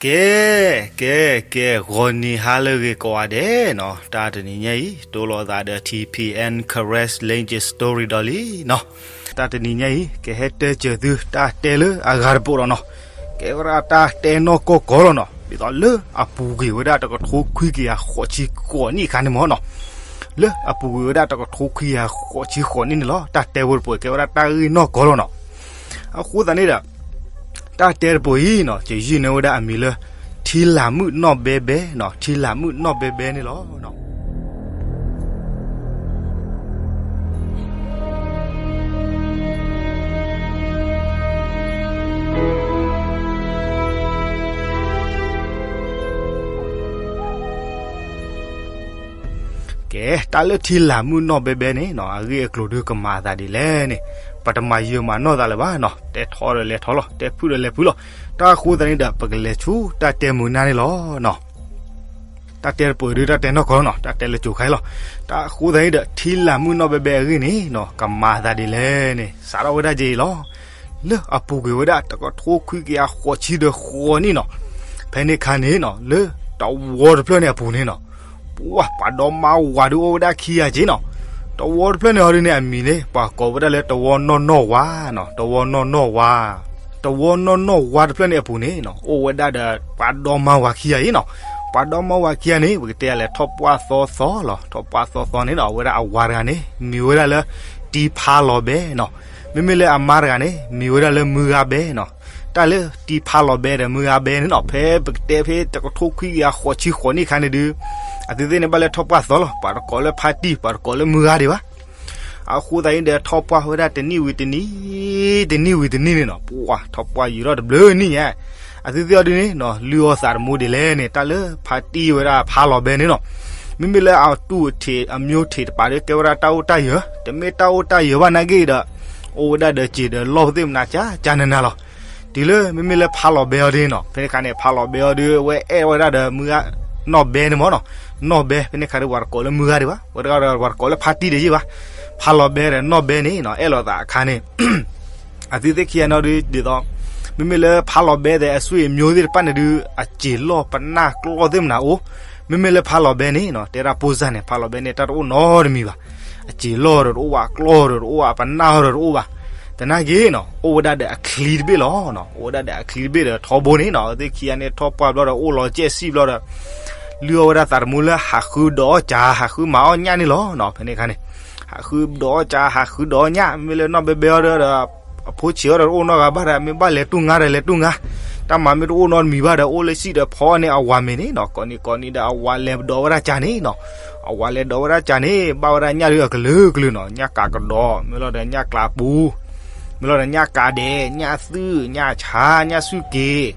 ကဲ, ကဲ, ကဲ, ဂီၤနံၤဟါလၢအဂ့ၤကိးဂၤဒဲးနီၤ, တၢ်တနံၤညါအံၤ တိၢ်လိာ်သးဒီး ထံၣ်ဖံၣ်အဲၣ် Karen Language Story ဒီးလံနီၤ. တၢ်တနံၤညါအံၤ ကဟဲတဲစၢၤသုတၢ်တဲလၢအဂၤတပိာ်ဒီးနီၤ, ကဲဝဲဒၣ်တၢ်တဲနီၢ်ကီၢ်ကီၢ်လီၤနီၤ, ဒ်သိးလၢအပူၤကွံာ်ဝဲဒၣ်တကထိခွံကယၤဃိးဆံဃိးနံၣ်အခါန့ၣ်မ့ၢ်နီၤ, လၢအပူၤကွံာ်ဝဲဒၣ်တကထိခွံကယၤဃိးဆံဃိးနံၣ်န့ၣ်လီၤ. တၢ်တဲဖိတပိာ်ကဲဝဲဒၣ်တၢ်ဂ့ၢ်နီၢ်ကီၢ်လီၤနီၤ. အဃိသတးန့ၣ်ဒီး တၢ်တဲတပိာ်အံၤနီၤ ယယုၢ်န့ၢ်ဝဲဒၣ်အမံၤလၢ ထံလာ်မုၣ်နီၢ်ဘဲဘဲနီၤ, ထံလာ်မုၣ်နီၢ်ဘဲဘဲန့ၣ်လီၤ. ကဲ, တၢ်လၢထံလာ်မုၣ်နီၢ်ဘဲဘဲန့ၣ်နီၤ အဂ့ၢ်အကျိၤဒုးကမၤအသးဒ်လဲၣ်န့ၣ်, ပတမၤယၢၤမၤနီၢ်သးလၢၤဘၣ်နီၤ, တဲထီၣ်ဒီးလဲၤထီၣ်လီၤ, တဲဖုၣ်ဒီးလဲၤဖုၣ်လီၤ. တၢ်အဃိသတးန့ၣ်ဒီး ပကလဲၤဆူတၢ်တဲမုာ်နၢ်န့ၣ်လီၤနီၤ. တၢ်တဲတပိာ်ဒုးတၢ်တဲနီၢ်ကီၢ်လီၤနီၤ, တၢ်တဲလၢကၠိၤခါအံၤလီၤ. တၢ်အဃိသတးန့ၣ်ဒီး ထံလာ်မုၣ်နီၢ်ဘဲဘဲအဂ့ၢ်န့ၣ်နီၤ ကမၤအသးဒ်လဲၣ်န့ၣ် စးထီၣ်ဝဲဒၣ်က့ၤလီၤ. လၢအပူၤကွံာ်ဝဲဒၣ်တကထိခွံကယၤဃိးဆံဒီးဃိးနံၣ်နီၤ, ဖဲန့ၣ်အခါန့ၣ်နီၤ လၢတဝီတဖျၢၣ်န့ၣ်အပူၤန့ၣ်နီၤ, ပှၤပှၤဒီမါဝၤဒုးအိၣ်ဝဲဒၣ်ခံဂၤက့နီၤ. တဝီတဖျၢၣ်န့ၣ်အီၤဒုးန့ၣ် အမံၤန့ၣ် ပှၤကိးဝဲဒၣ်လၢတဝီနီၢ်နီၢ်ဝါနီၤ, တဝီနီၢ်နီၢ်ဝါ. တဝီနီၢ်နီၢ်ဝါတဖျၢၣ်န့ၣ်အပူၤန့ၣ်နီၤ အိၣ်ဝဲဒၣ်ဒီးပှၤဒီမါဝၤခံဂၤအံၤနီၤ. ပှၤဒီမါဝၤခံဂၤန့ၣ် ပကတဲလဲၣ် ထီၣ်ပှၢ်သီသီလီၤ. ထီၣ်ပှၢ်သီသီန့ၣ်ဒီး အဝဲဒၣ်အဝၤတဂၤန့ၣ် မံၤဝဲဒၣ်လၢ တံဖါလီၤဘဲနီၤ. မ့မ့ၢ်လၢအမါတဂၤန့ၣ် မံၤဝဲဒၣ်လၢမုၢ်ဂၤဘဲနီၤ. တၢ်လၢတံဖါလီၤဘဲဒီးမုၢ်ဂၤဘဲန့ၣ်နီၤ ဖဲပကတဲဖဲတကထိခွံကယၤဃိးဆံဃိးနံၣ်အခါန့ၣ်ဒုး အသုသ့ၣ်န့ၣ်ဘၣ်လၢထီၣ်ပှၢ်သီလီၤ. ပှၤတကိးလၢဖါတံၢ် ပှၤတကိးလၢမုၢ်ဂၤဒံးဘၣ်. အဃိသတးန့ၣ်ဒီး ထီၣ်ပှၢ်ဝဲဒၣ်တနံၣ်ဝံၤတနံၣ်, တနံၣ်ဝံၤတနံၣ်န့ၣ်နီၤ ပှၤထီၣ်ပှၢ်ယံာ်ထီၣ်တဘျုးနံၣ်ညါ, အသုသ့ၣ်အီၤဒုးန့ၣ်နီၤ လုၢ်အီၣ်သးတမူဒ်လဲၣ်န့ၣ် တၢ်လၢဖါတံၢ်ဝဲဒၣ်ဖါလီၤဘဲန့ၣ်နီၤ. မ့မ့ၢ်လၢအတူၢ်ထံးအမျိုးထံးတပၤဒီး ကဲဝဲဒၣ်တၢ်အိၣ်တၢ်ယၢၤ, တမ့ၢ်တၢ်အိၣ်တၢ်ယၢၤဘၣ်နာ်က့ဒီး အိၣ်ဝဲဒၣ်ဒီးစံာ်ဒီးလီၢ်သ့ၣ်မနၤကၠါကၠါနၤနၤလီၤ. တုၤလၢမ့မ့ၢ်လၢဖါလီၤဘဲအီၤဒ်န့ၣ်နီၤ ဖဲန့ၣ်အခါန့ၣ် ဖါလီၤဘဲအီၤဒုး အဝဲအဲၣ်ဝဲဒၣ်ဒီးမုၢ်ဂၤနီၢ်ဘဲန့ၣ်မ့ၢ်နီၤ. နီၢ်ဘဲ ဖဲန့ၣ်အခါဒုး ပှၤတကိးလၢမုၢ်ဂၤဒံးဘၣ်, ဝဲတဂၤဒီးပှၤတကိးလၢဖါတံၢ်ဒံးယ့ၢ်ဘၣ်. ဖါလီၤဘဲဒီးနီၢ်ဘဲန့ၣ်နီၤ အဲၣ်လိာ်သးအခါန့ၣ် အသုသ့ၣ်ခံဂၤန့ၣ်ဒုး ဒ်သိး မ့မ့ၢ်လၢဖါလီၤဘဲဒီးအဆွေမျိုးသ့ၣ်တဖၣ်န့ၣ်ဒုး အစံာ်လီၢ်ပနၢ်ကျီၢ်သ့ၣ်မနၤအိၣ်. မ့မ့ၢ်လၢဖါလီၤဘဲန့ၣ်နီၤ တဲဒၣ်ပိၢ်စၢ်န့ၣ် ဖါလီၤဘဲန့ၣ် တၢ်တအိၣ်နီတမံၤဘၣ်. အစံာ်လီၢ်ဒီးတအိၣ်ဘၣ်, အကျီၢ်ဒီးတအိၣ်ဘၣ်, အပနၢ်ဒီးတအိၣ်ဘၣ်. သနာ်က့နီၤ အိၣ်ဝဲဒၣ်ဒီးအချံတဘ့ၣ်လီၤ. အိၣ်ဝဲဒၣ်ဒီးအချံတဘ့ၣ်ဒီးထီဘိန့ၣ်နီၤ အသုသ့ၣ်ခံဂၤန့ၣ် ထီၣ်ပှၢ်ဘျီဒီးအိၣ်လီၤကဲးစံၣ်ဘျီဒီး လုၢ်အီၣ်ဝဲဒၣ်သးတမူလၢဟးဃုဒီးအီၣ်ကၠါ ဟးဃုမၤအီၣ်ညၣ်န့ၣ်လီၤနီၤ. ဖဲန့ၣ်အခါန့ၣ် ဟးဃုဒီးအီၣ်ကၠါ ဟးဃုဒီးအီၣ်ညၣ် မ့မ့ၢ်လၢနီၢ်ဘဲဘဲအီၤဒီး အဖိဆံးအီၤဒီးတအိၣ်နီတဂၤဘၣ်ဒီး မ့ၢ်ဘၣ်လဲၤတူၢ်ငါဒီးလဲၤတူၢ်ငါ, တၢ်မၤမ့ၢ်တအိၣ်နီတမံၤဘၣ်ဒီး အိၣ်လၢစံၣ်ဒီးဖီန့ၣ် အဝၤမ့ၢ်န့ၣ်နီၤ ကိးနံၤကိးနံၤဒီးအဝၤလဲၤဒီးဝဲဒၣ်ကၠါန့ၣ်နီၤ. အဝၤလဲၤဒီးဝဲဒၣ်ကၠါန့ၣ် ဘၣ်ဝဲဒၣ်ညၣ်ဒုးအကလုာ်ကလုာ်နီၤ ညၣ်ကးကဒီး မ့ၢ်လီၤဒီးညၣ်ကျးပူၤ မ့ၢ်လီၤဒီးညၣ်ကးဒဲး ညၣ်သုၣ် ညၣ်ဆါ ညၣ်ဆူၣ်က့ၤ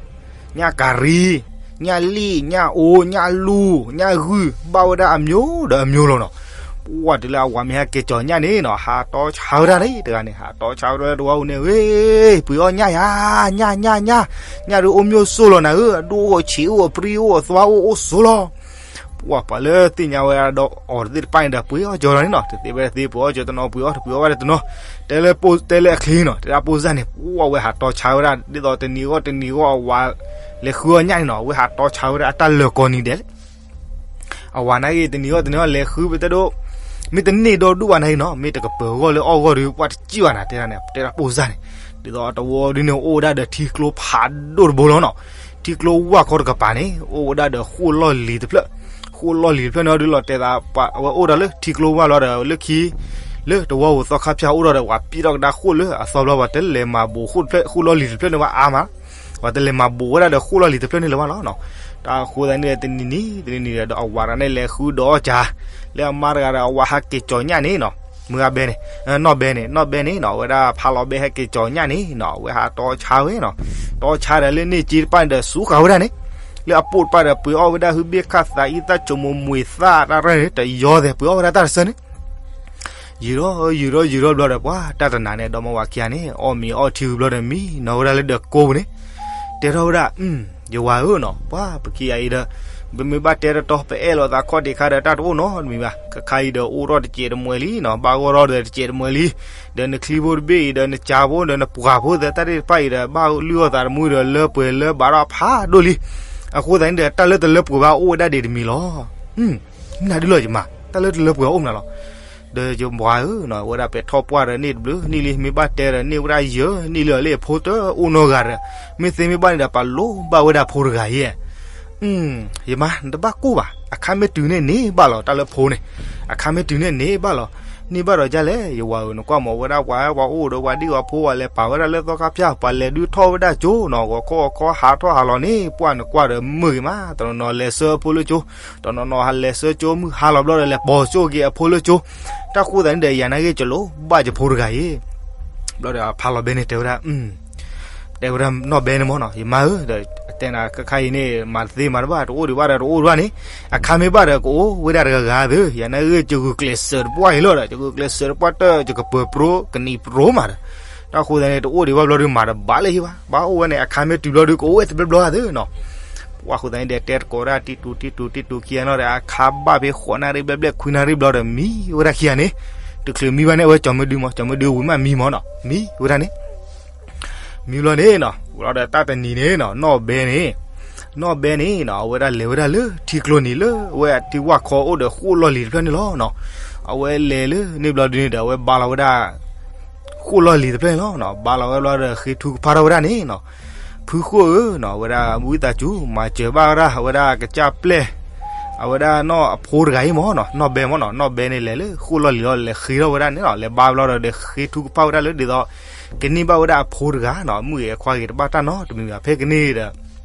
ညၣ်ကၤရံ ညၣ်လံၣ် ညၣ်အိ ညၣ်လူၢ် ညၣ်ဂုၢ် ဘၣ်ဝဲဒၣ်အမျိုးဒီးအမျိုးလီၤနီၤ. ပှၤတုၤလၢအဝၤမ့ၢ်ဟဲက့ၤကၠီၤညၣ်န့ၣ်နီၤ ဟးတီဆါဝဲဒၣ်န့ၣ် တဂၤန့ၣ် ဟးတီဆါဝဲဒၣ်လၢတဝါပူၤန့ၣ် ဝ့ ပှ့ၤအီၣ်ညၣ်ယၤ ညၣ် ညၣ် ညၣ် ညၣ်ဒုးအိၣ်မျိၣ်စိၢ်လီၤနၤဧၢ အဒိၣ်အိၣ်အဆံးအိၣ်အပြံအိၣ်အသွါအိၣ်အိၣ်စိၢ်လီၤ. ပှၤပှၤလၢသ့ၣ်ညါဝဲဒၣ်ဒီးအီၤတသ့ၣ်တဖၣ်န့ၣ်ဒီး ပှ့ၤအီၣ်ကၠီလီၤန့ၣ်နီၤ တသ့ဝဲတသ့ ပှ့ၤအီၣ်ကၠီတနီၤ ပှ့ၤအီၣ်တပှ့ၤအီၣ်ဝဲဒၣ်တနီၤ တဲလၢပိၢ်တဲလၢအချံနီၤ တဲဒၣ်ပိၢ်စၢ်န့ၣ် ပှၤဝဲဟးတီဆါဝဲဒၣ် ဒ်သိးတနံၤဂီၢ်တနံၤဂီၢ်အဝၤ လဲၤဃုအီၣ်ညၣ်န့ၣ်နီၤ အဝဲဟးတီဆါဝဲဒၣ်အတၢ်လၢာ်ကိးနံၤဒဲးလံ အဝၤနာ်က့ တနံၤဂီၢ်တနံၤဂီၢ်လဲၤဃုပတဲဒိ မ့ၢ်တန့ၢ်ဒီဒူၣ်ဘၣ်နာ်က့နီၤ မ့ၢ်တကပၤဂီၢ်လၢအီၣ်ဂီၢ်ဒီး ပှၤတစံၣ်ဘၣ်နၤ တဲဒၣ်န့ၣ် တဲဒၣ်ပိၢ်စၢ်န့ၣ် ဒ်သိးတဝီဒုန့ၣ် အိၣ်ဝဲဒၣ်ဒီးထံကျိဖးဒိၣ်တဘိလီၤနီၤ ထံကျိဝၢ်ခီတကပၤန့ၣ် အိၣ်ဝဲဒၣ်ဒီးဃိၣ်လီၢ်လံၤတဖျၢၣ် ဃိၣ်လီၢ်လံၤတဖျၢၣ်န့ၣ်ဒုးလီၤတဲာ်သး ပှၤဝဲအိၣ်ဒီးလၢထံကျိဝၢ်လီၤဒီး လၢခံ လၢတဝီပူၤသီခါဖၠၣ်အိၣ်ဒီးဒီး ပှၤပံၣ်ထီၣ်ကဒါဃိၣ်လၢအသီဘျီ ပှၤတလဲၤမၤဘူးဃိၣ်တဖျၢၣ် ဃိၣ်လီၢ်လံၤတဖျၢၣ်န့ၣ်ဘၣ်အါမး ပှၤတလဲၤမၤဘူးဝဲဒၣ်ဒီးဃိၣ်လီၢ်လံၤတဖျၢၣ်န့ၣ်လၢၤဘၣ်လီၤနီၤ တၢ်အဃိသတးန့ၣ် တနံၤနံၤ တနံၤနံၤဒီး အဝၤတဂၤန့ၣ်လဲၤဃုဒီးအီၣ်ကၠါ လၢအမါတဂၤဒီးအဝၤဟဲက့ၤကၠီၤညၣ်န့ၣ်နီၤ မုၢ်ဂၤဘဲန့ၣ် နီၢ်ဘဲန့ၣ် နီၢ်ဘဲန့ၣ်နီၤ အဝဲဒၣ်ဖးလီၤဘဲဟဲက့ၤကၠီၤညၣ်န့ၣ်နီၤ အဝဲဟးတီဆါဝဲနီၤ တီဆါဒီးလၢန့ၣ်က့တဖၣ်န့ၣ်ဒီး စူးဃာ်ဝဲဒၣ်န့ၣ် လၢအပိာ်တဖၣ်ဒီး ပှ့ၤအီၣ်ဝဲဒၣ်ဟုဘ့ၣ်ခၣ်သးအံသၣ် ကၠိမိၢ်မှ့ၤသၣ် တၢ်ရဲၣ်န့ၣ် တယီသဲး ပှ့ၤအီၣ်ဝဲဒၣ်တၢ်တဆၢန့ၣ် ယံာ်ထီၣ်ယံာ်ထီၣ်ယံာ်ထီၣ်ဘျီဒီး ပှၤတၢ်တနၤန့ၣ် ဒီမါဝၤခံဂၤန့ၣ် အီၣ်မ့ၤအီထံဝံၤဘျီဒီး မံနီၤဝဲဒၣ်လၢဒၢးကိးပူၤန့ၣ် တဲထီၣ်ဝဲဒၣ် ယဝၤဧၢနီၤ ပှၤပခံဂၤအံၤဒီး ပမ့ၢ်ဘၣ်တဲတတီ ပအဲၣ်လိာ်သးခီၣ်ဒံးခါဒီး တၢ်တအိၣ်နီတမံၤဘၣ် ကခါအံၤဒီး အိၣ်ထီၣ်တစဲးတမှဲၤလံနီၤ ဘၣ်ဂီၢ်ထီၣ်ဒီးတစဲးတမှဲၤလံ ဒီးနချံဖိတဘ့ၣ်အံၤဒီး နကၠါဖိဒီး နပှၢ်ဖိသ့ၣ်တဖၣ်အံၤဒီး ဘၣ်လုၢ်အီၣ်သးတမူဒီး လၢပှဲၤလၢဘၣ်ထီၣ်ဖးဒိၣ်လံ အဃိသတးန့ၣ်ဒီး တၢ်လၢတလၢပှဲၤဘၣ်အိၣ်ဝဲဒၣ်ဒ်တမံၤလီၤ. မနုၤဒ်လီၤယမါ, တၢ်လၢတလၢပှဲၤအိၣ်မနုၤလီၤ. ဒီးယဝၤဧၢ, ဝဲဒၣ်ပဲာ်ထီၣ်ပှၢ်ဒီးန့ၢ်တဘျုးနံၣ်လံ, မ့ၢ်ဘၣ်တဲဒီးန့ၢ်ဝဲဒၣ်ယဲၢ်နံၣ်လံအီၤလံ အဖိတအိၣ်နီတဂၤဒီး, မ့ၢ်သ့မ့ၢ်ဘၣ်န့ၣ်ဒီး ပာ်လိဘၣ်ဝဲဒၣ်ဖိတဂၤအံၤ. ယမါ နတဘၣ်ကိၢ်ဘၣ်, အခါမ့ၢ်တုၤန့ၣ်န့ၢ်ဘၣ်လီၤ တၢ်လၢဖိန့ၣ်, အခါမ့ၢ်တုၤန့ၣ်န့ၢ်ဘၣ်လီၤ. န့ၢ်ဘၣ်ဒီးဒ်လဲၣ် ယဝၤဧၢ, နကွၢ်မး ဝဲဒၣ်ပှၤ ပှၤအိၣ်ဒီးပှၤဒံၣ်ပှၤဖိ ပှၤလဲၤပာ်ဝဲဒၣ်လၢသီခါဖၠၣ်, ပှၤလဲၤဒုးထီၣ်ဝဲဒၣ်ကၠိနီၤ, ဂီၤခီဂီၤခီဟးထီၣ်ဟးလီၤန့ၣ် ပှၢ်နကွၢ်ဒီးမုာ်ဂ့ၤမး, တနီၤနီၤလဲၤဆှၢအဖိလၢကၠိ, တနီၤနီၤဟးလဲၤဆှၢကၠိမုၢ်ဟါလီၤဘျီဒီး လဲၤပိာ်ဆိၣ်က့ၤအဖိလၢကၠိ. တၢ်ဃိသတးန့ၣ်ဒီး ယၤနာ်ဂ့ၢ် ကလိဘၣ်ယဖိတဂၤအံၤ ဘျီဒီးဖးလီၤဘဲန့ၣ်တဲဝဲဒၣ်, တဲဝဲဒၣ်နီၢ်ဘဲန့ၣ်မ့ၢ်နီၤ, ယမါဧၢ, ဒီးတဲနၤခဲခါအံၤန့ၣ် မၤတသ့မၤတဘၣ်, တအိၣ်ဒံးဘၣ်ဒီးတအိၣ်ဒံးဘၣ်န့ၣ်, အခါမ့ၢ်ဘၣ်ဒီးကအိၣ်ဝဲဒၣ်တဂၤဂၤသ့, ယၤနာ်ဂ့ၢ် ယဂုာ်ကျဲးစၢးတပှၢ်အံၤလီၤဒီး, ယဂုာ်ကျဲးစၢးတပှၢ်တၢၢ် ယကပၢၤပြိကနံၤပြိမးဒီး, တၢ်ဃိသတးန့ၣ် တအိၣ်ဒံးဘၣ်ဘျီဒီး မၤတဘၣ်လၢဟံၣ်ဘၣ်, ဘၣ်အိၣ်ဝဲန့ၣ် အခါမ့ၢ်တုၤဘျီဒီး ကအိၣ်ဝဲတဘျီဘျီသ့နီၤ. ပှၢ်ဃိသတးန့ၣ်ဒီး တဲတကိးဒၣ် တံတူာ်တံတူာ်တံတူာ်ခံဂၤနီၤဒီး အခါဘၣ်ဖဲဃိးနၣ်ရံၣ်ဘျဲၣ်ဘျဲၣ် ခွံနၣ်ရံၣ်ဘျီဒီး မံဝဲဒၣ်ခံဂၤန့ၣ်, တချုးမံဘၣ်န့ၣ် အဝဲကၠီၤမ့ၢ်ဒုမး, ကၠီၤမ့ၢ်ဒုဝံၤမးမံမ့ၢ်နီၤ, မံဝဲဒၣ်န့ၣ် မံဘျီန့ၣ်နီၤ, ဝံၤလီၤဒီးတၢ်တနံၤန့ၣ်နီၤ, နီၢ်ဘဲန့ၣ်, နီၢ်ဘဲန့ၣ်နီၤ အဝဲဒၣ်လဲၤဝဲဒၣ်လၢထံကျိနံၤ လၢအဝဲအထံဝၣ်ခီအိၣ်ဒီးဃိၣ်လီၢ်လံၤတဖျၢၣ်န့ၣ်လီၤ. အဝဲလဲၤလၢန့ၣ်ဘျီဒုန့ၣ်ဒီး အဝဲဘါလီၤဝဲဒၣ် ဃိၣ်လီၢ်လံၤတဖျၢၣ်န့ၣ်လီၤ. ဘါလီၤဝဲဘျီဒီး ဃ့ထုကဖၣ်ထီၣ်ဝဲဒၣ်န့ၣ်နီၤ, ဖုဃိၣ်ဧၢနီၤ, အဝဲဒၣ်ဝံသးစူၤ မၤစၢၤဘၣ်ဝဲဒၣ် အဝဲဒၣ်ကစၢ်ပျဲၢ် အဝဲဒၣ်နီၢ်အဖိတဂၤအံၤမ့ၢ်နီၤ, နီၢ်ဘဲမ့ၢ်နီၤ, နီၢ်ဘဲန့ၣ်လဲၤလၢဃိၣ်လီၢ်လံၤလီၤ, လဲၤဃ့ထီၣ်ဝဲဒၣ်န့ၣ်လီၤ. လဲၤဘါဘျီဒီး ဃ့ထုကဖၣ်ဝဲဒၣ်လၢဒ်သိး ကန့ၢ်ဘၣ်ဝဲဒၣ်အဖိတဂၤနီၤ, အမုၣ်ဂ့ၤအခွါဂ့ၤ တဘၣ်တၢ်နီတမံၤဘၣ်, ဖဲကန့ၢ်ဒီး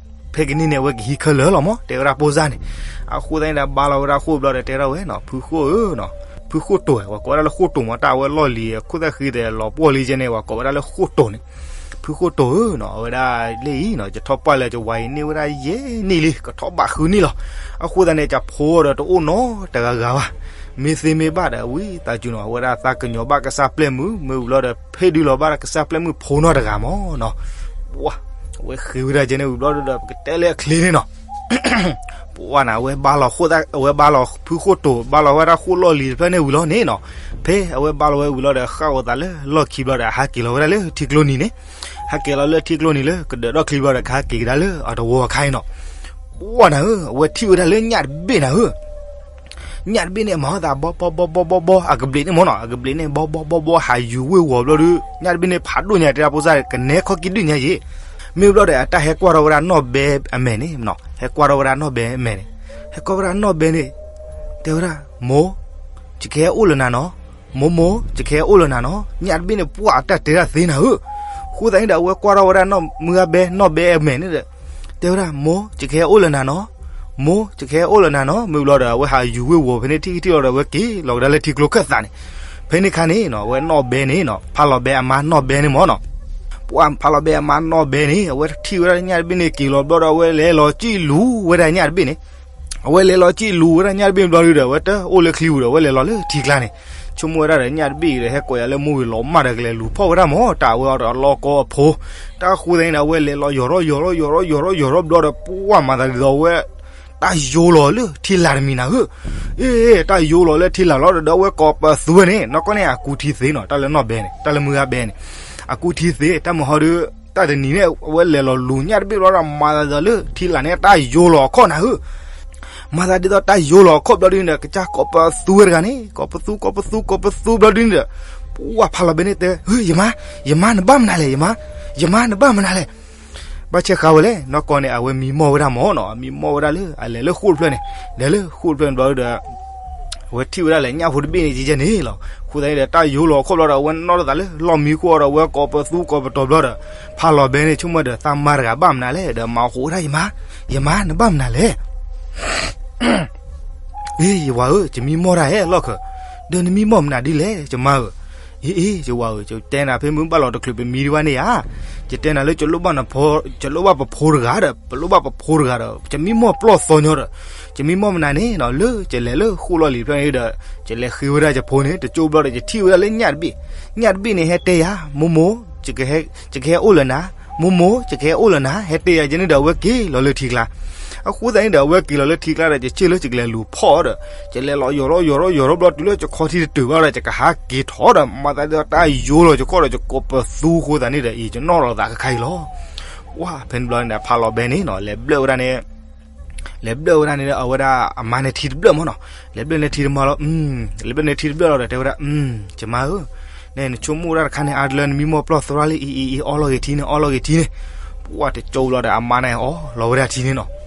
ဖဲကန့ၢ်န့ၣ် အဝဲကဟံးခဲလၢာ်လီၤမး, တဲဝဲဒၣ်ပိၢ်စၢ်န့ၣ်. အဃိသတးန့ၣ်ဒီး ဘါလီၤဝဲဒၣ်ဃိၣ်ဘျီဒီး တဲထီၣ်ဝဲနီၤ, ဖုဃိၣ်ဧၢနီၤ, ဖုဃိၣ်တိၤဧၢ, ပှၤကိးဝဲဒၣ်လၢဃိၣ်တိၤမး, တၢ်အဝဲလီၢ်လံၤ ခိၣ်သၣ်ဃံဒီး လီၤပှီၢ်လံကဲန့ၣ် ပှၤကိးဝဲဒၣ်လၢဃိၣ်တိၤန့ၣ်. ဖုဃိၣ်တိၤဧၢနီၤ, အဝဲဒၣ်လၢအံၤနီၤ, ယထီၣ်ပှၢ်လၢယဝၤအံၤ န့ၢ်ဝဲဒၣ်ယဲၢ်နံၣ်လံ, ကထီၣ်ဘးဃုနံၣ်လီၤ. အဃိသတးန့ၣ် ကဖိဒီးတအိၣ်နီတဂၤဂၤဘၣ်. မ့ၢ်သ့မ့ၢ်ဘၣ်ဒီး ဝံသးစူၤနီၤ, အဝဲဒၣ်သးကညီၤဘၣ်ကစၢ်ပျဲၢ်မုၣ်, မ့ၢ်ဝံၤလီၤဒီး ဖ့ၣ်ဒုလီၤဘၣ်ကစၢ်ပျဲၢ်မုၣ်ဖိနီတဂၤမးနီၤ. ပှၢ်, အဝဲဃ့ဝဲဒၣ်ကဲန့ၣ်ဝံၤဘျီဒီး ပကတဲလၢအချ့န့ၣ်နီၤ. ပှၢ်နၤ အဝဲဘါလီၤဃိၣ်သၣ်, အဝဲဘါလီၤဖုဃိၣ်တိၤ, ဘါလီၤဝဲဒၣ်ဃိၣ်လီၢ်လံၤတဖျၢၣ်န့ၣ်ဝံၤလီၤန့ၣ်နီၤ. ဖဲအဝဲဘါလီၤဝဲဝံၤလီၤဒီး ဃၣ်အီၤသးလၢလီၢ်ခံဘျီဒီး ဟးက့ၤလီၤဝဲဒၣ်လၢထံကျိနံၤန့ၣ်, ဟးက့ၤလီၤလၢထံကျိနံၤလၢကဒၢးထီၣ်ချံဘျီဒီး ကဟးက့ၤကဒါလၢအတဝီအခါအံၤနီၤ. ပှၢ်နၤဧၢ, အဝဲထံၣ်ဝဲဒၣ်လၢညၣ်တဘ့ၣ်နၤဧၢ. ညၣ်တဘ့ၣ်န့ၣ် မၤအီၣ်သးဘီဘီဘီဘီဘီဘီ, အကဘျံးန့ၣ်မ့ၢ်နီၤ, အကဘျံးန့ၣ် ဘီဘီဘီဘီ ဟးယူၤဝ့ၢ်ဝီၤဘျီဒီး ညၣ်တဘ့ၣ်န့ၣ် ဖးဒိၣ်ညါ တဲဒၣ်ဖိစၢ် ကနဲခီကံၣ်ဒုၣ်ညါယ့ၣ်. မ့ၢ်ဘျီဒီး အတၢ်ဟဲကွၢ်ထီၣ်ဝဲဒၣ်နီၢ်ဘဲအမဲာ်န့ၣ်, ဟဲကွၢ်ထီၣ်ဝဲဒၣ်နီၢ်ဘဲအမဲာ်န့ၣ်, ဟဲကွၢ်ဝဲဒၣ်နီၢ်ဘဲန့ၣ်, တဲဝဲဒၣ်, မိၢ်, ယကဟဲအိၣ်လၢနၤနီၤ, မိၢ်မိၢ် ယကဟဲအိၣ်လၢနၤနီၤ. ညၣ်တဘ့ၣ်န့ၣ် ပှၢ်အတၢ်တဲဒၣ်သ့နၤဧၢ. အဃိသတးန့ၣ်ဒီး အဝဲကွၢ်ထီၣ်ဝဲဒၣ်နီၢ်မုၢ်ဂၤဘဲ နီၢ်ဘဲအမဲာ်န့ၣ်ဒီး တဲဝဲဒၣ်, မိၢ် ယကဟဲအိၣ်လၢနၤနီၤ, မိၢ် ယကဟဲအိၣ်လၢနၤနီၤ. မ့ၢ်ဘျီဒီး အဝဲဟးယူၤဝ့ၢ်ဝီၤဖဲန့ၣ် ထံၣ်ကထံၣ်လီၤဒီး အဝဲက့ၤလီၤကဒါလၢထံကျိခၢၣ်သးန့ၣ်. ဖဲန့ၣ်ခါန့ၣ်နီၤ အဝဲနီၢ်ဘဲန့ၣ်နီၤ ဖးလီၤဘဲအမါနီၢ်ဘဲန့ၣ်မ့ၢ်နီၤ, ပှၢ်ဖးလီၤဘဲအမါနီၢ်ဘဲန့ၣ် အဝဲထံၣ်ဝဲဒၣ်ညၣ်တဘ့ၣ်န့ၣ် က့ၤလီၤဘျီဒီး အဝဲလဲၤလီၤစံၣ်လူၤဝဲဒၣ်ညၣ်တဘ့ၣ်န့ၣ် အဝဲလဲၤလီၤစံၣ်လူၤဝဲဒၣ်ညၣ်တဘ့ၣ်ဘျီဒီး အဝဲတအိၣ်လၢချံပူၤဒီး အဝဲလဲၤလီၤလၢထံကျါန့ၣ်. ဆိကမိၣ်ဝဲဒၣ်ဒီး ညၣ်တဘ့ၣ်အံၤဒီး ဟဲကိးယၤလၢမိၢ်ဂ့ၤလီၤမၢ်ဒီး ကလဲၤလူၤဖီၣ်ဝဲဒၣ်မၢ် တၢ်အဝဲအီၤဒီးအလီၢ်ကီအဖိ. တၢ်ဃိသတးန့ၣ်ဒီး အဝဲလဲၤလီၤယီၤထီၣ်ယီၤထီၣ်ယီၤထီၣ်ယီၤထီၣ်ယီၤထီၣ်ဘျီဒီး ပှၢ်မၤသးဒ်သိးအဝဲ တၢ်ယိလီၤလၢထံလာ်တမံၤနၤဧၢ. အ့ တၢ်ယိလီၤလၢထံလာ်လီၤဒီး အဝဲကိးပသူဝဲန့ၣ် နီၢ်ကီၢ်န့ၣ် အကူထံသ့နီၤ တၢ်လၢနီၢ်ဘဲန့ၣ် တၢ်လၢမုၢ်ဂၤဘဲန့ၣ် အကူထံသ့ တၢ်မုၢ်ဟီဒီး တၢ်တနံၤန့ၣ် အဝဲလဲၤလီၤလူၤညၣ်တဘ့ၣ်ဘျီဒီး မၤသးဒ်သိးလၢထံလာ်န့ၣ် တၢ်ယိလီၤအခီၣ်နၤဧၢ. မၤသးဒ်သိးတၢ်ယိလီၤအခီၣ်ဘျီဒ်န့ၣ်ဒီး ကစၢ်ကိးပသူဝဲတဂၤန့ၣ် ကိးပသူ ကိးပသူ ကိးပသူဘျီဒ်န့ၣ်ဒီး ပှၢ်ဖးလီၤဘဲန့ၣ်တဲ ယမါ ယမါနဘၣ်မနုၤလဲၣ် ယမါ ယမါနဘၣ်မနုၤလဲၣ်. ဘၣ်ဆဲးဃာ်ဝဲလဲၣ် နီၢ်ကီၢ်န့ၣ် အဝဲမံမီၢ်ဝဲဒၣ်မၢ်နီၤ မံမီၢ်ဝဲဒၣ်လၢ အလဲၤလၢဃိၣ်တဖျၢၣ်န့ၣ် လဲၤလၢဃိၣ်တဖျၢၣ်န့ၣ်ဘျီဒီး အဝဲထံၣ်ဝဲဒၣ်လဲာ်ညၣ်ဖိတဘ့ၣ်န့ၣ် ကဲကဲန့ၣ်လီၤ. အဃိသတးန့ၣ်ဒီး တၢ်ယိလီၤအခီၣ်ဘျီဒီး အဝဲနီၢ်ထီၣ်သးလၢလီၢ်မံခိၣ်အီၤဒီး အဝဲကိးပသူကိးပတီၤဘျီဒီး ဖးလီၤဘဲန့ၣ် ဆိကမိၣ်ဒီး သးမါတဂၤဘၣ်မနုၤလဲၣ် ဒီးမၤဃိးဝဲဒၣ် ယမါ ယမါနဘၣ်မနုၤလဲၣ်. အ့ ယဝၤဧၢ ယမံမီၢ်တၢ်ဟဲ လီၢ်ခၢၣ်, ဒီးနမံမီၢ်မနုၤဒ်လဲၣ် ယမါဧၢ. အ့ အ့ ယဝၤဧၢ ယတဲနၤဖဲမုၢ်ဘၣ်လီၤတချုးပမံဒံးဘၣ်န့ၣ်ဧါ, ယတဲနၤလၢ ယလိၣ်ဘၣ်ပဖိတဂၤဒီး ပလိၣ်ဘၣ်ပဖိတဂၤဒီး ယမံမီၢ်ပျီၢ်သီညီဒီး ယမံမီၢ်မနုၤန့ၣ်နီၤ လၢယလဲၤလၢဃိၣ်လီၢ်လံၤတဖျၢၣ်န့ၣ်ဒီး ယလဲၤဃ့ဝဲဒၣ်ယဖိန့ၣ် တကၠိဘျီဒီး ယထံၣ်ဝဲဒၣ်လၢညၣ်တဘ့ၣ်, ညၣ်တဘ့ၣ်န့ၣ် ဟဲတဲယၤ မိၢ်မိၢ် ယကဟဲအိၣ်လၢနၤ, မိၢ်မိၢ် ယကဟဲအိၣ်လၢနၤ ဟဲတဲယၤကဲန့ၣ်ဒီး အဝဲက့ၤလီၤလၢထံကျါ. အဃိသတးန့ၣ်ဒီး အဝဲက့ၤလီၤလၢထံကျါဒီး ယဆ့ၣ်လၢယကလဲၤလူၤဖီၣ်ဒီး ယလဲၤလီၤယီၤထီၣ်ယီၤထီၣ်ယီၤထီၣ်ဘျီတုၤလၢယခီထံတတုၤဘၣ်ဒီး ယကဟးက့ၤထီၣ်ဒီး မၤသးဒ်သိးတၢ်ယိလီၤယခီၣ်ဒီး ယကိးပသူအဃိသတးန့ၣ်ဒီး အံၤယနီၣ်လီၤသးခဲခါအံၤလီၤ. ပှၢ်ဖဲန့ၣ်ဘျီန့ၣ်ဒီး ဖးလီၤဘဲန့ၣ်နီၤ လဲၤဘျၢၣ်ဝဲဒၣ်န့ၣ် လဲၤဘျၢၣ်ဝဲဒၣ်န့ၣ်ဒီး အဝဲဒၣ်အမါန့ၣ်ထံတဘျၢၣ်မၢ်နီၤ. လဲၤဘျၢၣ်န့ၣ်ထံတမါလီၤ, လဲၤဘျၢၣ်န့ၣ်ထံတဘျၢၣ်လီၤဒီး တဲဝဲဒၣ်, ယမါဧၢ, နဲနဆိကမိၣ်ဝဲဒၣ်တခါန့ၣ် အါတလၢနမံမီၢ်ပျီၢ်သရၣ်လံအံၤအံၤအံၤ အီလီၤဂ့ၤထံန့ၣ် အီလီၤဂ့ၤထံန့ၣ်. ပှၢ်တကၠိလီၤဒီးအမါန့ၣ်အီလီၤဝဲဒၣ်ထံန့ၣ်နီၤ.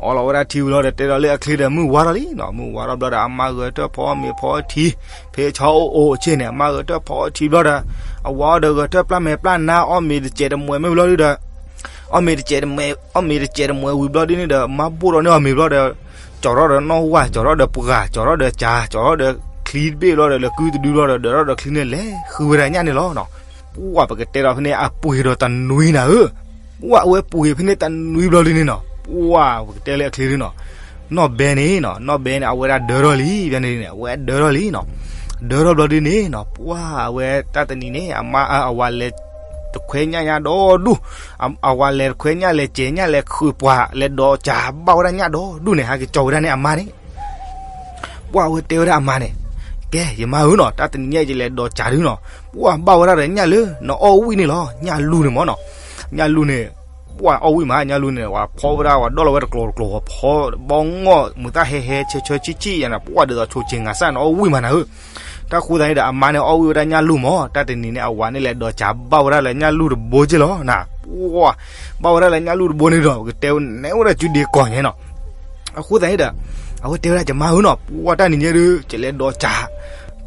အီလီၤဝဲဒၣ်ထံဝံၤလီၤဒီး တဲဒီးလၢအချ့ဒီး မုၢ်ဝါထီၣ်လံနီၤ. မုၢ်ဝါထီၣ်ဘျီဒီးအမါဂဲၤတၢၢ်ဖီအီၣ်မ့ၤဖီထံ, ဖဲဆီအိၣ်အိၣ်အဆ့ၣ်န့ၣ် အမါဂဲၤတၢၢ်ဖီအီၣ်ထံဘျီဒီး အဝၤအီၣ်ဒီးဂဲၤတၢၢ်ပျၢ်မဲာ်ပျၢ်နါ အီၣ်မ့ၤတစဲးတမှဲၤမ့ၢ်ဘျီဒုဒီး အီၣ်မ့ၤတစဲးတမှဲၤ, အီၣ်မ့ၤတစဲးတမှဲၤဝံၤဘျီဒုန့ၣ်ဒီး မါဘိၣ်ထီၣ်န့ၢ်အီၣ်မ့ၤဘျီဒီး ကၠီၤထီၣ်ဒီးနီၣ်ဝၢ်, ကၠီၤထီၣ်ဒီးပှၤ, ကၠီၤထီၣ်ဒီးကၠၤ, ကၠီၤထီၣ်ဒီးချံတဘ့ၣ်ဘျီဒီး လဲၤကုတဒုဘျီဒီး ဒၢးထီၣ်ဒီးချံန့ၣ် လဲၤဃုဝဲဒၣ်ညၣ်န့ၣ်လီၤနီၤ. ပှၢ်ပကတဲဒီးဖဲန့ၣ် အပှ့ၤဒီးတနွံနၤဧၢ. ပှၢ်အဝဲပှ့ၤဖဲန့ၣ်တနွံဘျီဒုန့ၣ်နီၤ. ပှၢ်ပကတဲလၢအချ့ဒုနီၤ. နီၢ်ဘဲန့ၣ်နီၤ, နီၢ်ဘဲန့ၣ် အဝဲဒၣ်ဒၢထီၣ်လံ, ဖဲန့ၣ်န့ၣ် အဝဲဒၢထီၣ်လံနီၤ. ဒၢထီၣ်ဘျီဒုန့ၣ်နီၤ, ပှၢ်အဝဲတၢ်တနံၤန့ၣ် အမါအဝၤလဲၤတခွဲညၣ်ညါဒီဒူၣ်, အဝၤလဲၤတခွဲညၣ်လဲၤစဲးညၣ်လဲၤခုးပှၤ လဲၤဒိးကၠၤဘၣ်ဝဲဒၣ်ညၣ်ဒီဒူၣ်န့ၣ် ဟဲက့ၤကၠီၤဝဲဒၣ်န့ၣ်အမါန့ၣ် ပှၢ်အဝဲတဲဝဲဒၣ်အမါန့ၣ်, ကဲ ယမါဧၢနီၤ, တၢ်တနံၤညါယလဲၤဒိးကၠၤဒုနီၤ, ပှၢ်ဘၣ်ဝဲဒၣ်ဒီးညၣ်လၢနအီၣ်ဝံၣ်န့ၣ်လီၤ, ညၣ်လူၢ်န့ၣ်မၢ်နီၤ. ညၣ်လူၢ်န့ၣ် ပှၢ်အီၣ်ဝံၣ်မး, ညၣ်လူၢ်န့ၣ် ပှၤဖီဝဲဒၣ် ပှၤဒီၣ်လီၤဝဲတကျိၤတကျိၤ, ပှၤဖီဘီငီၢ် မုာ်သၣ်ဟဲဟဲဆၢဆၢဆံၣ်ဆံၣ်ယၤန့ၣ်, ပှၢ်ဒ်သိးဆိးက့ၤငါစၢ်န့ၣ် အီၣ်ဝံၣ်မးနၤဧၢ. တၢ်ဃိသတးန့ၣ်ဒီး အမါန့ၣ်အီၣ်ဝံၣ်ဝဲဒၣ်ညၣ်လူၢ်မၢ်, တၢ်တနံၤန့ၣ် အဝၤန့ၣ်လဲၤဒိးကၠၤဘၣ်ဝဲဒၣ်လၢညၣ်လူၢ်တဘိက့ၢ်လီၤနၤ. ပှၢ်ဘၣ်ဝဲဒၣ်လၢညၣ်လူၢ်တဘိန့ၣ်ဒီး ပကတဲဝဲန့ၣ်အိၣ်ဝဲဒၣ်စုဒ့ကီၢ်ညါနီၤ. အဃိသတးန့ၣ်ဒီး အဝဲတဲဝဲဒၣ် ယမါဧၢနီၤ, ပှၢ်တၢ်နံၤညါဒုး ယလဲၤဒိးကၠၤ,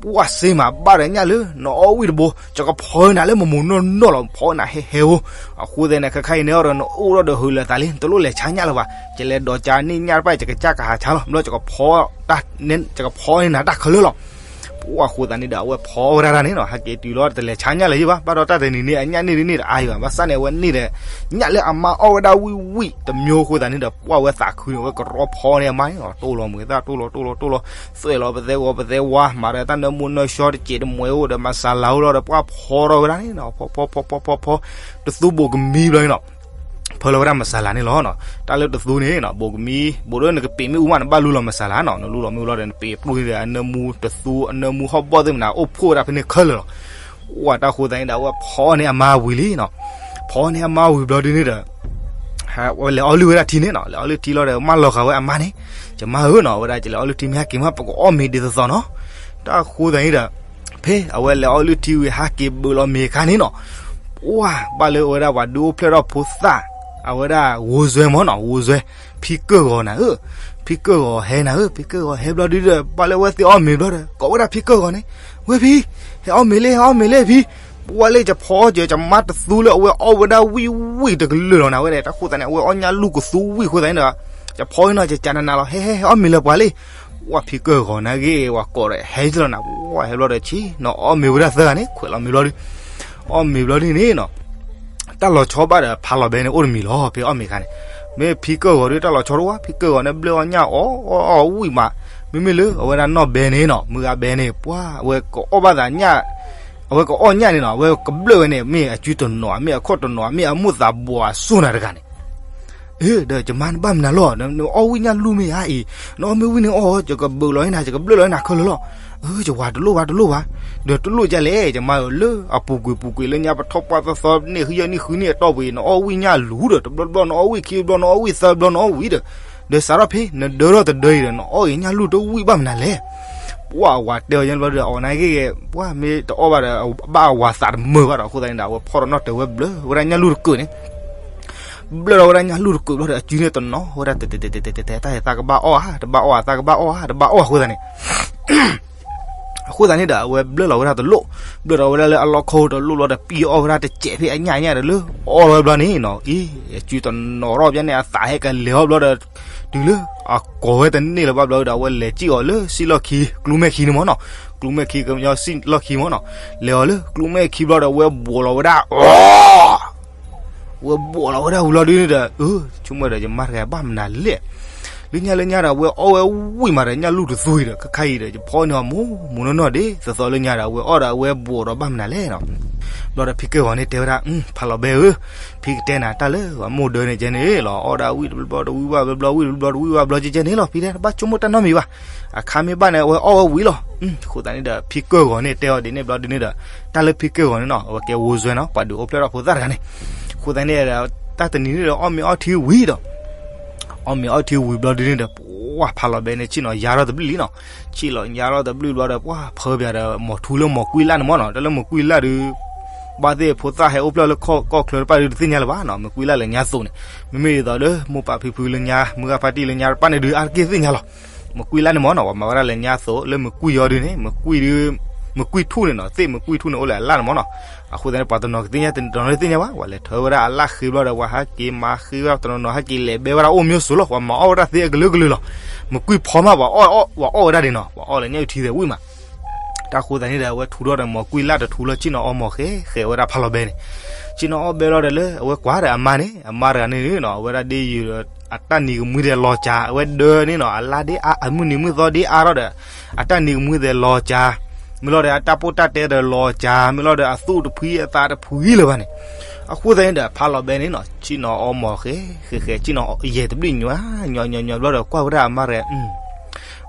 ပှၢ်စ့မးဘၣ်ဒီးညၣ်လၢနအီၣ်ဝံၣ်တဘိ, ယကဖီနၤလၢမမိၢ်နီၢ်နီၢ်လီၤ, ဖီနၤဟဲဟဲဧိၤ. အဃိသတးန့ၣ် ခဲခါအံၤန့ၣ်ဒီး နအိၣ်ထီၣ်ဒီးဟုးလၢသးလံ, နတလိၣ်လဲၤဆါညၣ်လၢၤဘၣ်, ယလဲၤဒိးကၠၤန့ၢ်ညၣ်တဖၣ် ယကစၢ်ကဟးဆါလီၤ, ဘျီယကဖီ ယကဖီန့ၢ်နၤတၢ်ခဲလၢာ်လီၤ. ပှၢ်အဃိသတးန့ၣ်ဒီး အဝဲဖီဝဲဒၣ်တၢ်န့ၣ်နီၤ, ဟဲက့ၤတုၤလီၤတလဲၤဆါညၣ်လၢၤယဘၣ်, ဘၣ်ဒီးတၢ်တနံၤန့ၣ် အညၣ်န့ၢ်ဒ်န့ၣ်တအါယဘၣ်, ဘၣ်ဆၣ်န့ၣ် အဝဲန့ၢ်ဒီး ညၣ်လၢအမါအီၣ်ဝဲဒၣ်ဝံၣ်ဝံၣ်တမျိုးအဃိသတးန့ၣ်ဒီး ပှၢ်ဝဲသးခုန့ၣ် အဝဲကရီဖီန့ၢ်အမါန့ၣ်နီၤ, တိၢ်လီၤမုာ်သၣ် တိၢ်လီၤတိၢ်လီၤတိၢ်လီၤ, သွဲၣ်လီၤပသဲဂီၤပသဲဝါ, မၤဒီးတၢ်နၢမူနၢဆှီတစဲးတမှဲၤအိၣ်ဒီး မၤစၤလၤအိၣ်လီၤဒီး ပှၢ်ဖီထီၣ်ဝဲဒၣ်န့ၣ်နီၤ, ဖီဖီဖီဖီဖီဖီ, တသူဘိးကမံဘျီန့ၣ်နီၤ ဖၢလီၤဝဲဒၣ်မၤစၤလၤန့ၣ်လီၤ. တၢ်လၢတသူန့ၣ်နီၤ ဘိးကမံ, ဘိးဒီးနကပ့ၤမ့ၣ်အူမး နဘၣ်လူလီၤမၤစၤလၤနီၤ, နလူလီၤမ့ၣ်အူလီၤဒီး နပ့ၤပျူၢ်န့ၣ်ဒီး အနၢမူတသူ အနၢမူဟီၣ်ဘီၣ်သ့ၣ်မနၤ အိၣ်ဖှိၣ်ဝဲဒၣ်ဖဲန့ၣ်ခဲလၢာ်လီၤ. ပှၢ်တၢ်ဃိသတးန့ၣ်ဒီး အဝဲဖီန့ၢ်အမါဝံၤလံနီၤ, ဖီန့ၢ်အမါဝံၤဘျီဒ်န့ၣ်ဒီး ဝဲလဲၤအီလုၢ်ဝဲဒၣ်ထံန့ၣ်နီၤ, လဲၤအီလုၢ်ထံလီၤဒီး မၢလီၤဃာ်ဝဲအမါန့ၣ်, ယမါဧၢနီၤ, အဝဲဒၣ် ယလဲၤအီလုၢ်ထံမ့ၢ်ဟဲက့ၤမး ပကအီၣ်မ့ၤဒ်သိးသိးနီၤ. တၢ်ဃိသတးန့ၣ်ဒီး ဖဲအဝဲလဲၤအီလုၢ်ထံဝံၤ ဟဲက့ၤဘုးလီၤမ့ၤအခါန့ၣ်နီၤ, ပှၢ်ဘၣ်လၢအဝဲဒၣ်ပှၤဒုးအိၣ်ဖျဲၣ်ထီၣ်ဖိသၣ်, အဝဲဒၣ်ဝိစွဲမၢ်နီၤ, ဝိစွဲ, ဖံကၢၢ်ဂီၤနၤဧၢ, ဖံကၢၢ်ဂီၤဟဲနၤဧၢ, ဖံကၢၢ်ဂီၤဟဲဘျီဒ်ဒီး ဘၣ်လၢအဝဲသ့ၣ်အီၣ်မ့ၤဘျီဒီး ကိးဝဲဒၣ်ဖံကၢၢ်ဂီၤန့ၣ်, ဝဲဖံ, ဟဲအီၣ်မ့ၤလံ ဟဲအီၣ်မ့ၤလံဖံ, ပှၢ်လၢယဖီက့ၤ ယမါတသူလၢအဝဲအီၣ်ဝဲဒၣ်ဝံၣ်ဝံၣ်တကလုာ်လီၤနၤဝဲန့ၣ်, တၢ်ဃိသတးန့ၣ် အဝဲအီၣ်ညၣ်လူၢ်ကသူဝံၣ်အဃိသတးန့ၣ်ဒီး ယဖီအံၤနီၤ ယကနနၤလီၤ, ဟဲဟဲဟဲအီၣ်မ့ၤလၢပှၤလံ. ပှၢ်ဖံကၢၢ်ဂီၤနၤဂ့ၤ ပှၤကိးဒီးဟဲလီၤနၤ, ပှၢ်ဟဲဘျီဒီးဆ့နီၤ အီၣ်မ့ၤဝဲဒၣ်သၢဂၤန့ၣ် ခွဲးလီၤမ့ၤဘျီဒုး, အီၣ်မ့ၤဘျီဒုးန့ၣ်နီၤ တၢ်လီၤဆီဘၣ်ဒီး ဖးလီၤဘဲန့ၣ် အိၣ်တမံၤလီၤ ဖဲအီၣ်မ့ၤအခါန့ၣ်, မ့ၢ်ဖံကၢၢ်ဂီၤဒုး တၢ်လီၤဆီတအိၣ်ဘၣ်, ဖံကၢၢ်ဂီၤန့ၣ် ဘျၢၣ်အီၣ်ညၣ်အီၣ်အီၣ်ဝံၣ်မး, မ့မ့ၢ်လၢအဝဲဒၣ်နီၢ်ဘဲန့ၣ်နီၤ မုၢ်ဂၤဘဲန့ၣ် ပှၢ်အဝဲကအီၣ်ဘၣ်သးညၣ်, အဝဲကအီၣ်ညၣ်န့ၣ်နီၤ အဝဲကဘျၢၣ်ဝဲန့ၣ် မ့ၢ်အစုတနီၤ မ့ၢ်အခိၣ်တနီၤ မ့ၢ်အမိၢ်သးဘှီးအစိၢ်နၤတဂၤန့ၣ် အၢ ဒီးယမါနဘၣ်မနုၤလီၤ နအီၣ်ဝံၣ်ညၣ်လူၢ်မ့ၢ်ဧါအံၤ, နအီၣ်မ့ၢ်ဝံၣ်န့ၣ်အီၣ် ယကဘုးလီၤန့ၢ်နၤ ယကဘျၢၣ်လီၤန့ၢ်နၤခဲလၢာ်လီၤ. အၢ ယဝၤတလိၣ်ဘၣ်တလိၣ်ဘၣ်, ဒီးတလိၣ်ဒ်လဲၣ် ယမါဧၢ လၢအပူၤကွံာ်ပူၤကွံာ်လၢညါပထီၣ်ပှၢ်သီသီ နံၣ်ဃုယဲၢ်နံၣ်ဃုနံၣ်အတီၢ်ပူၤအံၤ နအီၣ်ဝံၣ်ညၣ်လူၤဒီး တဘျီတဘျီနအီၣ်ဝံၣ်ခံဘျီ နအီၣ်ဝံၣ်သၢဘျီ နအီၣ်ဝံၣ်ဒီး ဒီးစးထီၣ်ဖဲနဒၢထီၣ်တဒၢအံၤဒီး နအီၣ်က့ၤညၣ်လူၢ်တဝံၣ်ဘၣ်မနုၤလဲၣ်. ပှၢ်အဝၤတဲအီၤညါဘျီဒီး အီၤနၤဂ့ၤဂ့ၤ ပှၢ်မ့ၢ်တအီၣ်ဘၣ်ဒီး ဘၣ်အဝၤသးတမုာ်ဘၣ်ဒီး အဃိသတးန့ၣ်ဒီး အဝဲဖီၣ်ဒီးနီၣ်တၢၤဝဲဘျၢဝဲဒၣ်ညၣ်လူၢ်တကုာ်န့ၣ် ဘျၢထီၣ်ဝဲဒၣ်ညၣ်လူၢ်တကုာ်ဘျီဒီး အစုန့ၣ်တနီၤဝဲဒၣ် တဲတဲတဲတဲတဲ တၢ်သးကဘၣ်အီၣ်ဧါ တဘၣ်အီၣ်ဧါ သးကဘၣ်အီၣ်ဧါ တဘၣ်အီၣ်အဃိသတးန့ၣ် အဃိသတးန့ၣ်ဒီး အဝဲဘျၢလီၤဝဲဒၣ်တလိၣ်, ဘျၢထီၣ်ဝဲဒၣ်လၢအလီၢ်ခိၣ်တလိၣ်လီၤဒီး ပံၢ်အီၣ်ဝဲဒၣ်တစဲးဖဲအညၣ်ညၣ်ဒီးလၢ အီၣ်လီၤဝဲဘျီန့ၣ်နီၤ အံၤ အစုတနီၤထီၣ်ဘျီန့ၣ် အသးဟဲကလဲၤအီၣ်ဘျီဒီး တုၤလၢအကိးဝဲတန့ၢ်လၢၤဘၣ်ဘျီဒီး အဝဲလဲၤစံၣ်အီၤလၢစံၣ်လီၢ်ခံ ကျူမဲၢ်ခံန့ၣ်မ့ၢ်နီၤ, ကျူမဲၢ်ခံကညီစံၣ်လီၢ်ခံမ့ၢ်နီၤ, လဲၤအီၤလၢကျူမဲၢ်ခံဘျီဒီး အဝဲဘှီးလီၤဝဲဒၣ် အီ ဝဲဘှီးလီၤဝဲဒၣ်ဝံၤလီၤဒုးန့ၣ်ဒီး အၢ ဆိကမိၣ်ဒီး ယမါတဂၤဘၣ်မနုၤလဲၣ်. လၢညါလၢညါဒီး အဝဲအီၣ်ဝဲဝံၣ်မးဒီး ညၣ်လူၢ်တသူအံၤဒီး ခါခါအံၤဒီး ယဖီန့ၢ်အီၤမူမူနီၢ်နီၢ်ဒ်သိးသိးလၢညါဒီး အဝဲအီၣ်ဒီးအဝဲဘှီးဒီးဘၣ်မနုၤလဲၣ်နီၤ. ဘျီဒီးဖံကၢၢ်ဂီၤန့ၣ်တဲဝဲဒၣ် ဖးလီၤဘဲဧၢ, ဖံကတဲနၤတၢ်လၢပှၤမိၢ်ဒၢန့ၣ်ကဲန့ၣ်လီၤ, အီၣ်ဒၣ်ဝံၣ်တဘျီတဝံၣ်ဘၣ်ဘျီ ဝံၣ်တဘျီတဝံၣ်ဘၣ်ဘျီကဲကဲန့ၣ်လီၤ. ဖံတဲ တဘၣ်ဆိကမိၣ်တၢ်နီတမံၤဘၣ်. အခါမ့ၢ်ဘၣ်န့ၣ် အဝဲအီၣ်ဝဲဝံၤလီၤ. အဃိသတးန့ၣ်ဒီး ဖံကၢၢ်ဂီၤန့ၣ်တဲအီၤဒ်န့ၣ်ဘျီဒုးန့ၣ်ဒီး တၢ်လၢဖံကၢၢ်ဂီၤန့ၣ်နီၤ အဝဲကဲဝိစွဲနီၤ ပှၤဒုးအိၣ်ဖျဲၣ်ထီၣ်ဖိသၣ်တဂၤန့ၣ်. အဃိသတးန့ၣ်ဒီး တၢ်တနံၤန့ၣ်ဒီး အီၣ်မ့ၤအီထံဝံၤဒီး အီၣ်မ့ၤအီထံဝံၤဘျီဒုန့ၣ်ဒီး ပှၤဖးလီၤဘဲန့ၣ် ဆ့ၣ်နီၤယါထီၣ်တဘျုးလံနီၤ. ဆ့ၣ်နီၤယါထီၣ်တဘျုးဘျီဒီး ပှၤဖၢပၠးဒီး မီၤထူလၢမီၤကွံလၢ်န့ၣ်မၢ်နီၤ. တၢ်လၢမီၤကွံလၢ်ဒုး ဘၣ်သ့ၣ်ဖိသၣ်ဟဲအိၣ်ဖျဲၣ်လၢကီၢ်ချၢတဖၣ်ဒုး တသ့ၣ်ညါလၢၤဘၣ်နီၤ. မီၤကွံလၢ်လၢညါသိးန့ၣ် မ့မ့ၢ်ဒ်သိးလၢ မိၢ်ပၢ်ဖံဖုလၢညါ မုၢ်ဂၢ်ဖါတံၢ်လၢညါတဖၣ်န့ၣ်ဒုး အါတက့ၢ်သ့ၣ်ညါလီၤ. မီၤကွံလၢ်န့ၣ်မၢ်နီၤ ပှၤမၤဝဲဒၣ်လၢညါသိး လၢမီၤကွံယီၤဒုးန့ၣ် မီၤကွံဒုး မီၤကွံထူၣ်န့ၣ်နီၤ သ့ၣ်မီၤကွံထူၣ်န့ၣ် အိၣ်လၢအလၢ်န့ၣ်မၢ်နီၤ. အဃိသတးန့ၣ် ပှၤတနီၤကသ့ၣ်ညါ တနီၤတသ့ၣ်ညါဘၣ်. ပှၤလဲၤထၢဝဲဒၣ်အလၢ်ဃ့ဘျီဒီး ပှၤဟဲက့ၤမၤဃ့ဝဲဒၣ် တနီၤနီၤဟဲက့ၤလဲၤဘဲဝဲဒၣ် အိၣ်မ့ၢ်စိၤလီၤ. ပှၤမၤအီၣ်ဝဲဒၣ်သ့အကလုာ်ကလုာ်လီၤ. မီၤကွံဖီမး ပှၤအီၣ်ဝဲဒၣ်ဒ်နီၤ ပှၤအီၣ်လၢညါအုၣ်ထံသဲးဝံၣ်မး. တၢ်ဃိသတးန့ၣ်ဒီး အဝဲထူထီၣ်ဒီးမီၤကွံလၢ်တထူလီၤ ဆ့ၣ်နီၤအီမီၤဃဲ ဃဲဝဲဒၣ်ဖးလီၤဘဲန့ၣ် ဆ့ၣ်နီၤအီဘဲလီၤဒီးလၢ အဝဲကွၢ်ဒီးအမါန့ၣ် အမါတဂၤန့ၣ်နီၤ အဝဲဒၣ်ဒ်ယုာ်ဒီး အတၢ်နံၤကမှံသဲးလီၤစှၤ အဝဲဒၢန့ၣ်နီၤ အလါဒ်အါ အမုၢ်နံၤမုၢ်သီဒ်အါထီၣ်ဒီး အတၢ်နံၤကမှံသဲးလီၤစှၤ မ့ၢ်လီၤဒီး အတၢ်ပိၢ်တၢ်တဲဒီးလီၤစှၤ မ့ၢ်လီၤဒီး အသူၣ်တဖှံအသးတဖှံလၢၤဘၣ်န့ၣ်. အဃိသတးန့ၣ်ဒီး ဖးလီၤဘဲန့ၣ်နီၤ ဆ့ၣ်နီၤအီမီၤဃဲ ဃဲဃဲ ဆ့ၣ်နီၤယဲၢ်တဘျုးညီ ညီညီညီဘျီဒီး ကွၢ်ဝဲဒၣ်အမါတဂၤ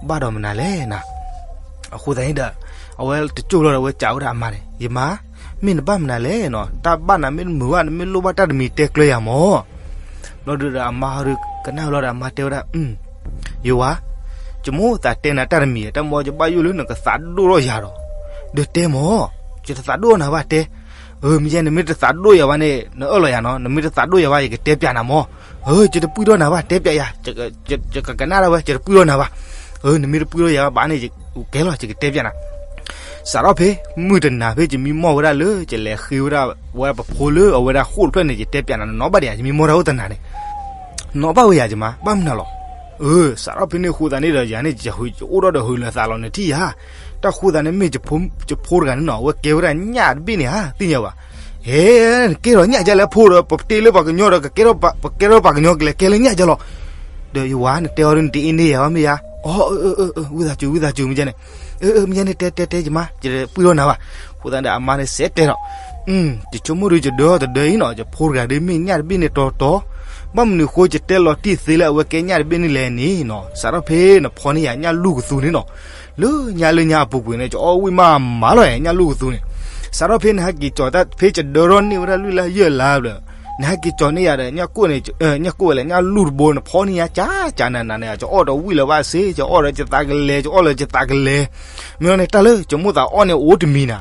ဘၣ်ဒီးမနုၤလဲၣ်နီၤ. အဃိသတးန့ၣ်ဒီး အဝဲတကၠိၢ်ဘျီဒီး အဝဲစံးဝဲဒၣ်အမါန့ၣ် ယမါ မ့ၢ်နဘၣ်မနုၤလဲၣ်နီၤ တၢ်ဘၣ်နၤမ့ၢ်တမုာ်ဘၣ် နမ့ၢ်လိၣ်ဘၣ်တၢ်တမံၤတဲကျၢၤယၤမၢ်. ဘျီဒုဒီးအမါဟီဒုကနၣ်ဘျီဒီး အမါတဲဝဲဒၣ် ယဝၤ ယမိၣ်သးတဲနၤတၢ်တမံၤ တၢ်မ့ၢ်ယဘၣ်ယိၣ်လၢနကသးဒိၣ်ထီၣ်ယၤဒီး ဒီးတဲမၢ် ယတသးဒိၣ်နၤဘၣ်တဲ. မ့ၢ်ယဲန့ၣ် မ့ၢ်တသးဒိၣ်ယၤဘၣ်န့ၣ် နအၢၣ်လီၤယၤနီၤ နမ့ၢ်တသးဒိၣ်ယၤဘၣ် ယကတဲပၠးနၤမၢ်. ယတပှံၢ်ထီၣ်နၤဘၣ် တဲပၠးယၤ ယကကနၣ်ဒၣ်ဝဲ ယတပှံၢ်ထီၣ်နၤဘၣ်. နမ့ၢ်တပှံၢ်ထီၣ်ယၤဘၣ်န့ၣ် ယကဲလီၤ ယကတဲပၠးနၤ စးထီၣ်ဖဲ မုၢ်တနၤဖဲယမံမီၢ်ဝဲဒၣ်လၢ ယလဲၤဃ့ဝဲဒၣ်ဝဲပဖိလၢအဝဲဒၣ်ဃိၣ်တဖျၢၣ်န့ၣ် ယတဲပၠးနၤ နနီၣ်ဘၣ်ဒံးဧါ ယမံမီၢ်တၢ်အိၣ်တနၤန့ၣ် နီၣ်ဘၣ်ဝဲယၤယမါ ဘၣ်မနုၤလီၤ. စးထီၣ်ဖဲန့ၣ်အဃိသတးန့ၣ်ဒီး ယၤန့ၣ် ယအိၣ်ဒီးဒီးဟုးလၢသးလီၤ နထံၣ်ယၤ တၢ်ဃိသတးန့ၣ်မ့ၢ် ယဖိတဂၤန့ၣ်နီၤ အဝဲကဲဝဲဒၣ်ညၣ်တဘ့ၣ်န့ၣ်ဧါ သ့ၣ်ညါဘၣ်. ဟဲ နကဲထီၣ်ညၣ်ကလဲၣ်ဖိဒီး ပတဲလၢပှၤကညီဒီး ကကဲထီၣ်ပှၤကညီကလဲၤကဲလၢညၣ်ကလီၤ. ဒီးယဝၤ နတဲအီၤဒ်နတအ့န့ၢ်ယၤဘၣ်မ့ၢ်ယၤ အ ဝံသးစူၤ ဝံသးစူၤ မ့ၢ်ယဲန့ၣ် မ့ၢ်ယဲန့ၣ် တဲတဲတဲယမါ ယတပှံၢ်ထီၣ်နၤဘၣ်. အဃိသတးဒီးအမါန့ၣ်စဲးတဲဒီး ယဆိကမိၣ်ဒုး ယဒၢတဒၢအံၤနီၤ ယဖိတဂၤဒ်မ့ၢ်ညၣ်တဘ့ၣ်န့ၣ်တီတီ, ဘၣ်မနုၤဃိ ယတဲလီၤတံၢ်သ့လၢအဝဲကဲညၣ်တဘ့ၣ်န့ၣ်လဲၣ်န့ၣ်နီၤ, စးထီၣ်ဖဲနဖီန့ၢ်ယၤညၣ်လူၢ်ကသူန့ၣ်နီၤ, လၢညါလၢညါအပူၤကွံာ်န့ၣ် ကအီၣ်ဝံၣ်မးမးလီၤ ညၣ်လူၢ်ကသူန့ၣ်, စးထီၣ်ဖဲနဟဲက့ၤကၠီၤတၢ် ဖဲယဒၢထီၣ်န့ၢ်ဝဲဒၣ်လွံၢ်လါယဲၢ်လါဘျီ နဟဲက့ၤကၠီၤန့ၢ်ယၤဒီး ညၣ်ကိၣ်န့ၣ် ညၣ်ကိၣ်ဝဲလဲၣ် ညၣ်လူၢ်တဘိန့ၣ် ဖီန့ၢ်ယၤကၠးကၠးနၤနၤန့ၣ် ကအီၣ်ဒီးဝံၣ်လၢၤဘၣ်စ့ၢ် ကအီၣ်ဒီးယသးကလဲၤ ကအီၣ်လၢယသးကလဲၤ, မ့ၢ်လီၤန့ၣ် တၢ်လၢယမိၣ်သးအီၣ်န့ၣ်အိၣ်တမံၤနၤ,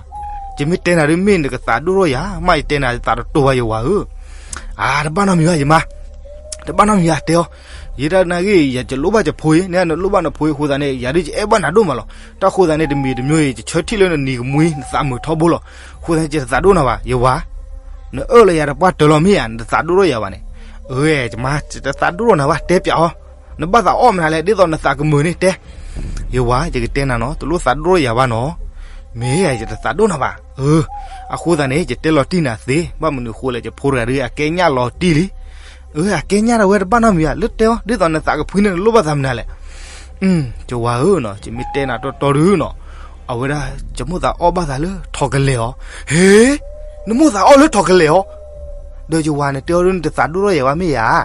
ယမ့ၢ်တဲနၤဒ်မ့ၢ်နကသးဒိၣ်ထီၣ်ယၤ မ့ၢ်ယတဲနၤယသးတတိၤဘၣ်ယဝၤဧၢ, အါ တဘၣ်နီတမံၤဘၣ်ယမါ, တဘၣ်နီတမံၤယတဲအီၤ, ယဲဒၣ်နာ်ဂ့ၢ် ယၤယလိၣ်ဘၣ်ယဖိအံၤ နနလိၣ်ဘၣ်နဖိအံၤအဃိသတးန့ၣ် ယၤဒ်ယအဲၣ်ဘၣ်နၤဒိၣ်မးလီၤ, တၢ်ဃိသတးန့ၣ် တမံၤတမံၤအံၤ ယဆၢထံၣ်လၢနနံၤကမှံ နသးမုာ်ထီဘိလီၤ, အဃိသတးန့ၣ် ယတသးဒိၣ်နၤဘၣ် ယဝၤ, နအၢၣ်လီၤယၤတပှၢ်တၢၢ်လီၤမ့ၢ်ဧါ နတသးဒိၣ်ထီၣ်ယၤဘၣ်န့ၣ်, အၢ ယမါ ယတသးဒိၣ်ထီၣ်နၤဘၣ် တဲပၠးအီၤ, နဘၣ်သးအီၣ်မနုၤလဲၣ် ဒ်သိးနသးကမုာ်န့ၣ်တဲ, ယဝၤ ယကတဲနၤနီၤ တလိၣ်သးဒိၣ်ထီၣ်ယၤဘၣ်နီၤ, မ့ၢ်ယတသးဒိၣ်နၤဘၣ်, အဃိသတးန့ၣ် ယတဲလီၤတံၢ်နၤသ့ ဘၣ်မနုၤဃိလဲၣ် ယဖိတဂၤဒ်အကဲညၣ်လီၤတံၢ်လံ, အၢ အကဲညၣ်ဒၣ်ဝဲတဘၣ်နီတမံၤဧါ လၢတဲအီၤ ဒ်သိးနသးကဖှံန့ၣ် နလိၣ်ဘၣ်သးမနုၤလဲၣ်, ယဝၤဧၢနီၤ ယမ့ၢ်တဲနၤတီတီဒုနီၤ, အဝဲဒၣ် ယမိၣ်သးအီၣ်ဘၣ်သးလၢထိးကလဲာ်အီၤ, ဟ့ နမိၣ်သးအီၣ်လၢထိးကလဲာ်အီၤ, ဒီးယဝၤန့ၣ်တဲအီၤဒ်နတသးဒိၣ်ထီၣ်ယၤဘၣ်မ့ၢ်ဧါ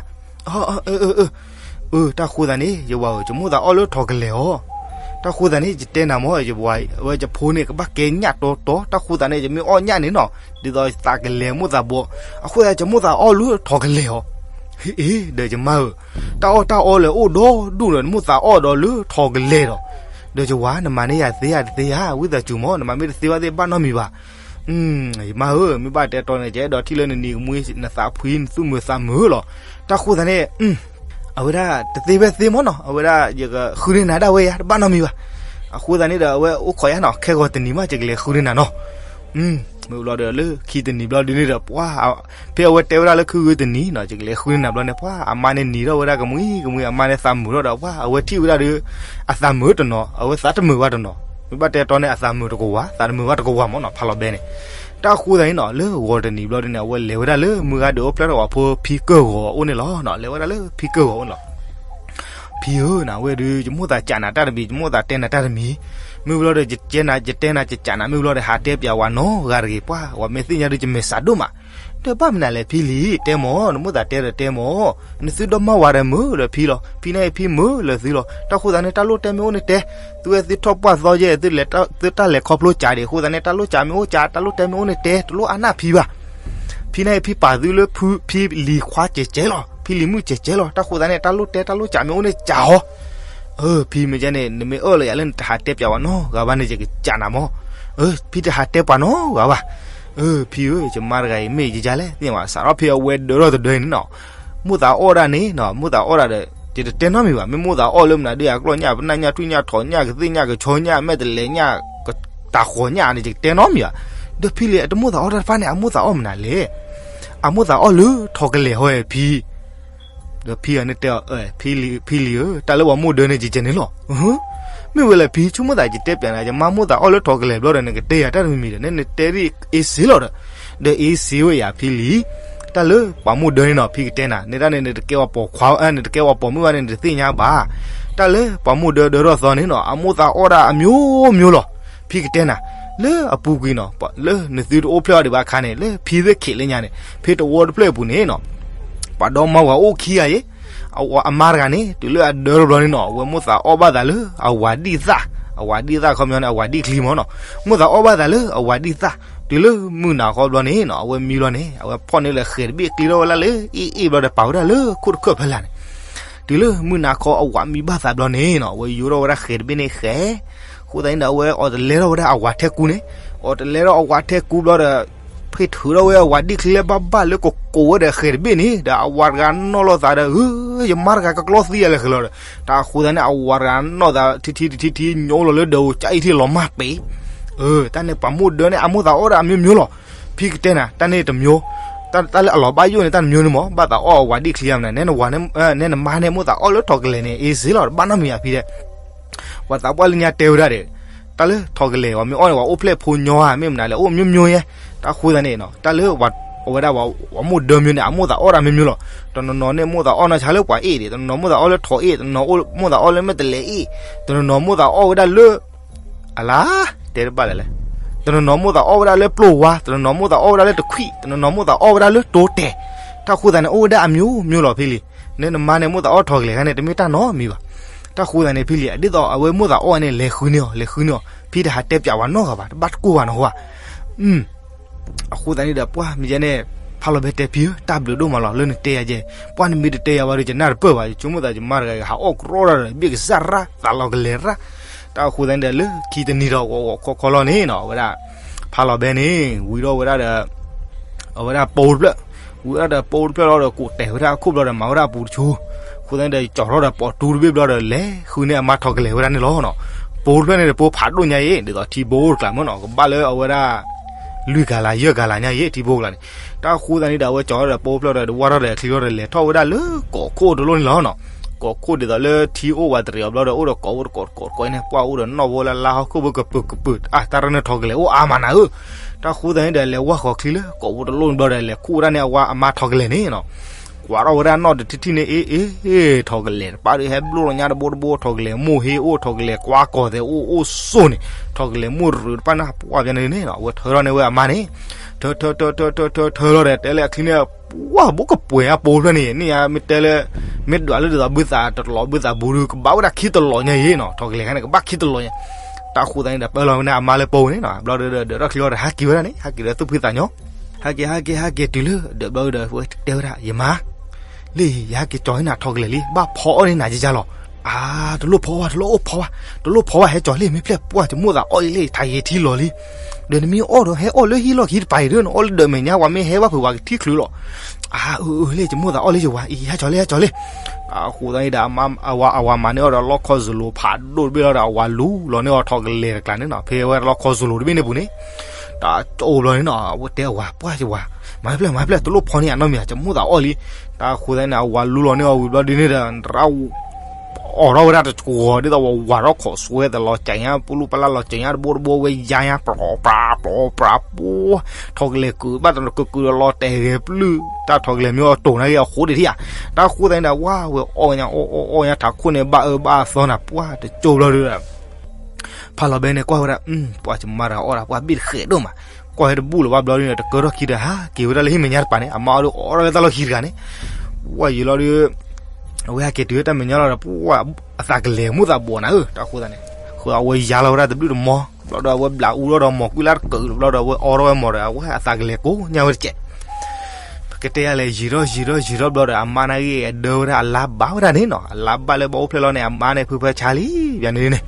တၢ်ဃိသတးန့ၣ် ယဝၤဧၢ ယမိၣ်သးအီၣ်လၢထိးကလဲာ်အီၤ, တၢ်ဃိသတးန့ၣ် ယတဲနၤမ့ၢ် ယဝၤ အဝဲယဖိန့ၣ် ကဘၣ်ကဲညၣ်တီတီ တၢ်ဃိသတးန့ၣ် ယမ့ၢ်အီၣ်ညၣ်န့ၣ်နီၤ ဒ်သိးယသးကလဲၤမိၣ်သးဘီ, အဃိသတး ယမိၣ်သးအီၣ်လၢထိးကလဲာ်အီၤ, ဟ့ ဒီးယမါဧၢ, တၢ်အီၣ်တၢ်အီလၢအိၣ်ဒီဒူၣ်ဒီး နမိၣ်သးအီၣ်ဒီးလၢထိးကလဲာ်ဒီး, ဒီးယဝၤ နမၤန့ၢ်ယၤသ့ဧါတသ့ဧါ ဝံသးစူၤမ့ၢ် နမၤမ့ၢ်တသ့ဘၣ်သ့ၣ်ဘၣ်နီတမံၤဘၣ် ယမါဧၢ, မ့ၢ်ဘၣ်တဲတီန့ၣ် ယအဲၣ်ဒိးထံၣ်လၢနနံၤကမှံ နသးဖှံ နသူၣ်မုာ်သးမုာ်လီၤ, တၢ်ဃိသတးန့ၣ် အဝဲဒၣ်တသ့ဖဲသ့မ့ၢ်နီၤ အဝဲဒၣ်ယကဃုန့ၢ်နၤဒၣ်ဝဲယၤ တဘၣ်နီတမံၤဘၣ်, အဃိသတးန့ၣ်ဒီး အဝဲအိၣ်ခိးယၤနီၤ ခဲဂီၤတနံၤမ့ၢ် ယကလဲၤဃုန့ၢ်နၤနီၤ, မ့ၢ်ဘျီဒီးလၢခံတနံၤဘျီဒ်န့ၣ်ဒီး ပှၤ ဖဲအဝဲတဲဝဲဒၣ်လၢခုဂုတနံၤနီၤ ယကလဲၤဃုန့ၢ်နၤဘျီန့ၣ် ပှၤအမါန့ၣ်နံၤထီၣ်ဝဲဒၣ်ကမှံကမှံ အမါန့ၣ်သးမုာ်ထီၣ်ဒီး ပှၤအဝဲထံၣ်ဝဲဒၣ်ဒီး အသးမုာ်တနီၤ အဝဲသးတမုာ်ဘၣ်တနီၤ, မ့ၢ်ဘၣ်တဲတီန့ၣ် အသးမုာ်တကဝၤ သးတမုာ်ဘၣ်တကဝၤမ့ၢ်နီၤ ဖးလီၤဘဲန့ၣ်, တၢ်ဃိသတးန့ၣ်နီၤ လၢဂီၤတနံၤဘျီဒ်န့ၣ် အဝဲလဲၤဝဲဒၣ်လၢမုၢ်ဂၤဒုးအိၣ်ဖျဲၣ်ထီၣ်ဝဲဖိဖံကၢၢ်ဂီၤအိၣ်န့ၣ်လီၤ, လဲၤဝဲဒၣ်လၢဖံကၢၢ်ဂီၤအိၣ်န့ၣ်လီၤ ဖံဧၢ နဝဲဒုး ယမိၣ်သးကးနၤတၢ်တမံၤ ယမိၣ်သးတဲနၤတၢ်တမံၤ, မ့ၢ်ဘျီဒီး ယတဲနၤ ယတဲနၤ ယကးနၤ မ့ၢ်ဘျီဒီး ဟးတဲပၠးဝဲနီတဂၤတဂ့ၤ ပှၤ ဝဲမ့ၢ်သ့ၣ်ညါဒီး ယမဲာ်ဆှးဒိၣ်မး, ဒီးဘၣ်မနုၤလဲၣ်ဖံလံ တဲမ့ၢ် နမိၣ်သးတဲဒီးတဲမ့ၢ်, နသုဒီမါဝၤဒီးမုာ်လၢဖံလီၤ, ဖံန့ၣ်ဖံမုာ်လၢသုလီၤ, တၢ်ဃိသတးန့ၣ် တၢ်လိၣ်တဲမ့ၢ်အိၣ်န့ၣ်တဲ, သုဝဲသုထီၣ်ပှၢ်သီယဲၢ် သုတၢ်လဲၤခီဖျိကးဒံး အဃိသတးန့ၣ် တၢ်လိၣ်ကးမ့ၢ်အိၣ်ကး တၢ်လိၣ်တဲမ့ၢ်အိၣ်န့ၣ်တဲ တလိၣ်အါနၢ်ဖံဘၣ် ဖံန့ၣ်ဖံပာ်သုလၢဖံလံၤခွါကဲးကဲးလီၤ, ဖံလံၤမုၣ်ကဲးကဲးလီၤ. တၢ်ဃိသတးန့ၣ် တၢ်လိၣ်တဲတၢ်လိၣ်ကးမ့ၢ်အိၣ်န့ၣ်ကးဟီ, အၢ ဖံမ့ၢ်ကဲန့ၣ် နမ့ၢ်အၢၣ်လီၤယၤလၢနတဟးတဲပၠးပှၤနီတဂၤဘၣ်န့ၣ် ယကစးနၤမၢ်, အၢ ဖံတဟးတဲပှၤနီတဂၤဘၣ်, အၢ ဖံဧၢ ယမါတဂၤအံၤမ့ၢ်ယယါလဲၣ် သ့ၣ်ညါဘၣ် စးထီၣ်ဖံအဝဲဒၢထီၣ်တဒၢအံၤန့ၣ်နီၤ မိၣ်သးအီၣ်ဒၣ်န့ၣ်နီၤ မိၣ်သးအီၣ်ဒၣ်ဒီး ယတတဲနီတမံၤဘၣ် မ့ၢ်မိၣ်သးအီၣ်လၢမနုၤဒုး အကျီၢ်ညၣ် ပနၢ်ညၣ် ထွံၣ်ညၣ် ထိးညၣ် ကသ့ၣ်ညၣ် ကဆီညၣ် မဲာ်တလဲးညၣ် တၤဃီၤညၣ်န့ၣ် ယကတဲနီတမံၤဘၣ်, ဒီးဖံလံၤ အတမိၣ်သးအီၣ်တၢ်တဖၣ်န့ၣ် အမိၣ်သးအီၣ်မနုၤလဲၣ်, အမိၣ်သးအီၣ်လၢထိးကလဲာ်ဟီဝဲဖံ ဒီးဖံအန့ၣ်တဲအီၤ ဖံလံၤဧၢ တၢ်လၢပှၤမိၣ်ဒၢန့ၣ် ယကဲန့ၣ်လီၤ, မ့ၢ်ဝဲလဲၣ်ဖံ ဆိကမိၣ်သးယတဲပၠးနၤ ယမါမိၣ်သးအီၣ်လၢထိးကလဲာ်ဘျီဒီး နကတဲယၤတၢ်တမံၤမံၤဒီး နတဲဒ်အ့စ့လီၤဒီး, ဒီးအ့စ့ဝဲယၤဖံလံၤ, တၢ်လၢပှၤမိၣ်ဒၢန့ၣ်နီၤ ဖံကတဲနၤ နတၢ်န့ၣ် နတကဲပှၤပိာ်ခွါ နတကဲပှၤပိာ်မုၣ်ဘၣ်န့ၣ် နတသ့ၣ်ညါဘၣ်, တၢ်လၢပှၤမိၣ်ဒၢဒၢထီၣ်သီန့ၣ်နီၤ အမိၣ်သးအီၣ်ဒၣ်အမျိုးမျိုးလီၤ, ဖံကတဲနၤ, လၢအပူၤကွံာ်နီၤ လၢနသုတအိၣ်ဖျဲၣ်အီၤဒံးဘၣ်အခါန့ၣ် လၢဖံသ့ၣ်ခံးလၢညါန့ၣ် ဖဲတဝီတဖျၢၣ်အပူၤန့ၣ်နီၤ ပှၤဒီမါဝၤအိၣ်ခံဂၤအံၤ, အမါတဂၤန့ၣ် တုၤလၢအဒၢထီၣ်ဘျီန့ၣ်နီၤ အဝဲမိၣ်သးအီၣ်ဘၣ်သးလၢအဝၤဒံၣ်သၣ်, အဝၤဒံၣ်သၣ်ခီပညီန့ၣ် အဝၤဒံၣ်ချံမၢ်နီၤ, မိၣ်သးအီၣ်ဘၣ်သးလၢအဝၤဒံၣ်သၣ်, တုၤလၢမုၢ်နၤခီဘျီန့ၣ်နီၤ အဝဲမံဘျီန့ၣ် အဝဲဖီၣ်န့ၢ်လၢဃဲၤတဘ့ၣ်ကျ့ထီၣ်ဝဲဒၣ်လၢအ့ၣ်အ့ၣ်ဘျီဒီးပာ်ဝဲဒၣ်လၢခိၣ်တခၢၣ်ဖဲလၢ်န့ၣ် တုၤလၢမုၢ်နၤခီအဝၤမံဘၣ်သးဘျီန့ၣ်နီၤ အဝဲယူၤထီၣ်ဝဲဒၣ်ဃဲၤတဘ့ၣ်န့ၣ်ဃဲၤ, အဃိသတးန့ၣ်ဒီး အဝဲအီၤတလဲထီၣ်ဝဲဒၣ်အဝၤထဲကူန့ၣ်, အီၤတလဲထီၣ်အဝၤထဲကူဘျီဒီး ဖဲထုးထီၣ်ဝဲအဝၤဒံၣ်ချံလၢဘၣ်ဘၣ်လၢကကိးဝဲဒီးဃဲၤတဘ့ၣ်န့ၣ် ဒီးအဝၤတဂၤနီၣ်လိာ်သးဒီး အၢ ယမါတဂၤကကျီသံယၤလဲၣ်ဃဲၤလီၤဒီး တၢ်အဃိသတးန့ၣ် အဝၤတဂၤနီၣ်သးထံထံတထံထံ ညိလီၤလၢဒၢးအိၣ်ကၠၢအံၤထံလီၤမၢ်ပ့ၤ, တၢ်န့ၣ်ပှၤမိၣ်ဒၢန့ၣ် အမိၣ်သးအီၣ်ဒၣ်အမျိုးမျိုးလီၤ, ဖံကတဲနၤ တၢ်န့ၣ်တမျိုး, တၢ်လၢအလီၤဘၣ်ယိၣ်န့ၣ် တၢ်တမျိုးန့ၣ်မၢ် ဘၣ်သးအီၣ်အဝၤဒံၣ်ချံမနုၤ နဲနဝၤ နဲနမါန့ၣ် မိၣ်သးအီၣ်လၢထိးကလဲာ်န့ၣ် အ့စ့လီၤ တဘၣ်နီတမံၤဧါဖံတဲ ပှၤသးပှၢ်လၢညါတဲဝဲဒၣ်ဒီး တၢ်လၢထိးကလဲာ် ပှၤမ့ၢ်အီၣ်န့ၣ် ပှၤအိၣ်ဖျဲၣ်ဖိညီဧါ မ့ၢ်မနုၤလဲၣ် အိၣ်မျိုးမျိုးဧါ, တၢ်ဃိသတးန့ၣ်နီၤ တၢ်လၢ အဝဲဒၣ်ပှၤမိၣ်ဒၢမျိုးန့ၣ် အမိၣ်သးအီၣ်ဒၣ်မျိုးမျိုးလီၤ, တနီၤနီၤန့ၣ် မိၣ်သးအီၣ်နီၢ်ဆါလၢပှၤအ့ၣ်ဒံး တနီၤနီၤမိၣ်သးအီၣ်လၢထိးအ့ၣ် တနီၤမိၣ်သးအီၣ်လၢမဲာ်တလဲးအ့ၣ်, တနီၤနီၤမိၣ်သးအီၣ်ဝဲဒၣ်လၢ အလါ တဲတဘၣ်လဲၣ်လဲၣ်, တနီၤနီၤမိၣ်သးအီၣ်ဝဲဒၣ်လၢပျိၢ်ဝါ, တနီၤနီၤမိၣ်သးအီၣ်ဝဲဒၣ်လၢတခွံၣ်, တနီၤနီၤမိၣ်သးအီၣ်ဝဲဒၣ်လၢတိတဲာ်, တၢ်ဃိသတးန့ၣ် အိၣ်ဝဲဒၣ်အမျိုးမျိုးလီၤဖံလံၤ, နဲနမါန့ၣ်မိၣ်သးအီၣ်ထိးကလဲာ်ခါန့ၣ် တမ့ၢ်တၢ်နီတမံၤဘၣ်, တၢ်ဃိသတးန့ၣ်ဖံလံၤ ဒ်သိးအဝဲမိၣ်သးအီၣ်ဝဲန့ၣ် လဲၤဃုန့ၢ်အီၤ လဲၤဃုန့ၢ်အီၤ ဖံတဟးတဲပၠးဝဲနီတဂၤဘၣ် တဘၣ်တကိၢ်ဘၣ်နဃိဧါ အဃိသတးန့ၣ်ဒီး ပှၢ်မ့ၢ်ယဲန့ၣ် ဖးလီၤဘဲတဲဖံဧၢ တၢ်ဘျုးဒိၣ်မးလီၤ လၢနတဲယၤယဲ, ပှၢ်နမ့ၢ်တတဲယၤဘၣ်ဒီး ယနၢ်တပၢၢ်ဘၣ် ယဆိကမိၣ်သး ယမါတဂၤ ဟးအီၣ်ကြီတၢ်ဒီး ဘ့ၣ်ကစၢ်ရၣ် သးလီၤကလဲာ်ရၣ်, တၢ်အဃိသတးန့ၣ်ဒီး လၢခံတနံၤဒီး ဂီၤဂီၤခီခီလီၤန့ၣ်နီၤ အဝဲဒၣ် ဖးလီၤဘဲန့ၣ် ဝံၤဒီးဝဲဒၣ်ဒီး အဝဲဒၣ်ပိတဖျၢၣ်, ဝံၤဝဲဒၣ်ဒီးပိတဖျၢၣ်လီၤဒီး ကိးတဲာ်ဝဲဒၣ်အခိၣ်ဘျီဒီး မၤဝဲဒၣ်အပူၤတဆူ, အဃိသတးန့ၣ်ဒီး ကၠီထီၣ်ဒီးပိာ်တူတဘ့ၣ်ဘျီဒီး လဲၤဃုန့ၢ်အမါထိးကလဲာ်ဝဲဒၣ်န့ၣ်လီၤနီၤ, ပိတဖျၢၣ်န့ၣ်ဒီး ပိဖးဒိၣ်ညါအံၤ ဒ်သိးထံဘိတကျါမ့ၢ်နီၤ ကဘၣ်လၢအဝဲဒၣ် လွံၢ်ကၤလၤ ယဲၢ်ကၤလၤညါအံၤ ထံဘိတကျါန့ၣ်, တၢ်အဃိသတးန့ၣ်ဒီး အဝဲကၠီထီၣ်ဒီးပိတဖျၢၣ်ဒီး ဝၢ်ထီၣ်ဒီးချံထီၣ်ဒီး လဲၤထီၣ်ဝဲဒၣ်လၢကိးခိၣ်တလိၣ်န့ၣ်လီၤနီၤ, ကိးခိၣ်ဒ်သိးလၢထံအိၣ်ဝဲတရံးအီၤဘျီဒီး အိၣ်ဒီးကိးဝဲတကိးတကိးန့ၣ် ပှၢ်အိၣ်ဒီးနီၣ်ဝဲလၢလါဟီၣ်ခိၣ်ဘၢကပုာ်ကပုာ် အါ တၢ်ရၢန့ၣ်ထိးကလဲာ်အိၣ်အါမးနၤဧၢ, တၢ်အဃိသတးန့ၣ်ဒီး လဲၤဝၢ်ဃီၤချံလၢကိးဝဲတလိၣ်န့ၣ်ဘျီဒီး လဲၤခူၣ်ဝဲဒၣ်န့ၢ်အဝဲအမါထိးကလဲာ်န့ၣ်နီၤ ကွၢ်ထီၣ်ဝဲဒၣ်နီၣ်တထံၣ်ထံၣ်န့ၣ် အ့ အ့ ထိးကလဲာ်တပၣ်ဒီး ဟဲဘျိၣ်လီၤညါတဘိတဘိ ထိးကလဲာ်မိၢ်ဟ့အိၣ် ထိးကလဲာ်ကွၢ်ကီၤသဲးအိၣ်အိၣ်ဆိးန့ၣ် ထိးကလဲာ်မိၢ်ရူးတပၣ်န့ၣ် ပှၢ်ပျဲန့ၣ်နီၤ အဝဲထၢထီၣ်န့ၢ်ဝဲအမါန့ၣ် ထၢထၢထၢထၢထၢထၢထၢလီၤဒီး တဲလၢအချံန့ၣ် ပှၢ်ဘိကပှဲၤအပိတဖျၢၣ်န့ၣ် န့ၣ်ယမ့ၢ်တဲလၢ မ့ၢ်ဒွးလၢဒ်သိးဘုသးတလီၤ ဘုသးဘူးဒီး ကဘၣ်ဝဲဒၣ်ခံတလီၤညါအံၤနီၤ ထိးကလဲာ်ခါန့ၣ် ကဘၣ်ခံတလီၤညါ တၢ်အဃိသတးန့ၣ်ဒီး ပၢလီၤဝဲန့ၣ်အမါလၢပိန့ၣ်နီၤ ဘျီဒီး ဒၢးထီၣ်ချံလီၤဒီး ဟးက့ၤဝဲဒၣ်န့ၣ် ဟးက့ၤဒီးသူၣ်ဖှံသးညီ ဟဲက့ၤ ဟဲက့ၤ ဟဲက့ၤတုၤလၢဒၢးဘျီဒီး ဝဲတဲဝဲဒၣ် ယမါ လံ ယဟဲက့ၤကၠီၤန့ၢ်နၤထိးကလဲာ်လံ ဘၣ်ဖီအီၣ်န့ၢ်နၤယယါလီၤ အါ တလိၣ်ဖီဘၣ် တလိၣ်အိၣ်ဖီဘၣ် တလိၣ်ဖီဘၣ် ဟဲကၠီၤလံ မ့ၢ်ဖျဲၣ်ပှၢ် ယမိၣ်သးအီၣ်အံၤလံ ထးယံာ်ထံလီၤလံ ဒီးနမ့ၢ်အီၣ်ဒီး ဟဲအီၣ်လၢဟံၣ်လီၢ်ခံတပၤအံၤဒီး နအီၣ်လၢဒၢးမဲာ်ညါ ပှၤမ့ၢ်ဟဲဘၣ်ဖုး ပှၤကထံၣ်ချုးလီၤ အါ အၢ အၢ လံ ယမိၣ်သးအီၣ်လံယဝၤ အံၤ ဟဲကၠီၤလံ ဟဲကၠီၤလံ အဃိသတးန့ၣ်ဒီး အဝၤမၤန့ၢ်အီၤဒီးလီခီစလိၤဖးဒိၣ်တဘ့ၣ်လီၤဒီး အဝၤလူလီၤန့ၢ်အီၤထိးကလဲာ်တကျါန့ၣ်နီၤ ဖဲဝဲလီခီစလိၤတဘ့ၣ်န့ၣ်ပူၤန့ၣ် တၢ်ကၠိဘျီန့ၣ်နီၤ အဝဲတဲအဝၤ ပှၢ်ယဝၤ မၤဖျဲၣ် မၤဖျဲၣ် တလိၣ်ဖီန့ၢ်ယၤနီတမံၤ ယမိၣ်သးအီၣ်လံ တၢ်အဃိသတးန့ၣ် အဝၤလူလီၤန့ၢ်အီၤဝံၤဘျီဒ်န့ၣ်ဒီး အီၣ်ထီၣ်ဝဲဒၣ်တကိး ဒ်သိးဝၤထီၣ်ခိးစွဲသးလီၤစဲးညါ ပလူၢ်ပလၢ်လီၤစဲးညါတဘိတဘိဝဲယါညါ ပြီၤပြးပြီၤပြးပှၤ ထိးကလဲာ်ကုာ်ဘၣ်တကကုာ်ဒီးလီၤတဲာ်ဂဲၤပျုၢ် တၢ်ထိးကလဲာ်မ့ၢ်အီၤတိၢ်နာ်က့ၤအဃိဒံးထံၣ်ဧါ တၢ်ဃိသတးန့ၣ်ဒီး ဝါဝဲအီၣ်ညါအီၣ်အီၣ်အီၣ်ညါ ထးခိၣ်န့ၣ်ဘၣ်အၢဘၣ်အသီနၤ ပှၢ်တကၠိဘျီဒီး ဖးလီၤဘဲန့ၣ်ကွၢ်ဝဲဒၣ် ပှၢ်ယမါတဂၤအီၣ်ဒၣ် ပှၢ်ဘ့ၣ်တဃဲးဒိၣ်မး ကွၢ်ဝဲတဘူၣ်လၢၤဘၣ်ဘျီဒ်န့ၣ် တကၢထီၣ်ခံဒီး ဟးက့ၤဝဲဒၣ်လၢဟံၣ်မဲာ်ညါတပၤန့ၣ် အမါအီၣ်ဒုးအီၣ်ထီၣ်လၢတၢ်လီၢ်ခံတဂၤန့ၣ် ဝဲယံၤလီၤဒုး အဝဲဟဲက့ၤတုၤလၢတၢ်မဲာ်ညါလီၤဒီး ပှၢ်အသးကလဲာ်မိၣ်သးဘှီးနၤဧၢ တၢ်ဃိသတးန့ၣ် ဃိအဝဲယါလီၤဝဲဒၣ်တဘျုးတမီၤ ဘျီဒီးအဝဲဘျးအူထီၣ်ဒီးမီၤကွံလၢတကုာ်ဘျီဒီး အဝဲအီၣ်ထီၣ်ဝဲမီၤဒီး အဝဲအသးကလဲာ်ကိးညါဝဲတကဲး ကတဲယၤလဲၣ် ယံာ်ထီၣ်ယံာ်ထီၣ်ယံာ်ထီၣ်ဘျီဒီး အမါနာ်က့အဒၢဝဲဒၣ်အလါဘၣ်ဝဲဒၣ်န့ၣ်နီၤ, အလါဘၣ်လၢဘၣ်အိၣ်ဖျဲၣ်လီၤန့ၣ် အမါန့ၣ်ဖုဖၢဆါလံ, ယၤန့ၣ်န့ၣ်,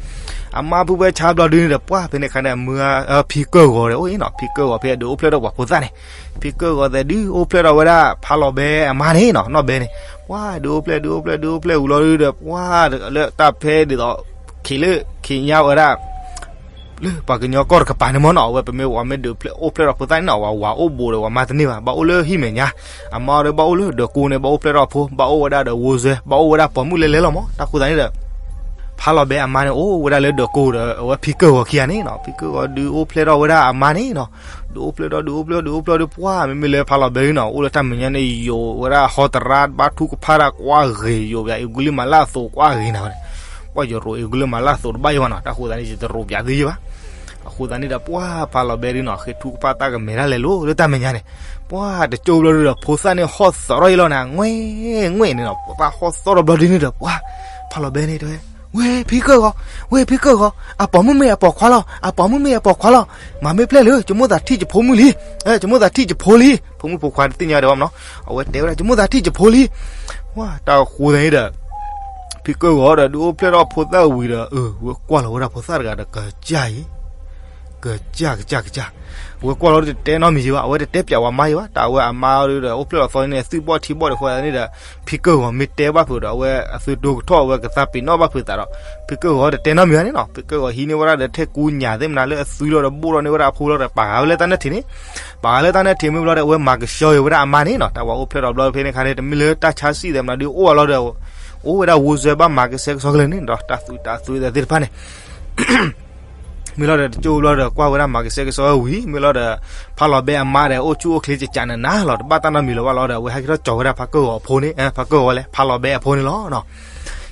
အမါဖုဖၢဆါဘျီဒုန့ၣ်ဒီး ပှၢ်ဖဲန့ၣ်ခါန့ၣ် အမုၢ် ဖံကၢၢ်ဂီၤဒီးအိၣ်အံၤနီၤ, ဖံကၢၢ်ဂီၤဖဲအဒုးအိၣ်ဖျဲၣ်ထီၣ်ပှၤဖိသၣ်န့ၣ်, ဖံကၢၢ်ဂီၤသဲးဒုးအိၣ်ဖျဲၣ်ထီၣ်ဝဲဒၣ်ဖးလီၤဘဲအမါန့ၣ်နီၤ, နီၢ်ဘဲန့ၣ်, ပှၢ်ဒုးအိၣ်ဖျဲၣ်ဒုးအိၣ်ဖျဲၣ်ဒုးအိၣ်ဖျဲၣ်ဝံၤလီၤဒုဒီး ပှၢ်လၢတၢ်ဖဲဒ်သိး ခံးလၢခံးညါဝဲဒၣ် လၢပှၤကညီကီၢ်တကပၤန့ၣ်မ့ၢ်နီၤ, အဝဲပမ့ၢ်ဝဲမ့ၢ်ဒုးအိၣ်ဖျဲၣ်ထီၣ်ဖိသၣ်န့ၣ်နီၤ, ဝဲဝၤအိၣ်ဘူးဒီးဝဲမါတန့ၢ်ဘၣ်, ဘၣ်အိၣ်လၢဟံၣ်မဲာ်ညါ, အမါအီၤဒီးဘၣ်အိၣ်လၢဒၢးကိန့ၣ် ဘၣ်အိၣ်ဖျဲၣ်ထီၣ်ဖိ, ဘၣ်အိၣ်ဝဲဒၣ်ဒီးဝိၢ်စွဲ, ဘၣ်အိၣ်ဝဲဒၣ်ပိာ်မုၣ်လဲလဲလီၤမး, တၢ်ဃိသတးန့ၣ်ဒီး ဖးလီၤဘဲအမါန့ၣ် အိၣ်ဝဲဒၣ်လၢဒၢးကိဒီး အဝဲဖံကၢၢ်ဂီၤခံဂၤန့ၣ်နီၤ, ဖံကၢၢ်ဂီၤဒုးအိၣ်ဖျဲၣ်ထီၣ်ဝဲဒၣ်အမါန့ၣ်နီၤ, ဒုးအိၣ်ဖျဲၣ်ထီၣ်ဒုးအိၣ်ဖျဲၣ်ဒုးအိၣ်ဖျဲၣ်ဒုး ပှၢ်မ့မ့ၢ်လၢဖးလီၤဘဲန့ၣ်နီၤ, အိၣ်လၢတၢ်မဲာ်ညါန့ၣ် ယိာ်ဝဲဒၣ်ဟီတရါဘါထုကဖၣ်တၢ်ကွၢ်ဂ့ၤ, ယိာ်ဘၣ်အ့ၣ်ကူလံမၤလၢ်အသိးကွၢ်ဂ့ၤနၤဝဲန့ၣ်, ပှၢ်ယရိးအ့ၣ်ကူလံမၤလၢ်အသိးတဘၣ်ယဲဘၣ်နီၤ, တၢ်ဃိသတးန့ၣ် ယတရိးပျးသုယဲဘၣ်, အဃိသတးန့ၣ်ဒီး ပှၢ်ဖးလီၤဘဲဒုနီၤ ဃ့ထုကဖၣ်တၢ်ကမဲာ်ဒၣ်လဲာ်လီၤလၢတၢ်မဲာ်ညါန့ၣ်, ပှၢ်တကၠိဘျီဒုဒီး ဖိသၣ်န့ၣ်ဟီၣ်သီထီၣ်အံၤလီၤနၤ, ငွဲၣ်ငွဲၣ်န့ၣ်နီၤ, ဖိသၣ်ဟီၣ်သီထီၣ်ဘျီဒုန့ၣ်ဒီး ပှၢ်ဖးလီၤဘဲန့ၣ်တဲဝဲ, ဝဲဖံကၢၢ်ဂီၤ, ဝဲဖံကၢၢ်ဂီၤ, အပိာ်မုၣ်မ့ၢ်အပိာ်ခွါလီၤ, အပိာ်မုၣ်မ့ၢ်အပိာ်ခွါလီၤ, မၤမ့ၢ်ဖျဲၣ်လၢ ယမိၣ်သးထံၣ်ယဖိမုၣ်လံ, ယမိၣ်သးထံၣ်ယဖိလံ, ဖိမုၣ်ဖိခွါတသ့ၣ်ညါဒံးဘၣ်နီၤ, အဝဲတဲဝဲဒၣ် ယမိၣ်သးထံၣ်ယဖိလံ, တၢ်ဃိသတးန့ၣ်ဒီး ဖံကၢၢ်ဂီၤဒီး ဒုးအိၣ်ဖျဲၣ်ထီၣ်ဖိသၣ်ဝံၤဒီး အဝဲကွၢ်လီၤဝဲဒၣ်ဖိသၣ်တဂၤဒီး ကစၢ်အံၤ ကစၢ်ကစၢ်ကစၢ်, အဝဲကွၢ်လီၤတတဲနီတမံၤယဲဘၣ်, အဝဲတတဲပျးဝဲမါယဲဘၣ်, တၢ်ဝဲအမါဒုဒီး အိၣ်ဖျဲၣ်လီၤသီန့ၣ် အသွံၣ်ဘီၣ်ထံဘီၣ်တဃိသတးန့ၣ်ဒီး ဖံကၢၢ်ဂီၤမ့ၢ်တဲဘၣ်ဖုးဒီး အဝဲအသုတိကထီၣ် အဝဲကသးပ့ၤနီၣ်ဘၣ်ဖုးသးဒီး ဖံကၢၢ်ဂီၤတတဲနီတမံၤဘၣ်န့ၣ်နီၤ, ဖံကၢၢ်ဂီၤဟံးန့ၢ်ဝဲဒၣ်ဒီး ထဲကူညၣ်သ့ၣ်မနုၤလၢအသွံလီၤဒီး ဘိၣ်ထီၣ်န့ၢ်ဝဲဒၣ်အဖိလီၤဒီး ပာ်ဃာ်ဝဲလၢတၢ်နၢထံးန့ၣ်, ပာ်ဃာ်လၢတၢ်နၢထံးမ့ၢ်ဘျီဒီး အဝဲမၤကဆှီက့ၤဝဲဒၣ်အမါန့ၣ်နီၤ, တၢ်ဝဲအိၣ်ဖျဲၣ်ထီၣ်ဘျီဖဲန့ၣ်ခါန့ၣ် တမ့ၢ်လၢတၢ်ဆါဆံၣ်သ့ၣ်မနုၤဒုးအိၣ်အလီၤဒီး အိၣ်ဝဲဒၣ်ဝိၢ်စွဲဘၣ်မၤကဆှဲကဆှီကလဲာ်န့ၣ်ဒီး တၢ်သွံၣ်တၢ်သွံၣ်သ့ၣ်တဖၣ်န့ၣ် မ့ၢ်လီၤဒီး တကၠိဘျီဒီး ကွၢ်ဝဲဒၣ်မၤကဆှဲကဆှီဝံၤ မ့ၢ်လီၤဒီး ဖးလီၤဘဲအမါဒီး အိၣ်ဆူၣ်အိၣ်ချ့ကကးနးနးလီၤ, တဘၣ်တၢ်နီတမံၤလၢၤဘၣ်လီၤဒီး အဝဲဟဲက့ၤထီၣ်ကၠီၤဝဲဒၣ်ဖးကၢၢ်ဂီၤအဖိန့ၣ်, ဖးကၢၢ်ဂီၤလဲၣ် ဖးလီၤဘဲအဖိန့ၣ်လီၤ.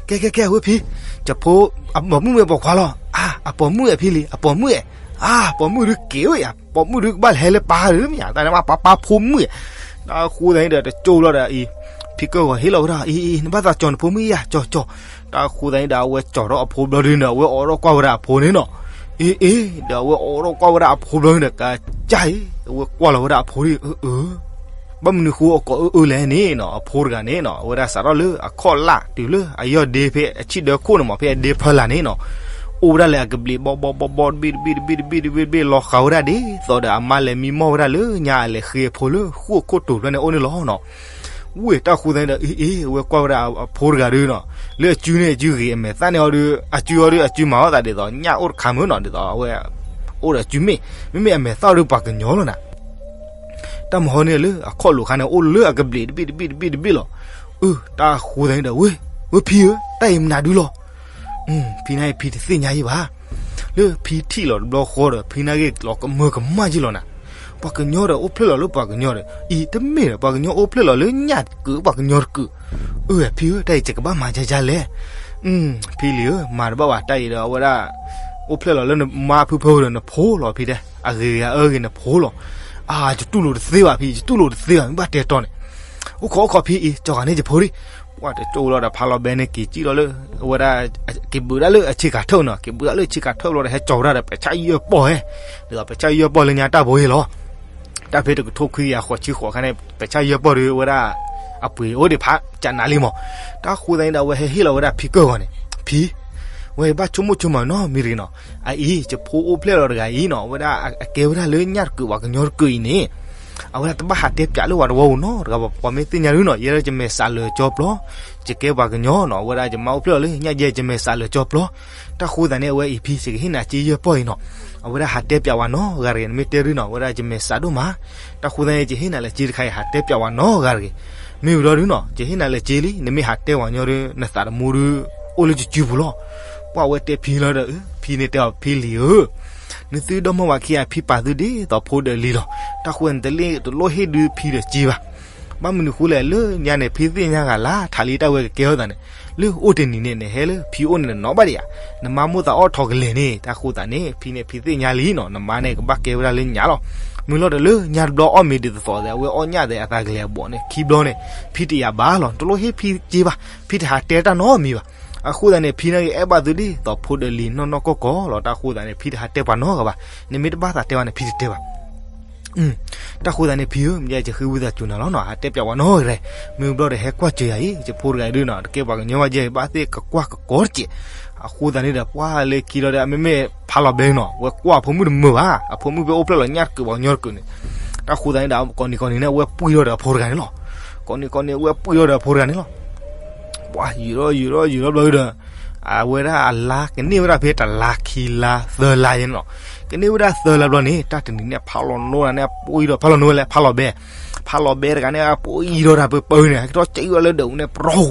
ကဲကဲကဲ ဝဲဖံ, ယဖိ, အပိာ်မုၣ်မ့ၢ်အပိာ်ခွါလီၤ, အပိာ်မုၣ်အဲၣ်ဖံလံ အပိာ်မုၣ်အဲၣ်, အပိာ်မုၣ်ဒုးက့ၤဝဲယၤ, ပိာ်မုၣ်ဒုးကဘၣ်ဟဲလၢပၢ်ဒုးမ့ၢ်ယၤ, တၢ်န့ၣ်ဘၣ်ပၢ်ပၢ်ဖိမုၣ်, တၢ်ဃိသတးန့ၣ်ဒီး တကၠိဘျီဒီးအံၤ, ဖံကၢၢ်ဂီၤဟ့ၣ်လီၤဝဲဒၣ် အံၤအံၤ နဘၣ်သးကၠီၤနဖိမုၣ်ယၤ ကၠီၤကၠီၤ, တၢ်ဃိသတးန့ၣ်ဒီး အဝဲကၠီၤထီၣ်အဖိဘျီဒုန့ၣ်ဒီး အဝဲအိးထီၣ်ကွၢ်ဝဲဒၣ်အဖိန့ၣ်နီၤ, အ့အ့, ဒီးအဝဲအိးထီၣ်ကွၢ်ဝဲဒၣ်အဖိဘျီန့ၣ်ဒီး ကစၢ်အံၤ, အဝဲကွၢ်လီၤဝဲဒၣ်အဖိဒု, အၢအၢ ဘၣ်မနုၤဃိအကိးအၢအၢလဲၣ်န့ၣ်နီၤ, အဖိတဂၤန့ၣ်နီၤ အဝဲဒၣ်စးထီၣ်လၢအခီၣ်လာ်တုၤလၢအယီၢ်ဒ့ဖဲအဆံၣ်ဒၢခိၣ်န့ၣ်မး ဖဲအဒ့ဖၢလာ်န့ၣ်နီၤ, အိၣ်ဝဲဒၣ်လၢအကဘျံးဘီၣ်ဘီၣ်ဘီၣ်ဘီၣ်တဘ့ၣ်တဘ့ၣ်တဘ့ၣ်တဘ့ၣ်တဘ့ၣ်လီၤဃာ်ဝဲဒၣ်ဒ်သိးဒီးအမါလဲၤမံမီၢ်ဝဲဒၣ်လၢညါအလဲၤဃ့အဖိလၢဃိၣ်ခိၣ်တိၤဖျၢၣ်န့ၣ်အိၣ်န့ၣ်လီၤနီၤ. ဝ့ၢ်တၢ်ဃိသတးန့ၣ်ဒီး အ့အ့ အဝဲကွၢ်ဝဲဒၣ်အဖိတဂၤဒုနီၤ, လၢအစုန့ၣ်အစုဂ့ၤ အမဲာ်သၣ်န့ၣ်အီၤဒု အစုအီၤဒု အစုမၤအီၣ်သးဒ်သိးညၣ်အိၣ်တခါမုၢ်နီၤ, ဒ်သိးအဝဲ အိၣ်ဒီးအစုမ့ၣ်, မ့မ့ၢ်အမဲာ်သၣ်အီၤဒုပှၤကညီလီၤနၤ တၢ်မဟီန့ၣ်လၢအခီၣ်လိာ်ခါန့ၣ် အိၣ်လၢအကဘျံးတဘ့ၣ်တဘ့ၣ်တဘ့ၣ်တဘ့ၣ်လီၤ. အၢ တၢ်ဃိသတးန့ၣ်ဒီး ဝ့ၢ် ဝ့ၢ်ဖံဧၢ, တၢ်အံၤမနုၤဒုလီၤ. ဖံန့ၣ်အံၤဖံတသ့ၣ်ညါယံဘၣ်. လၢဖံထံၣ်လီၤတဘျီဃီဒီး ဖံန့ၣ်က့ၤလီၤကမၢကမၣ်ယံလီၤနၤ. ပှၤကညီဒီးအိၣ်ဖျဲၣ်လီၤလၢပှၤကညီဒီး အံၤတမ့ၢ်ဒီး ပှၤကညီအိၣ်ဖျဲၣ်လီၤလၢညၣ်တကုာ် ပှၤကညီတကုာ်. အၢ ဖံဧၢ, တၢ်အံၤယကဘၣ်မၤဒ်လဲၣ်. ဖံလံၤဧၢ, မၤတဘၣ်ဘၣ် တၢ်အံၤဒီးအဝဲဒၣ် အိၣ်ဖျဲၣ်လီၤလၢနမါဖုဖၢဒီးနဖိလီၤဖံတဲ, အဂ့ၤဂ့ၤအအၢဂ့ၤနဖိလီၤ. အါ ယတူၢ်လိာ်တသ့ဘၣ်ဖံ, ယတူၢ်လိာ်တသ့ဘၣ် မ့ၢ်ဘၣ်တဲတီၤန့ၣ်. အိၣ်ခိးအိၣ်ခိးဖံအံၤ ကၠီၤဂၤန့ၢ်ယဖိဒံး. ပှၤတကၠိလီၤဒီးဖးလီၤဘဲန့ၣ်က့ၤစံၣ်လီၤလၢ အဝဲဒၣ် က့ၤဘုးဒၣ်လၢအဆ့ကၤထၢၣ်နီၤ, က့ၤဘုးဒၣ်လၢအဆ့ကၤထၢၣ်ဘျီဒီး ဟဲကၠီၤဝဲဒၣ်ဒီးပဲာ်ဆၣ်ယဲၢ်ပီၢ်ဟဲ, ဒ်သိးပဲာ်ဆၣ်ယဲၢ်ပီၢ်လၢညါတၢ်ဘိဟ့ၣ်လီၤ. တၢ်ဖဲတကထိခွံကယၤဃိးဆံဃိးခါန့ၣ် ပဲာ်ဆၣ်ယဲၢ်ပီၢ်ဒီးဝဲဒၣ် အပှ့ၤအိၣ်ဒံးဖးကနးလံမး. တၢ်ဃိသတးန့ၣ်ဒီး အဝဲဟဲဟ့ၣ်လီၤဝဲဒၣ်ဖံကၢၢ်ဂီၤန့ၣ်, ဖံ, ဝဲဘၣ်ဆိကမိၣ်ဆိကမးနီတမံၤတဂ့ၤနီၤ. အအံၤ ယဖိအိၣ်ဖျဲၣ်လီၤတဂၤအံၤနီၤ, အဝဲဒၣ်အကဲဝဲဒၣ်လၢညၣ်တကုာ်ပှၤကညီတကုာ်အံၤန့ၣ် အဝဲဒၣ်တဘၣ်ဟးတဲပျးလၢပှၤတဝီပူၤနီတဂၤဘၣ်, ပှၤမ့ၢ်သ့ၣ်ညါဒုနီၤ, ယဲဒၣ်ယမဲာ်စးလၢာ်ကၠီပျီ, ယကဲပှၤကညီနီၤ, အဝဲဒၣ်ယမါအိၣ်ဖျဲၣ်လီၤလၢညၣ်ယဲ ယမဲာ်စးလၢာ်ကၠီပျီ. တၢ်ဃိသတးန့ၣ် အဝဲအံၤဖံ ယကဟ့ၣ်နၤက့ယဲၢ်ပီၢ်အံၤနီၤ, အဝဲဒၣ်ဟးတဲပျးဝဲနီတဂၤတဂ့ၤ, နမ့ၢ်တဲဒုနီၤ အဝဲဒၣ်ယမဲာ်စးဒိၣ်မး. တၢ်ဃိသတးန့ၣ် ယဟ့ၣ်နၤလၢက့တခါအံၤ ဟးတဲပျးဝဲနီတဂၤတဂ့ၤ. မ့ၢ်ဝံၤဒီးဒုနီၤ ယဟ့ၣ်နၤလၢက့လံ, နမ့ၢ်ဟးတဲဝဲညီဒု နသးတမူဒု အိၣ်လၢယစုပူၤလီၤ. ပှၤဝဲတဲဖံလီၤဒီး ဖံန့ၣ်တဲအီၤ ဖံလံၤဧၢ, နသုဒီမါဝၤခံဂၤ ဖံပာ်သုဒ်သိးဖိဒီးလံၤလီၤ. တၢ်ဃိန့ၣ် တလိၣ်ဟ့ၣ်ဒုဖံဒီးက့ဘၣ်. ဘၣ်မနုၤဃိလဲၣ်, လၢညါန့ၣ် ဖံသ့ၣ်ညါဂၤလၢထးလံတၢ်ဝဲကကဲထီၣ်သးန့ၣ်, လၢအိၣ်တနံၤန့ၣ် နဟဲလၢဖံအိၣ်န့ၣ် နနီၣ်ဘၣ်ဒံးဧါ, နမါမိၣ်သးအီၣ်ထီၣ်ကလဲာ်န့ၣ်. တၢ်ဃိသတးန့ၣ် ဖံန့ၣ်ဖံသ့ၣ်ညါလံနီၤ, နမါန့ၣ်ကဘၣ်ကဲဝဲဒၣ်လၢညၣ်လီၤ. မုၢ်လီၤဒီးလၢညါတဘျီအီၣ်မ့ၤဒ်သိးသိးဒီး အဝဲအီၣ်ညၣ်သဲးအသးကလဲၤအဘီၣ်န့ၣ် ခံဘျီန့ၣ် ဖံတယာ်ဘၣ်လီၤ, တလိၣ်ဟ့ၣ်ဖံက့ဘၣ်, ဖံတဟးတဲတၢ်နီတမံၤဘၣ်. အဃိသတးန့ၣ် ဖံန့ၣ်ဂ့ၤ အဲၣ်ဘၣ်သုဒ်သိးဖိဒီးလံၤနီၢ်နီၢ်ကီၢ်ကီၢ်လီၤ. တၢ်ဃိသတးန့ၣ် ဖံတဟးတဲပှၤနီတဂၤဘၣ်, နမ့ၢ်တဘၣ်သးတဲဘၣ်န့ၣ် ဖံတတဲဘၣ်. တၢ်ဃိသးန့ၣ် ဖံဧၢ, မ့ၢ်ယဲယဃ့ဝံသးစူၤနၤလီၤနီၤ, အတဲပျးဝဲနီၢ်ဂၤ, မ့ၢ်ဘျီဒီးဟဲကွၢ်စၢၤယၤအံၤ, ယဖိတဂၤအံၤဒုးနီၤ တကဲပှၤကညီဘၣ်ယဲ ဘၣ်သ့ၣ်ကကွၢ်ကကိးတစဲး, အဃိသတးန့ၣ်ဒီး ပှၤလၢခံလီၤဒီး အမ့မ့ၢ်ဖးလီၤဘဲနီၤ ဝဲကွၢ်အဖိမုၣ်တမုာ်ဘၣ်, အဖိမုၣ်ဖဲအိၣ်ဖျဲၣ်လီၤညၣ်တကုာ်ပှၤကညီတကုာ်န့ၣ်, တၢ်ဃိသတးန့ၣ်ဒီး ကိးနံၤကိးနံၤန့ၣ် အဝဲပှံၢ်ထီၣ်ဒီးအဖိတဂၤန့ၣ်လီၤ, ကိးနံၤကိးနံၤ အဝဲပှံၢ်ထီၣ်ဒီးအဖိတဂၤန့ၣ်လီၤ. ပှၤယံာ်ထီၣ်ယံာ်ထီၣ်ယံာ်ထီၣ်ဘျီဒီး အဝဲဒၣ်အလါကန့ၢ်ဝဲဒၣ်ဖဲတလါခံလါသၢလါယဲန့ၣ်လီၤ. ကန့ၢ်ဝဲဒၣ်သၢလါဘျီန့ၣ် တၢ်တနံၤန့ၣ် ဖးလီၤနိဒၣ်န့ၣ် အပှံၢ်ထီၣ် ဖးလီၤနိဝဲလဲၣ် ဖးလီၤဘဲ, ဖးလီၤဘဲတဂၤန့ၣ် အပှံၢ်ထီၣ်တၢ်ပၢပၢန့ၣ် ဟဲက့ၤထီၣ်ကၠံၣ်ဝဲလၢဒၢးပူၤန့ၣ် ပြီ,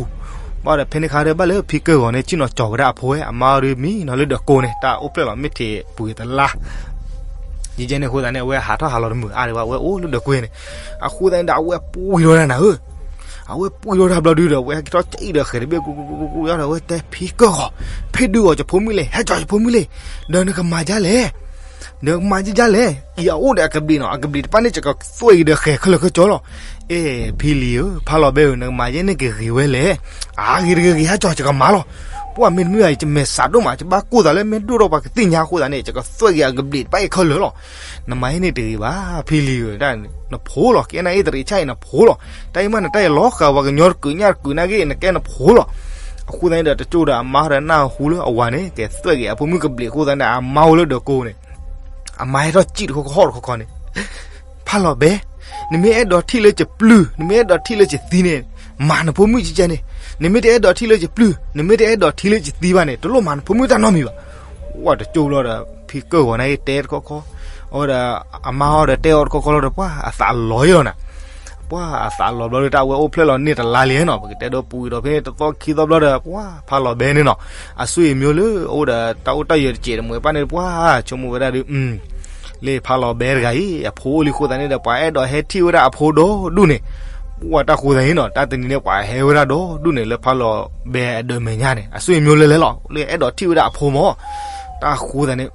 ဘၣ်ဒီးဖဲန့ၣ်ခါဒီး ဘၣ်လၢဖံကၢၢ်ဂီၤန့ၣ် စံၣ်နီၤကၠီၤဝဲဒၣ်အဖိဝဲ အမါအီၤဒီးမံနီၤလၢဒၢးကိးန့ၣ် တၢ်အိၣ်ဖျဲၣ်လီၤမ့ၢ်ထဲးပှဲၤတလါ ယဲန့ၣ်အဃိသတးန့ၣ် အဝဲဟးထီၣ်ဟးလီၤတမုာ်အါဒံးဘၣ် အဝဲအိၣ်လၢဒၢးကိးန့ၣ်, အဃိသတးန့ၣ်ဒီး အဝဲပှံၢ်ထီၣ်တၢ်နၤဧၢ, အဝဲပှံၢ်ထီၣ်တၢ်ဘျီဒုဒီး အဝဲဟဲက့ၤထီၣ်ကၠံၣ်ဒီးဃဲၤတဘ့ၣ် ကူကူကူကူကူ ယဒီးအဝဲတဲဖံကၢၢ်ဂီၤ, ဖဲဒုးအီၤယဖိမုၣ်လဲၣ်, ဟဲကၠီၤယဖိမုၣ်လဲၣ်, ဒီးနကမၤဒ်လဲၣ်, နကမၤဒ်လဲၣ်, အံၤအအိၣ်ဒီးအကဘျံးနီၤ, အကဘျံးတဖၣ်န့ၣ် ယကသွဲၣ်က့ၤဒီးဃဲၤခဲလၢာ်ခဲဆ့လီၤ. အဲ ဖံလံၤဧၢ, ဖးလီၤဘဲဧၢ, နကမၤယဲန့ၣ်ကဂ့ၤဝဲလဲၣ်, အါဂ့ၤတဂ့ၤဂ့ၤ ဟဲကၠီၤယကမၤလီၤ. ပှၤမ့တမ့ၢ်ဘၣ်အံၤ ယမဲာ်ဆှးဒိၣ်မး ယဘၣ်ကိၢ်သးလၢမ့ၢ်ဒိၣ်ထီၣ်ပှၤကသ့ၣ်ညါအဃိသတးန့ၣ် ယကသွဲၣ်က့ၤအကဘျံးတဖၣ်အံၤခဲလၢာ်လီၤ. နမၤယဲန့ၣ်တဂ့ၤဘၣ် ဖံလံၤဧၢ, နဖိလီၤ, ကဲနၤအ့ၣ်တရံးဆၣ်အံၤနဖိလီၤ. တၢ်အံၤမးနတၢ်အံၤလီၤဃာ် ပှၤကညီတကုာ်ညၣ်တကုာ်နာ်က့ နကဲနဖိလီၤ. အဃိသတးန့ၣ်ဒီး တကၠိဒီးအမါဒီးနၢ်ဟူလၢအဝၤန့ၣ် ကသွဲၣ်က့ၤအဖိမုၣ်ကဘျံးအဃိသတးန့ၣ် အမါအိၣ်လၢဒၢးကိးန့ၣ် အမါဟဲထီၣ်ကၠံၣ်တခီကဟီၣ်တခီခီန့ၣ် ဖးလီၤဘဲ, နမ့ၢ်အဲၣ်ဒိးထံၣ်လၢယပျုၢ် နမ့ၢ်အဲၣ်ဒိးထံၣ်လၢယသံန့ၣ် မၤနဖိမုၣ်ကကဲန့ၣ်, နမ့ၢ်တအဲၣ်ဒိးထံၣ်လၢယပျုၢ် နမ့ၢ်တအဲၣ်ဒိးထံၣ်လၢယသံဘၣ်န့ၣ် တလိၣ်မၤနဖိမုၣ်တၢ်နီတမံၤဘၣ်. ဝဲတကၠိဘျီဒီး ဖံကၢၢ်ဂီၤန့ၣ်တဲတခီခီ, အဝဲဒီး အမါဟီဒီးတဲအီၤတခီခီလီၤဒီး ပှၤအသးလီၤယဲလီၤနၤ ပှၤအသးလီၤဘျီဒီး တၢ်အဝဲအိၣ်ဖျဲၣ်လီၤန့ၢ်တလါလံနီၤ, ပကတဲဒီးပူၤဒီးဖဲန့ၣ် တသီခံသီဘျီဒီး ပှၤဖးလီၤဘဲန့ၣ်နီၤ, အစိအမျိုးလၢအိၣ်ဒီးတၢ်အိၣ်တၢ်ယၢၤတစဲးတမှဲၤပၣ်န့ၣ် ပှၤဆိကမိၣ်ဝဲဒၣ်ဒီး လၢဖးလီၤဘဲတဂၤအံၤ အဖိအိၣ်လံအဃိသတးန့ၣ်ဒီး ပှၤအဲၣ်ဒိးဟဲထံၣ်ဝဲဒၣ်အဖိဒီဒူၣ်န့ၣ်, ပှၤတၢ်ဃိသတးန့ၣ်နီၤ, တၢ်တနံၤန့ၣ် ပှၤဟဲဝဲဒၣ်ဒီဒူၣ်န့ၣ် လၢဖးလီၤဘဲအဒၢးမဲာ်ညါန့ၣ် အစိအမျိုးလၢလဲၣ်လီၤ, လၢအဲၣ်ဒိးထံၣ်ဝဲဒၣ်အဖိမၢ် တၢ်ဃိသတးန့ၣ်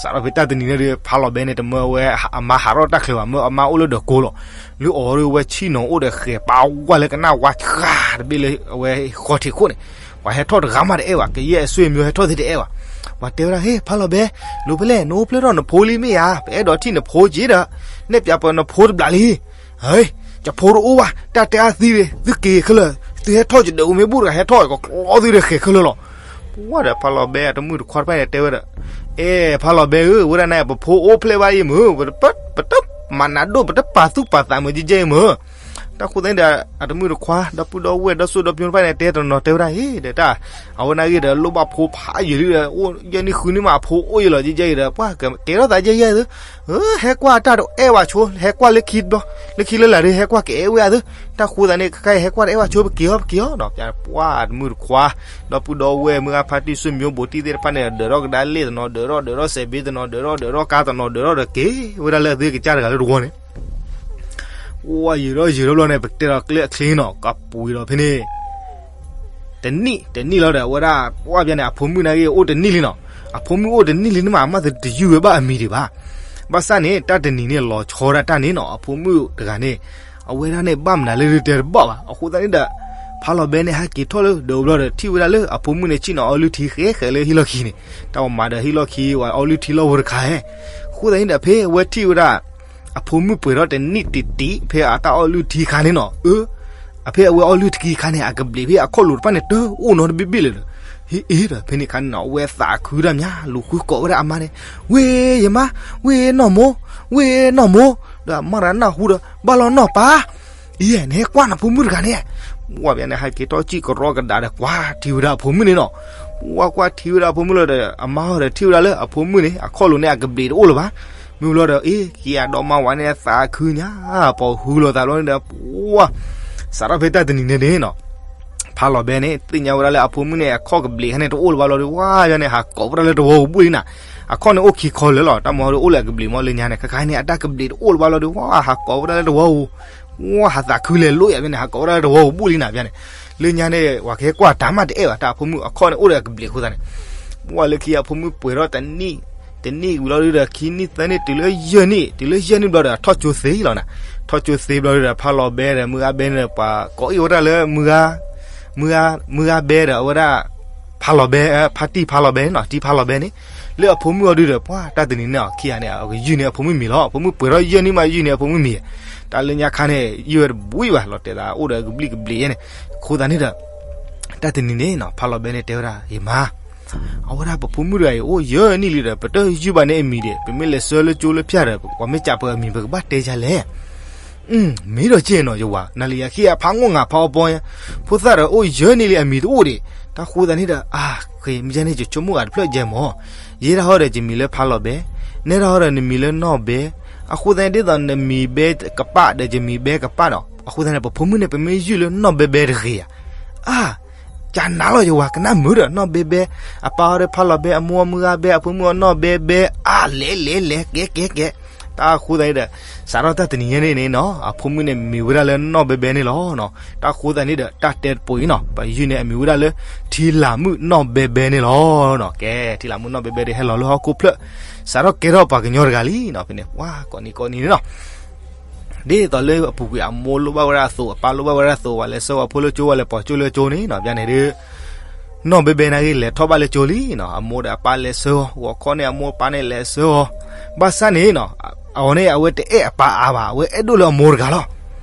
စးထီၣ်ဖဲတၢ်တနံၤန့ၣ်ဒီး ဖးလီၤဘဲန့ၣ် တမၢဝဲအမါဟးထီၣ်တၢ်ချၢဘၣ်, မၢအမါအိၣ်လၢဒၢးကိးလီၤ. လၢအီၤဒီး ဝဲဆံၣ်နီၤအိၣ်ဒီးဃဲၤပာ်ဝဲလၢကနၣ်ဝါဆှါတဘ့ၣ်လၢအဝဲဃီထံးခိၣ်န့ၣ်, ပှၤဟဲထီၣ်တဂၤမးတအဲၣ်ဘၣ်, ကယဲၢ်အစိအမျိုးဟဲထီၣ်သ့တအဲၣ်ဘၣ်. ပှၤတဲဝဲဒၣ် ဟ့ ဖးလီၤဘဲ, လိၤဖဲလဲၣ် နအိၣ်ဖျဲၣ်ထီၣ်နဖိလံမ့ၢ်ဧါ, ပအဲၣ်ဒိးထံၣ်နဖိက့ဒီး နဲၣ်ပၠးပနဖိတဘျီလံ. ဟ့, ယဖိတအိၣ်ဘၣ်, တၢ်တဲအါသံန့ၣ် သုက့ၤခဲလၢာ်, သုဟဲထီၣ်ယဒၢးအိၣ်မ့ၢ်ဘူၣ်တဂၤ ဟဲထီၣ်ကကျီသုဒီးဃဲၤခဲလၢာ်လီၤ. ပှၤဒီးဖးလီၤဘဲအတမုၣ်တခွါတဖၣ်န့ၣ်တဲဝဲဒီး, အဲ ဖးလီၤဘဲဧၢ, ဝဲဒၣ်န့ၣ် ပဖိအိၣ်ဖျဲၣ်ဘၣ်အံၤမုၢ်, ပတမၤနးဒိၣ် ပတပာ်သူၣ်ပာ်သးမုၢ်ကကဲအံၤမုၢ်. တၢ်ဃိသတးန့ၣ်ဒီး အတမုၣ်တခွါ ဒီပုၢ်ဒီဝဲၢ် ဒီစိဒီပညိတဖၣ်န့ၣ် တဲတနီၤတဲဝဲဒၣ် ဟ့ ဒီးတၢ် အဝဲနာ်ဂ့ၤဒီး လိၣ်ဘၣ်ဖိဖးယံာ်လံဒီး အိၣ်ယဲၢ်နံၣ်ဃုနံၣ်မး အဖိအိၣ်ယဲၢ်လီၤ ကကဲအံၤဒီး ပှၤကကဲထီၣ်သးယဲၢ်ယဲၢ်သု ဟဲကွၢ်တၢ်တအဲၣ်ဘၣ်ဆိ ဟဲကွၢ်လၢခံဘျီ လၢခံလၢလာ်ဒီး ဟဲကွၢ်ကအဲၣ်ဝဲအသု တၢ်ဃိသတးန့ၣ် ခဲခါအံၤဟဲကွၢ်တအဲၣ်ဘၣ်ဆိ ပက့ၤအီၤ ပက့ၤအီၤနီၤ ပှၤတမုၣ်တခွါ ဒီပုၢ်ဒီဝဲၢ် မုၢ်ဂၤဖါတံၢ် ဆွေမျိုးဘိးတံၢ်သ့ၣ်တဖၣ်န့ၣ် ဒၢးထီၣ်ကဒါလ့ၣ်တနီၤ ဒၢးထီၣ် ဒၢးထီၣ်စဲးဘ့တနီၤ ဒၢးထီၣ် ဒၢးထီၣ်ကါတနီၤ ဒၢးထီၣ်ဒီးက့ၤဝဲဒၣ်လၢအသုကစၢ်တဂၤလၢတဝီန့ၣ် အိၣ်ယံာ်ထီၣ်ယံာ်ထီၣ်ဘျီန့ၣ် ပကတဲဒီးကျဲအချ့နီၤ ကပှံၤဒီးဖဲန့ၣ် တနံၣ်တနံၣ်လီၤဒီး အဝဲဒၣ် ပှၢ်ပျါန့ၣ် အဖိမုၣ်နာ်ဂ့ၤ အိၣ်တနံၣ်လံနီၤ အဖိမုၣ်အိၣ်တနံၣ်လံန့ၣ်မး အမ့ၢ်တယုၢ်ဝဲဘၣ်အမံၤဒံးဘၣ် ဘၣ်ဆၣ်န့ၣ် တၢ်တနံၤန့ၣ် လီၤဆီဒၣ်တၢ်န့ၣ်နီၤ အဖိမုၣ်တဂၤန့ၣ် အဝဲဒၣ်န့ၣ် ဘၣ်မနုၤလၢဒုးတဲတဘၣ်ဘၣ် အဃိသတးန့ၣ်ဒီး ဖးလီၤဘဲန့ၣ် ဟဲက့ၤထီၣ်လၢဒၢးဘျီဒီး ထံၣ်ဝဲဒၣ်လၢအဖိမုၣ်န့ၣ် ဆ့ၣ်နီၤအီလုၢ်ထံဃဲဃဲလၢဟံၣ်လီၢ်ခံန့ၣ် တၢ်ဝဲမၤဒီးဟံၣ်လီၢ်ခံ ဝဲအီလုၢ်ထံလီၢ်ဝဲတခါဟဲ အဃိသတးန့ၣ်ဒီး ဖဲအဝဲထံၣ်ဝဲဒၣ် အဖိမုၣ်ပှဲၤထီၣ်တနံၣ်တံၢ်တံၢ် ဖဲအတၢ်အီလုၢ်ထံခါန့ၣ်နီၤ အၢ အဖဲအဝဲအီလုၢ်ထံခါန့ၣ် အကဘျံးဖဲအခီၣ်လိၤတဖၣ်န့ၣ် တအိၣ်နီတဘ့ၣ်ဘ့ၣ်လၢၤဒီး ဟ့ၣ်အ့ဒီး ဖဲန့ၣ်ခါန့ၣ်နီၤ အဝဲသးခုတၢ်မး လူၤဃုကိးဝဲဒၣ်အမါန့ၣ် ဝ့ၢ်ယမါ ဝ့ၢ်နီၢ်မိၢ် ဝ့ၢ်နီၢ်မိၢ် ဒီးအမါတဂၤနၢ်ဟူဒီး ဘၣ်လီၤနီၢ်ပၢ် ယဲ နဟဲကွၢ်နဖိမုၣ်တဂၤန့ၣ် ပှၢ်ပျါန့ၣ် ဟဲက့ၤထီၣ်ကံၣ်ကရီကဒါဒီး ကွၢ်ထံဝဲဒၣ်အဖိမုၣ်န့ၣ်နီၤ ပှၢ်ကွၢ်ထံဝဲဒၣ်အဖိမုၣ်လီၤဒီး အမါဟီဒီးထံၣ်ဝဲဒၣ်လၢအဖိမုၣ်န့ၣ် အခီၣ်လိၤန့ၣ် အကဘျံးတအိၣ်လၢၤဘၣ် မ့ၢ်ဘျီဒီး အ့ က့ၤအဒီမါဝၤန့ၣ် သးခုညါ ပိာ်ဃုလိာ်သးဘျီန့ၣ်ဒီး ပှၢ် စးထီၣ်ဖဲတၢ်တနံၤန့ၣ်န့ၣ်နီၤ ဖးလီၤဘဲန့ၣ် သ့ၣ်ညါဝဲဒၣ်လၢအဖိမုၣ်န့ၣ် အခီၣ်ကဘျံးခါန့ၣ်တအိၣ်လၢၤဘၣ်လီၤဒီး ဝဲယဲန့ၣ် ဟးကိးဝဲဒၣ်လၢတဝီပူၤဘှံၣ်လံနၤ အခီၣ်န့ၣ်အိၣ်ခံခီလၢာ်လီၤ တၢ်မၤဟီဒီးအိၣ်လၢအကဘျံးမ့ၢ်လၢညါန့ၣ် ခဲခါန့ၣ် အတၢ်ကဘျံးတအိၣ်လၢၤဘၣ်လီၤဒီး ဝဲဟးကိးဝဲဒၣ်လၢတဝီပူၤ ဝဲဟးသးခုလဲၤလိာ်ယၤဖဲန့ၣ် ဟးကိးဝဲဒၣ်လၢတဝီပူၤဘှံၣ်လံနၤဖဲန့ၣ် လၢညါန့ၣ် ပှၤကဟဲကွၢ်တၢ်မးတအဲၣ်ဘၣ် တၢ်အဖိမုၣ်အခီၣ်န့ၣ်အိၣ်ဒီးအကဘျံးအဃိသတးန့ၣ် ပှၢ်လၢခံအဖိမုၣ်ပှဲၤထီၣ်တနံၣ် တနံၣ်ဝံၤလီၤဒီး ခံနံၣ်သၢနံၣ်တုၤလၢယဲၢ်နံၣ် တုၤလၢယဲၢ်နံၣ်ဘျီဒီး ထီၣ်ကၠိသ့လီၤနၤ ထီၣ်ကၠိသ့ဘျီဒီး ဖးလီၤဘဲဒီး မုၢ်ဂၤဘဲန့ၣ်ဒီး ပှၤကိးအံၤဝဲဒၣ်လၢ မုၢ်ဂၤ မုၢ်ဂၤဘဲဒီး အဝဲဒၣ် ဖးလီၤဘဲ, ဖါတံၢ်ဖးလီၤဘဲန့ၣ်နီၤ, တံၢ်ဖးလီၤဘဲန့ၣ်, လၢအဖိမုၣ်အီၤဒုဒီး ပှၤတၢ်တနံၤန့ၣ်အီၤခံဂၤန့ၣ် အကယုၢ်န့ၢ်အဖိမုၣ်မံၤလီၤ. အဖိမုၣ်ပှဲၤထီၣ်ယဲၢ်နံၣ်မး ယုၢ်န့ၢ်အဖိမုၣ်မံၤ, တၢ်လၢညါခါန့ၣ် ယုၢ်ဝဲတဘှံးဘၣ် လီၤတဲာ်သးအိၣ်ဒီးအကဘျံးကဘျံးယဲန့ၣ်, အဃိသတးန့ၣ်ဒီး တၢ်တနံၤန့ၣ်နီၤ ဖးလီၤဘဲန့ၣ်တဲဝဲဒၣ် ယမါ အဝဲဒၣ်ပဖိမုၣ်တဂၤအံၤ အိၣ်ယဲၢ်နံၣ်လံဒီး ပတယုၢ်ဘၣ်န့ၣ်အမံၤဒီး ပမ့ၢ်လဲၤဆှၢလၢကၠိလၢဖၠၣ်ဒီး ပှၤမ့ၢ်စံးပှၤအမံၤ ပကဘၣ်တဲဒ်လဲၣ်. မ့ၢ်ဒီးက့ၢ်နီၤ ယဝၤ နၤလံယၤခံဂၤဖးငိၣ်ငါဖးအီပီညါ, ဖိသၣ်ဒီးအိၣ်ယဲၢ်နံၣ်လံအမံၤတအိၣ်ဒံး, တၢ်ဃိသတးန့ၣ်ဒီး အါ ဃ့ မ့ၢ်ယဲန့ၣ် ယဆိကမိၣ်ဂ့ၤတဖျၢၣ်ယဲမၢ်, ယဲဒၣ်ဟီဒီးယမံၤလၢဖးလီၤဘဲ, နဲဒၣ်ဟီဒီးနမံၤလၢနီၢ်ဘဲ, အဃိသတးန့ၣ် ဒ်သိးနမံၤဘဲကပၣ်ဒီးယမံၤဘဲကပၣ်ဒီး အဃိသတးန့ၣ် ပဖိမုၣ်န့ၣ် ပမ့ၢ်ယုၢ်လၢနီၢ်ဘဲဘဲတဂ့ၤဧါ. အါ ကနၤလီၤယဝၤ ကနၣ်မုာ်ဒီး နီၢ်ဘဲဘဲ, အပၢ်အီၤဒီးဖးလီၤဘဲ အမိၢ်အီၤမုၢ်ဂၤဘဲ အဖိမုၣ်အီၤနီၢ်ဘဲဘဲ, အါ လဲၤလဲၤလဲၤ ကဲကဲကဲ, တၢ်ဃိသတးန့ၣ်ဒီး စးထီၣ်တၢ်တနံၤညါန့ၣ်န့ၣ်နီၤ အဖိမုၣ်န့ၣ်မံၤဝဲဒၣ်လၢနီၢ်ဘဲဘဲန့ၣ်လီၤ. တၢ်ဃိသတးန့ၣ်ဒီး တၢ်တဲတပိၤအံၤနီၤ ပယုၢ်န့ၣ်အမံၤဝဲဒၣ်လၢ ထံလၤမုၣ်နီၢ်ဘဲဘဲန့ၣ်လီၤ. ကဲ ထံလၤမုၣ်နီၢ်ဘဲဘဲဒီး ဟဲလီၤလၢဟီၣ်ခိၣ်ဖျၢၣ်, စးထီၣ်ကဲထီၣ်ပှၤကညီတဂၤလံနီၤ ဖဲန့ၣ် ပှၤကိးနံၤကိးနံၤန့ၣ်နီၤ ဒ်သိးလၢအပူၤကွံာ်အမိၢ်လိၣ်ဘၣ်ဝဲဒၣ်အသိး အပၢ်လိၣ်ဘၣ်ဝဲဒၣ်အသိး ဝဲလဲၤဆှၢဝဲဖိလၢကၠိ ဝဲလဲၤပိာ်ကၠိလၢကၠိန့ၣ်နီၤ ပျၢ်န့ၣ်ဒီး နီၢ်ဘဲဘဲန့ၣ်ဂ့ၤ လဲၤထီၣ်ဘၣ်လၢကၠိလံနီၤ အမိၢ်ဒီးအပၢ်လဲၤဆှၢအီၤ ဂီၤခီန့ၣ် အမိၢ်အပၢ်န့ၣ်လဲၤဆှၢအီၤ, ဘၣ်ဆၣ်န့ၣ်နီၤ အဝဲန့ၣ် အဝဲတအဲၣ်အပၢ်အါဘၣ် အဝဲအဲၣ်ဒိၣ်လၢအမိၢ်တဂၤလီၤ.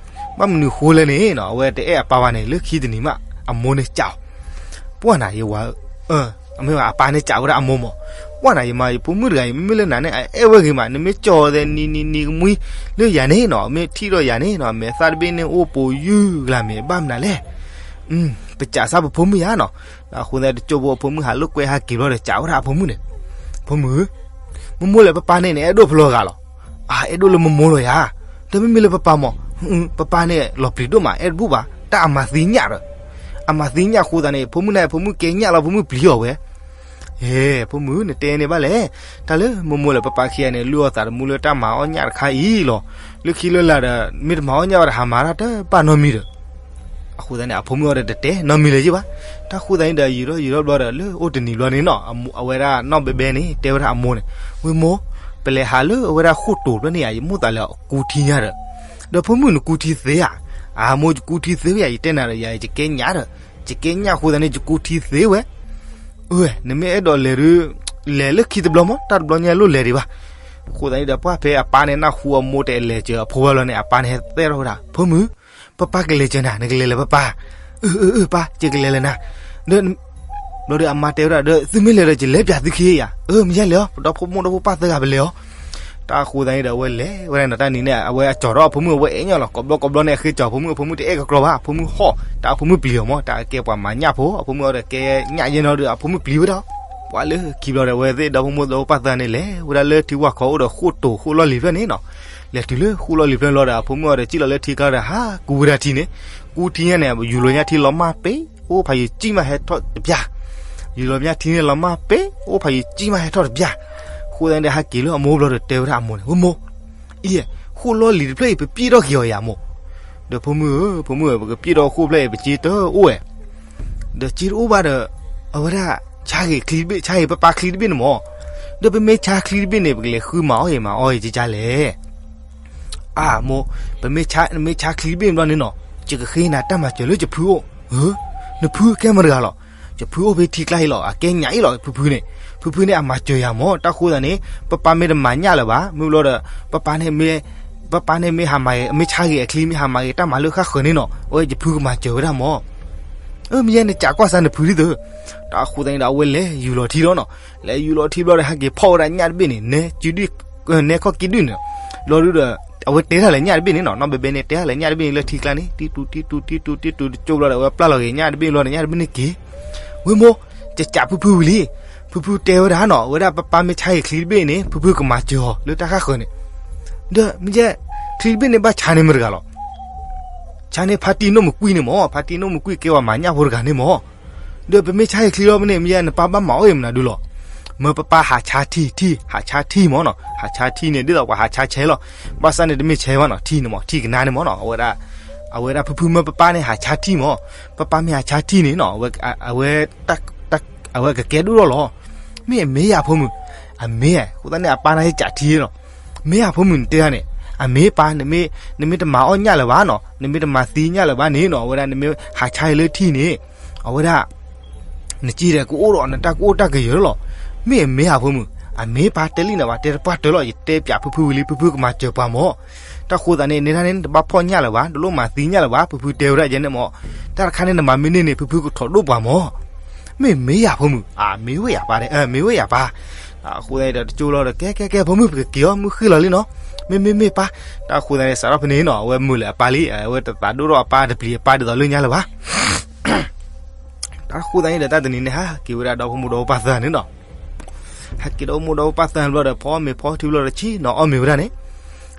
ဘၣ်မနုၤဃိလဲၣ်န့ၣ်နီၤ အဝဲတအဲၣ်အပၢ်ဘၣ်န့ၣ် လၢခံတနံၤမး အမိၢ်န့ၣ်စံးအီၤ ပှၢ်နၤ ယဝၤဧၢ, အမ့ၢ်အပၢ်န့ၣ်စံးဝဲဒၣ်အမိၢ်မၢ်, ပှၢ်နၤ ယမါ ယဖိမုၣ်တဂၤအံၤ မ့မ့ၢ်လၢနၤန့ၣ် အအဲၣ်ဝဲဂ့ၤမး နမ့ၢ်ကၠီသဲနံၤနံၤနံၤကမှံ လၢယၤန့ၣ်နီၤ မ့ၢ်ထံၣ်ဒီးယၤန့ၣ်နီၤ မဲာ်သၣ်တဘ့ၣ်န့ၣ်အိၣ်ပိာ်ယုၢ်ကျါမ့ၢ်ဘၣ်မနုၤလဲၣ်. ပစံးဆၢပဖိမုၣ်ယၤနီၤ, အဃိသတးတကၠိဖိအဖိမုၣ်ဟးလိာ်ကွဲဟးက့ၤဘျီဒီး စံးဝဲဒၣ်အဖိမုၣ်န့ၣ်, ဖိမုၣ်ဧၢ, မိၢ်မိၢ်လဲၣ် ပပၢ်န့ၣ်န့ၣ် အဲၣ်ဒိၣ်ဖျိဂၤလီၤ. အါ အဲၣ်ဒိၣ်လၢမိၢ်မိၢ်လီၤယၤ, ဒီးမ့မ့ၢ်လၢပပၢ်မၢ်, ပပၢ်န့ၣ်လီၤပျံၤဒိၣ်မး အဲၣ်တဘူၣ်ဘၣ် တၢ်အမၤသံညၣ်ဒီး, အမၤသံညၣ်အဃိသတးန့ၣ် ဖိမုၣ်န့ၣ် ဖိမုၣ်ကဲညၣ်လီၤ ဖိမုၣ်ပျံၤအီၤဝဲ ဟဲ ဖိမုၣ် နတဲန့ၢ်ဘၣ်လဲၣ်, တၢ်လၢမိၢ်မိၢ်လၢပပၢ်ခံဂၤန့ၣ် လုၢ်အီၣ်သးသမူလၢတၢ်မၤအီၣ်ညၣ်တခါအံၤလီၤ. လၢခံလၢလာ်ဒီး မ့ၢ်တမၤအီၣ်ညၣ်ဘၣ်ဒီး ဟးမၤတၢ်တဘၣ်နီတမံၤဒီး, အဃိသတးန့၁ၣ် အဖိမုၣ်အီၤဒီးတတဲနီတမံၤလၢၤယဘၣ်. တၢ်ဃိသတးန့ၣ်ဒီး ယူၤထီၣ်ယူၤထီၣ်ဘျီဒီး လၢအိၣ်တနံၤဘျီန့ၣ်နီၤ အဝဲဒၣ်နီၢ်ဘဲဘဲန့ၣ် တဲဝဲဒၣ်အမိၢ်န့ၣ်, ဝ့ၢ်မိၢ်, ပလဲၤဟးလၢအဝဲဒၣ်ဃိၣ်တိၤဖျၢၣ်န့ၣ်ယၤ ယမိၣ်သးလၢအကူထံညါဒီး, ဒီးဖိမုၣ်နကူထံသ့ဧါ. အမိၢ် ယကူထံသ့ဝဲယၤ ယတဲနၤဒီးယၤ ယကဲညၣ်ဒီး, ယကဲညၣ်အဃိသတးန့ၣ် ယကူထံသ့ဝဲ အၢ နမ့ၢ်အဲၣ်ဒိးလဲၤဒုး လဲၤလၢခံတဘျီမၢ် တၢ်တဘျီညါလိၣ်လဲၤဒံးဘၣ်. အဃိသတးန့ၣ်ဒီး ပှၢ်ဖဲအပၢ်န့ၣ်နၢ်ဟူအမိၢ်တအဲၣ်လဲၤစၢၤအဖိဘၣ်လီၤန့ၣ် အပၢ်န့ၣ်ဟဲသဲထီၣ်ဝဲဒၣ် ဖိမုၣ်, ပပၢ်ကလဲၤစၢၤနၤ နကလဲၤလၢပပၢ်. အၢ အၢ အၢ ပၢ် ယကလဲၤလၢနၤ. ဒီး ဘျီဒီးအမါတဲဝဲဒၣ်ဒီး သုမ့ၢ်လဲၤဒီးယလဲၤပၠးသုခံယၤ. အၢ မ့ၢ်ယဲလဲၤအီၤ ပဒီဖိမိၢ်ဒီဖိပၢ်သၢဂၤပလဲၤအီၤ. တၢ်ဃိသတးန့ၣ်ဒီး အဝဲလဲၤဝဲဒၣ်န့ၣ် တၢ်နံၤန့ၣ် အဝဲအကၠီၤထီၣ်အဖိမုၣ် အဝဲအဲၣ်ညၣ်လီၤ ကိးဘျီကိးဘျီန့ၣ် အဃ့ကၠီၤအဖိမုၣ် အဖိမုၣ်တအဲၣ်ကကြီဘၣ် အဖိမုၣ်ဟီၣ် တၢ်အဖိမုၣ်ပျံၤအီၤမၢ် တၢ်ကဲပှၤမၤညၣ်ဖိ အဖိမုၣ်အီၤဒီးကဲညၣ်ယဲၢ်နီၤဒီး အဖိမုၣ်ပျံၤဝဲဒၣ်. ပှၤလၢခံဘျီဒီး အဝဲသ့ၣ်ဒီဖိမိၢ်ဒီဖိပၢ်သၢဂၤန့ၣ် လဲၤဝဲဒၣ်လၢထံဝၣ်ခီအိၣ်ဒီးဃိၣ်တိၤဃိၣ်လီၢ်လံၤဖျၢၣ်န့ၣ်နီၤ. လဲၤတုၤလၢဃိၣ်လီၢ်လံၤဖျၢၣ်လီၤဒီး အဖိမုၣ်အီၤဒီး စံၣ်လီၤလၢထံကျါဒီးဟးကူဝဲဒၣ်ထံန့ၣ်, ကူထံညါန့ၣ် ယူၤလီၤညၣ်ထံလီၤမၢ်ပ့ၤ အိၣ်ဖးယံၤကံၢ်မးဟဲထီၣ်တပျၢ် ယူၤလီၤညၣ်ထံန့ၣ်လီၤမၢ်ပ့ၤ အိၣ်ဖးယံၤကံၢ်မးဟဲထီၣ်တပျၢ်. အဃိသတးန့ၣ်ဒီး ဟဲက့ၤလၢအမိၢ်ဘျီဒီးတဲဝဲဒၣ်အမိၢ်န့ၣ် ဝ့ၢ်မိၢ်, အံၤ ဃိၣ်လီၢ်လံၤတဖျၢၣ်အံၤ ပပျံၢ်ထီၣ်က့ၤအီၤယၤမိၢ်. ဒီးဖိမုၣ်ဧၢ ဖိမုၣ်ဧၢ ပကပျံၢ်ထီၣ်ဃိၣ်ဖျၢၣ်အံၤ ပစ့တအိၣ်ဝဲ ဒီးစ့တအိၣ်ဘၣ်ဒီး အဝဲဒၣ် ဆါဂ့ၤချံတဘ့ၣ် ဆါဂ့ၤပပၢ်ချံတဘ့ၣ်န့ၣ်မၢ်. ဒီးပမ့ၢ်ဆါချံတဘ့ၣ်န့ၣ် ပကလဲၤဃုမၤအီၣ်ဂ့ၤမၤအီၣ်ဂ့ၤကကလဲၣ်. အမိၢ်, ပမ့ၢ်ဆါ နမ့ၢ်ဆါချံတဘ့ၣ်န့ၣ်ဘျီန့ၣ်နီၤ ယကဃ့နၤတၢ်မၤစၢၤလၢယဖုအိၣ်. နဖုကဲမတၤတဂၤလီၤ. ယဖုအိၣ်ဖဲထံကျါအံၤလီၤ အကဲညၣ်အံၤလီၤ ဖုဖုန့ၣ်. ဖုဖုန့ၣ်အမၤစၢၤယၤမၢ် တၢ်ဃိသတးန့ၣ် ပပၢ်မ့ၢ်တမၤညၣ်လၢၤဘၣ် မ့ၢ်ဘျီဒီး ပပၢ်န့ၣ်မ့ၢ် ပပၢ်န့ၣ်မ့ၢ်ဟးမၤဂ့ၤ မ့ၢ်ဆါဂ့ၤအချံ မ့ၢ်ဟးမၤဂ့ၤတၢ်မၤလၢဃၣ်ဃၢၤန့ၣ်နီၤ အဝဲယဖုကမၤစၢၤဝဲဒၣ်မၢ်. အၢ မ့ၢ်ယဲနကးကွၢ်စၢ်နဖုဒ်သိး. တၢ်ဃိသတးန့ၣ်ဒီး အဝဲလဲၤယူၤလီၤထံလီၤနီၤ. လဲၤယူၤလီၤထံဘျီဒီး ဟဲက့ၤဖီၣ်ဝဲဒၣ်ညၣ်တဘ့ၣ်န့ၣ် နဲကုဒု နဲခီၣ်ကံဒုန့ၣ်. ဘျီဒုဒီး အဝဲတဲတၢ်လၢညၣ်တဘ့ၣ်န့ၣ်နီၤ နီၢ်ဘဲဘဲန့ၣ် တဲတၢ်လၢညၣ်တဘ့ၣ်န့ၣ် လၢထံကျါန့ၣ် တံတူတံတူတံတူတံတူတကၠိဘျီဒီး အဝဲပျၢ်လီၤဂ့ၤညၣ်တဘ့ၣ်ဘျီဒီး ညၣ်တဘ့ၣ်န့ၣ်က့ၤ. ဝ့ၢ်မိၢ်, ယကးဖုဖုဝံၤလံ. ဖုဖုတဲဝဲဒၣ်နီၤ အဝဲဒၣ်ပပၢ်မ့ၢ်ဆါဂ့ၤချံတဘ့ၣ်န့ၣ် ဖုဖုကမၤစၢၤအီၤလၢတၢ်ဃၣ်ဃၢၤန့ၣ်. ဒီးမ့ၢ်ယဲ ချံတဘ့ၣ်န့ၣ်ဘၣ်ဆါန့ၢ်မတၤတဂၤလီၤ. ဆါန့ၢ်ဖါတံၢ်နီၢ်မုၢ်ကွံာ်န့ၣ်မၢ် ဖါတံၢ်နီၢ်မုၢ်ကွံာ်ကဲပှၤမၤညၣ်ဖိတဂၤန့ၣ်မၢ်. ဒီးပမ့ၢ်ဆါဂ့ၤချံလီၤန့ၣ် မ့ၢ်ယဲနပၢ်ဘၣ်မၤအီၣ်ဂ့ၤမနုၤဒုလီၤ. မၢပပၢ်ဟးဆါထံ ထံ ဟးဆါထံမၢ်နီၤ ဟးဆါထံန့ၣ် ဒ်သိးပှၤဟးဆါဆဲးလီၤ. ဘၣ်ဆၣ်န့ၣ်တမ့ၢ်ဆဲးဘၣ်နီၤ ထံန့ၣ်မၢ် ထံကနါန့ၣ်မၢ်နီၤ အဝဲဒၣ် အဝဲဒၣ်ဖုဖုမၢပပၢ်န့ၣ်ဟးဆါထံမၢ်. ပပၢ်မ့ၢ်ဟးဆါထံန့ၣ်နီၤ အဝဲ အဝဲ အဝဲကကဲဒိၣ်ထီၣ်လီၤ. မ့ၢ်အမ့ၢ်ယၤဖိမုၣ်, အမ့ၢ် အဃိသတးန့ၣ်အပၢ်န့ၣ်ဟဲကးထံနီၤ. မ့ၢ်ယၤဖိမုၣ်နတဲဒၣ်န့ၣ်, အမ့ၢ်ပၢ် နမ့ၢ်တမၤအီၣ်ညၣ်လၢၤဘၣ်နီၤ နမ့ၢ်တမၤသံညၣ်လၢၤဘၣ်န့ၣ်နီၤ အဝဲဒၣ်နမ့ၢ်ဟးဆါဂ့ၤလၢထံန့ၣ် အဝဲဒၣ် နစ့ဒီးကအိၣ်ဒီးနတၢ်ကအိၣ်တၢ်ကယၢၤလီၤ. မ့ၢ်အမ့ၢ်ဧါဖိမုၣ်, အမ့ၢ်ပၢ်တဲလံန့ၣ် ပှၤတဲတပှၢ်တၢၢ်လီၤ, ယတဲပၠးဖုဖုဝံၤလံ ဖုဖုကမၤစၢၤပှၤမၢ်. တၢ်ဃိသတးန့ၣ် နဲဒၣ်န့ၣ် နတဘၣ်ဖှီၣ်ညၣ်လၢၤဘၣ်, တလိၣ်မၤသံညၣ်လၢၤဘၣ်, ဖုဖုတဲဝဲဒၣ်ယဲန့ၣ်မၢ်. တၢ်တခါန့ၣ် နမၤမ့ၢ်န့ၢ်န့ၣ် ဖုဖုကထိးဒိၣ်ပှၤမၢ်. မ့ၢ်မ့ၢ်ယၤဖိမုၣ်, အမ့ၢ်ဝဲယၤပၢ်, မ့ၢ်ဝဲယၤပၢ်. အဃိသတးဒီးတကၠိလီၤဒီး ကဲကဲကဲ ဖိမုၣ် ပကက့ၤအီၤ မုၢ်ဃ့ၢ်လီၤလံနီၤ, မ့ၢ်မ့ၢ်မ့ၢ်ပၢ်. တၢ်ဃိသတးန့ၣ် စးထီၣ်ဖဲန့ၣ်နီၤ အဝဲမုာ်လၢအပၢ်လံ, အဝဲတသးဒိၣ်ထီၣ်အပၢ် တပျံၤအပၢ်ဒ်သိးလၢညါလၢၤဘၣ်. တၢ်ဃိသတးန့ၣ်ဒီး တၢ်တနံၤန့ၣ် ဟဲက့ၤဝဲဒၣ်ဒီဖိမိၢ်ဒီဖိပၢ်သၢဂၤန့ၣ်နီၤ. ဟဲက့ၤဒီဖိမိၢ်ဒီဖိပၢ်သၢဂၤဘျီဒီး ဖီမ့ၤဖီထံဘျီဒီး ဆ့ၣ်နီၤအီၣ်မ့ၤဝဲဒၣ်န့ၣ်,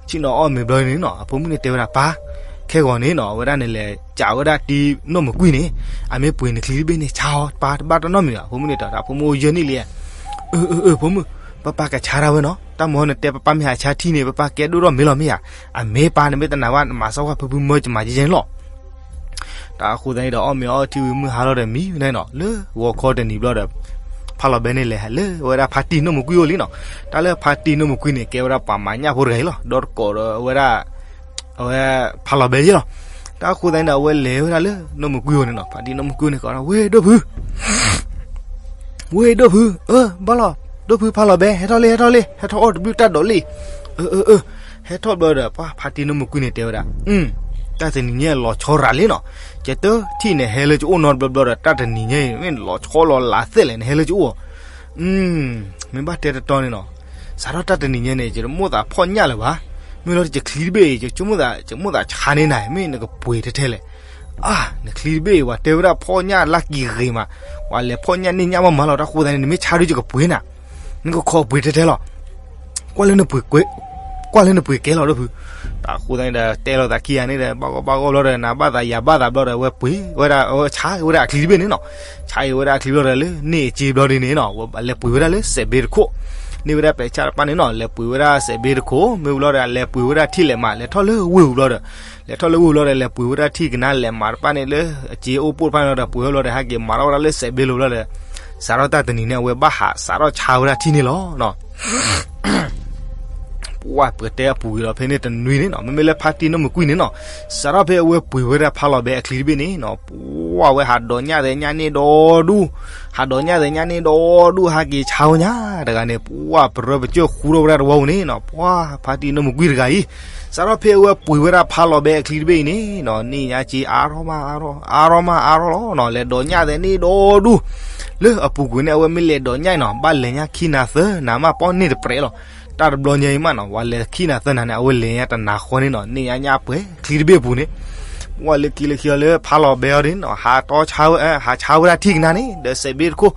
ဆ့ၣ်နီၤအီၣ်မ့ၤဘျီန့ၣ်နီၤ အဖိမုၣ်န့ၣ်တဲဝဲဒၣ်ပၢ်, ခဲဂီၤန့ၣ်နီၤ အဝဲဒၣ်န့ၣ်လဲၤကးဝဲဒၣ်တံၤနီၢ်မုၢ်ကွံာ်န့ၣ်, အမ့ၢ်ပှ့ၤနချံတဘ့ၣ်န့ၣ် ဆါအီၤပၢ် တဘၣ်တၢ်နီတမံၤဘၣ်. အဖိမုၣ်န့ၣ်တဲ အဖိမုၣ်အိၣ်ယဲၢ်နံၣ်လံ, အၢ အၢ အၢ ဖိမုၣ်, ပၢ်ပၢ်ကဆါတၢ်ဝဲနီၤ, တၢ်မၤနတဲပၢ်ပၢ်မ့ၢ်ဟးဆါထံန့ၣ် ပၢ်ပၢ်ကဲဒိၣ်ထီၣ်မ့ၤလီၤမ့ၢ်ဧါ, အမ့ၢ်ပၢ် နမ့ၢ်တနာ်ဘၣ် နမၤစၢၤဝဲဖုဖုမၢကမၤကဲကဲန့ၣ်လီၤ. တၢ်ဃိသတးန့ၣ်ဒီး အီၣ်မ့ၤအီထံဝံၤ မုၢ်ဟါလီၤဒီးမံဝဲဒၣ်နီၤ လၢဂီၤခီတနံၤဘျီဒီး ဖးလီၤဘဲန့ၣ်လဲၤလၢဝဲဒၣ်ဖါတံၢ်နီၢ်မုၢ်ကွံာ်အိၣ်လံနီၤ. တၢ်လၢဖါတံၢ်နီၢ်မုၢ်ကွံာ်န့ၣ် ကဲဝဲဒၣ်ပှၤမၤညၣ်ဖိတဂၤအံၤလီၤ, ဒီတကိးဒီးဝဲဒၣ် အဝဲဖးလီၤဘဲယဲလီၤ. တၢ်ဃိသတးန့ၣ်ဒီး အဝဲလဲၤဝဲဒၣ်လၢနီၢ်မုၢ်ကွံာ်အိၣ်န့ၣ်နီၤ, ဖါတံၢ်နီၢ်မုၢ်ကွံာ်န့ၣ် ကိးဝဲဒၣ် ဝ့ၢ်ဒိၣ်ဖု ဝ့ၢ်ဒိၣ်ဖု, အၢ ဘၣ်လီၤ, ဒိၣ်ဖုဖးလီၤဘဲ ဟဲထီၣ်လံ ဟဲထီၣ်လံ ဟဲထီၣ်အီၣ်တဘျုးတၢ်ဒိးလံ. အၢ အၢ အၢ, ဟဲထီၣ်ဘျီဒီး ပှၤဖါတံၢ်နီၢ်မုၢ်ကွံာ်န့ၣ်တဲဝဲဒၣ်, တၢ်တနံၤညါလီၤဆီရၤလံနီၤ, ကတထံၣ်န့ၣ် ဟဲလၢကအိၣ်နီတဘျီဘျီဒီး တၢ်တနံၤညါအံၤမ့ၢ်လီၤဆီလီၤလးသ့ၣ်လဲၣ်န့ၣ် ဟဲလၢကအိၣ် မ့ၢ်ဘၣ်တဲတတီန့ၣ်နီၤ, စးထီၣ်တၢ်တနံၤညါန့ၣ် ယတမိၣ်သးဖှီၣ်ညၣ်လၢၤဘၣ်, မ့ၢ်လီၤတကချံတဘ့ၣ်အံၤ ယကမိၣ်သး ယကမိၣ်သးဆါန့ၢ်နၤ မ့ၢ်နကပှ့ၤထဲထဲလဲၣ်. အါ နချံတဘ့ၣ်အံၤ ပှၤတဲဝဲဒၣ်ဖှီၣ်ညၣ်လၢကံၤဂ့ၤမး, ပှၤလဲၤဖှီၣ်ညၣ်န့ၢ်ညၣ်မးမးလီၤ, တၢ်ဃိသတးန့ၣ် နမ့ၢ်ဆါဒုးယကပှ့ၤနၤ, နကခိးပှ့ၤထဲထဲလီၤ. ကွၢ်လၢနပှ့ၤကွဲ, ကွၢ်လၢနပှ့ၤကဲလီၤဒိၣ်ဖု. တၢ်ဃိသတးန့ၣ်ဒီး တဲလိာ်သးခံဂၤန့ၣ်ဒီး ဘၣ်ဂီၢ်ဘၣ်ဂီၢ်ဘျီဒီး နၤဘၣ်သးယၤဘၣ်သးဘျီဒီး အဝဲပှ့ၤဝဲဒၣ် အဝဲဆါဝဲဒၣ်အချံတဘ့ၣ်န့ၣ်နီၤ, ဆါအံၤဝဲဒၣ်အချံဘျီဒီး လၢန့ၢ်အစ့ဘျီဒ်န့ၣ်နီၤ လဲၤပှ့ၤဝဲဒၣ်လၢစဲးဘ့တခိၣ်, န့ၢ်ဝဲဒၣ်ပဲာ်ဆၣ်တပၣ်န့ၣ်နီၤ လဲၤပှ့ၤဝဲဒၣ်စဲးဘ့တခိၣ် မ့ၢ်ဘျီဒီး လဲၤပှ့ၤဝဲဒၣ်ထံၣ်လဲၤမး လဲၤထီၣ်လၢဝ့ၢ်ပူၤဘျီဒီး လဲၤထီၣ်လၢဝ့ၢ်ပူၤဘျီဒီး လဲၤပှ့ၤဝဲဒၣ်ထံၣ်ကနါလဲၤမးတပၣ်န့ၣ်လၢအစ့အိၣ်ပိၢ်တဖၣ်န့ၣ်လီၤဒီး ပှ့ၤဝဲဘျီဒီး ဟဲက့ၤမၤထီၣ်ဝဲဒၣ်လၢစဲးဘ့လိၤဘျီဒီး စးထီၣ်တၢ်တနံၤန့ၣ် အဝဲဘၣ်ဟးစးထီၣ်ဆါဝဲဒၣ်ထံၣ်န့ၣ်လီၤနီၤ. ပှၢ်ပတဲအပူၤကွံာ်လီၤဖဲန့ၣ်တနွံန့ၣ်နီၤ မ့မ့ၢ်လၢဖါတံၢ်နီၢ်မုၢ်ကွံာ်န့ၣ်နီၤ စးထီၣ်ဖဲအဝဲပှ့ၤဝဲဒၣ်ဖးလီၤဘဲအချံတဘ့ၣ်န့ၣ်နီၤ ပှၢ်ဝဲဟးဒိးညၣ်သဲးညၣ်န့ၢ်ဒီဒူၣ်, ဟးဒိးညၣ်သဲးညၣ်န့ၢ်ဒီဒူၣ် ဟးက့ၤဆါဝဲညါတဂၤန့ၣ် ပှၢ်ပရၢပကၠၢၢ်ဃူထီၣ်ဝဲဒၣ်တဝီပူၤန့ၣ်နီၤ ပှၢ်ဖါတံၢ်နီၢ်မုၢ်ကွံာ်တဂၤအံၤ စးထီၣ်ဖဲအဝဲပှ့ၤဝဲဒၣ်ဖးလီၤဘဲအချံတဘ့ၣ်အံၤန့ၣ်နီၤ န့ၢ်ညါစ့အါထီၣ်မးအါထီၣ် အါထီၣ်မးအါထီၣ်လီၤနီၤ လဲၤဒိးညၣ်သဲးန့ၢ်ဒီဒူၣ် လၢအပူၤကွံာ်န့ၣ် အဝဲမ့ၢ်လဲၤဒိးညၣ်အံၤနီၤ ဘၣ်လဲၤညါခံနၤသၢနၤမး ပီၣ်န့ၢ်တပြဲးလီၤ. တၢ်တဘျီညါအံၤမးနီၤ ပှၤလဲၤခံနၤသၢနၤန့ၣ် အဝဲလဲၤညါတနၤဃီန့ၣ်နီၤ န့ၢ်ညါညၣ်ပှဲၤချံတဘ့ၣ်အပူၤန့ၣ် ပှၢ်လၢခံလၢခံအီၤလၢဖးလီၤဘဲအီၤန့ၣ်နီၤ ဟးတီဆါဝဲ ဟးဆါဝဲဒၣ်ထံၣ်ကနါန့ၣ် ဒီးစဲးဘ့တခိၣ်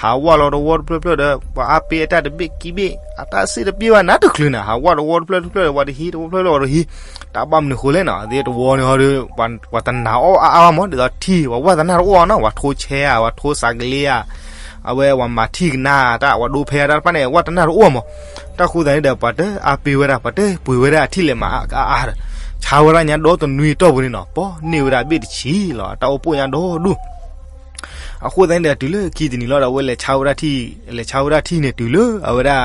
ဟးဝဲလီၤတဝီတဖျၢၣ်ဖျၢၣ်ဒီး ပှၤအါပ့အတၢ်တဘ့ၣ်ခံဘ့ၣ် အတၢ်စ့တပ့ၢ်ဘၣ်နးတချုးနၤ ဟးဝဲတဝီတဖျၢၣ်တဖျၢၣ်ဒီး ပှၤတဟံးတဝီတဖျၢၣ်ဒီး ပှၤတဟံး တၢ်ဘၣ်မနုၤဃိလဲၣ်နီၤ အသ့ၣ်တဝီန့ၣ်ဟီဒီး ပှၤတနာ်အီၣ်အါအါဘၣ်မး ဒ်သိးထံၣ် ပှၤဝဲတနာ်တအိၣ်နီၤ ပှၤထိဆဲဧါ ပှၤထိစးကလ့ဧါ အဝဲပှၤမၤထံၣ်ကနါတၢ် ပှၤဒိဖဲအတၢ်တဖၣ်န့ၣ် ဝဲတနာ်တအိၣ်မး တၢ်ဃိသတးန့ၣ်ဒီး ပှၤတအါပ့ဝဲဒၣ် ပှၤတပှ့ၤဝဲဒၣ်အထံၣ်လဲၤမးအါအါဒီး ဆါဝဲဒၣ်ညါဒီတနွံအတီၢ်ပူၤန့ၣ်နီၤ ပီၣ်န့ၢ်ဝဲဒၣ်ဘ့ၣ်တဆံလီၤ အတၢ်အိၣ်ပိၣ်ညါဒီဒူၣ် အဃိသတးန့ၣ်ဒီး တုၤလၢခံတနံၤလီၤဒီး အဝဲလဲၤဆါဝဲဒၣ်ထံၣ် လဲၤဆါဝဲဒၣ်ထံၣ်န့ၣ် တုၤလၢအဝဲဒၣ်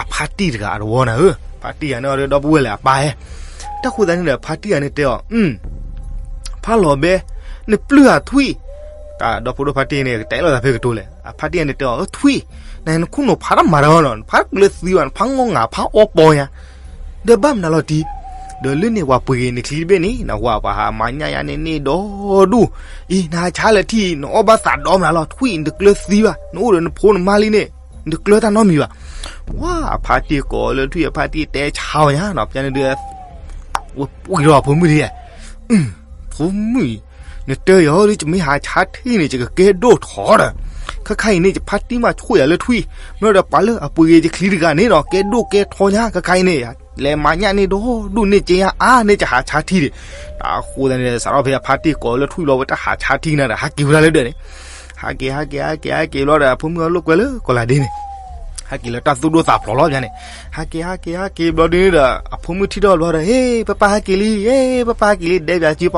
အဖါတံၢ်တဂၤအတဝီနၤဧၢ, ဖါတံၢ်ဂၤန့ၣ်အီၤဒီး ဒီပုၢ်ဝဲၢ်လၢအပၢ်ဧၢ, တၢ်ဃိသတးန့ၣ်ဒီး ဖါတံၢ်ဂၤန့ၣ်တဲအီၤ ဖးလီၤဘဲ, နပျုၢ်ဧါထွံၣ်, တၢ်ဒီဖိဒိၣ်ဖါတံၢ်န့ၣ် ကတဲလိာ်သးဖဲကတိၤလဲၣ်, အဖါတံၢ်ဂၤန့ၣ်တဲအီၤ ထွံၣ်, နနခိၣ်နူာ်ဖးတၢ်မၤတၢ်လီၤနီၤ, နဖးတကျၢၤသံဘၣ်, နဖးငီၢ်ငါဖးအီပီညါ ဒီးဘၣ်မနုၤလီၤတံၢ်, ဒီးလၢန့ၣ်ပှၤပှ့ၤက့ၤနချံတဘ့ၣ်န့ၣ် နဝၤပှၤဟးမၤညၣ်ယါန့ၣ်န့ၢ်ဒီဒူၣ်, အံၤ နဟးဆါလၢထံၣ် နအီၣ်ဘၣ်သးဒီမနုၤလီၤ, ထွံၣ် နတကျၢၤသံဘၣ်, နအိၣ်ဒီးနဖိနမါလံန့ၣ် နတကျၢၤတၢ်နီတမံၤဘၣ်. ဝါ အဖါတံၢ်ကိးလၢထွံၣ် အဖါတံၢ်တဲဆါဝဲညါနီၤ, ပျဲန့ၣ်ဒုး ဝဲပှ့ၤဒီးအဖိမုၣ်ဒံး, ဖိမုၣ်အံၤ နတဲယၤဒီး ယမ့ၢ်ဟးဆါထံၣ်န့ၣ် ယကကဲဒိၣ်ထီၣ်ဒီး, ခါခါအံၤန့ၣ် ယဖါတံၢ်မးဆိၣ်ယၤလၢထွံၣ်, မ့ၢ်ဒီးပှၤလၢအပှ့ၤက့ၤယချံတဂၤန့ၣ်နီၤ ကဲဒိၣ်ကဲထီညါ ခါခါအံၤန့ၣ် လဲၤမၤညၣ်န့ၢ်ဒီဒူၣ်န့ၢ်က့ညါအါန့ၢ် ယဟးဆါထံၣ်ဒံး, တၢ်ဃိသတးန့ၣ် စးထီၣ်ဖဲအဖါတံၢ်ကိးလၢထွံၣ်လီၤ ဝဲတၢ်ဟးဆါထံၣ်ကနၤဒီး ဟးက့ၤဝဲဒၣ်လၢဒၢးန့ၣ် ဟးက့ၤ ဟးက့ၤ ဟးက့ၤ ဟးက့ၤဘျီဒီး အဖိမုၣ်အီၤလိာ်ကွဲလၢကီၢ်လၤဒ့န့ၣ်, ဟးက့ၤလၢတၢ်သူၣ်ဒိၣ်သးဖျိးလီၤန့ၣ်, ဟးက့ၤ ဟးက့ၤ ဟးက့ၤဘျီဒ်န့ၣ်ဒီး အဖိမုၣ်ထံၣ်ထီၣ်ဘျီဒီး ဟ့ ပၢ်ပၢ်ဟဲက့ၤလံ, ဟ့ ပၢ်ပၢ်ဟဲက့ၤလံ, ဒဲပၠးစုပီၢ်ပီၢ်ပီၢ်ပီၢ်ဒီး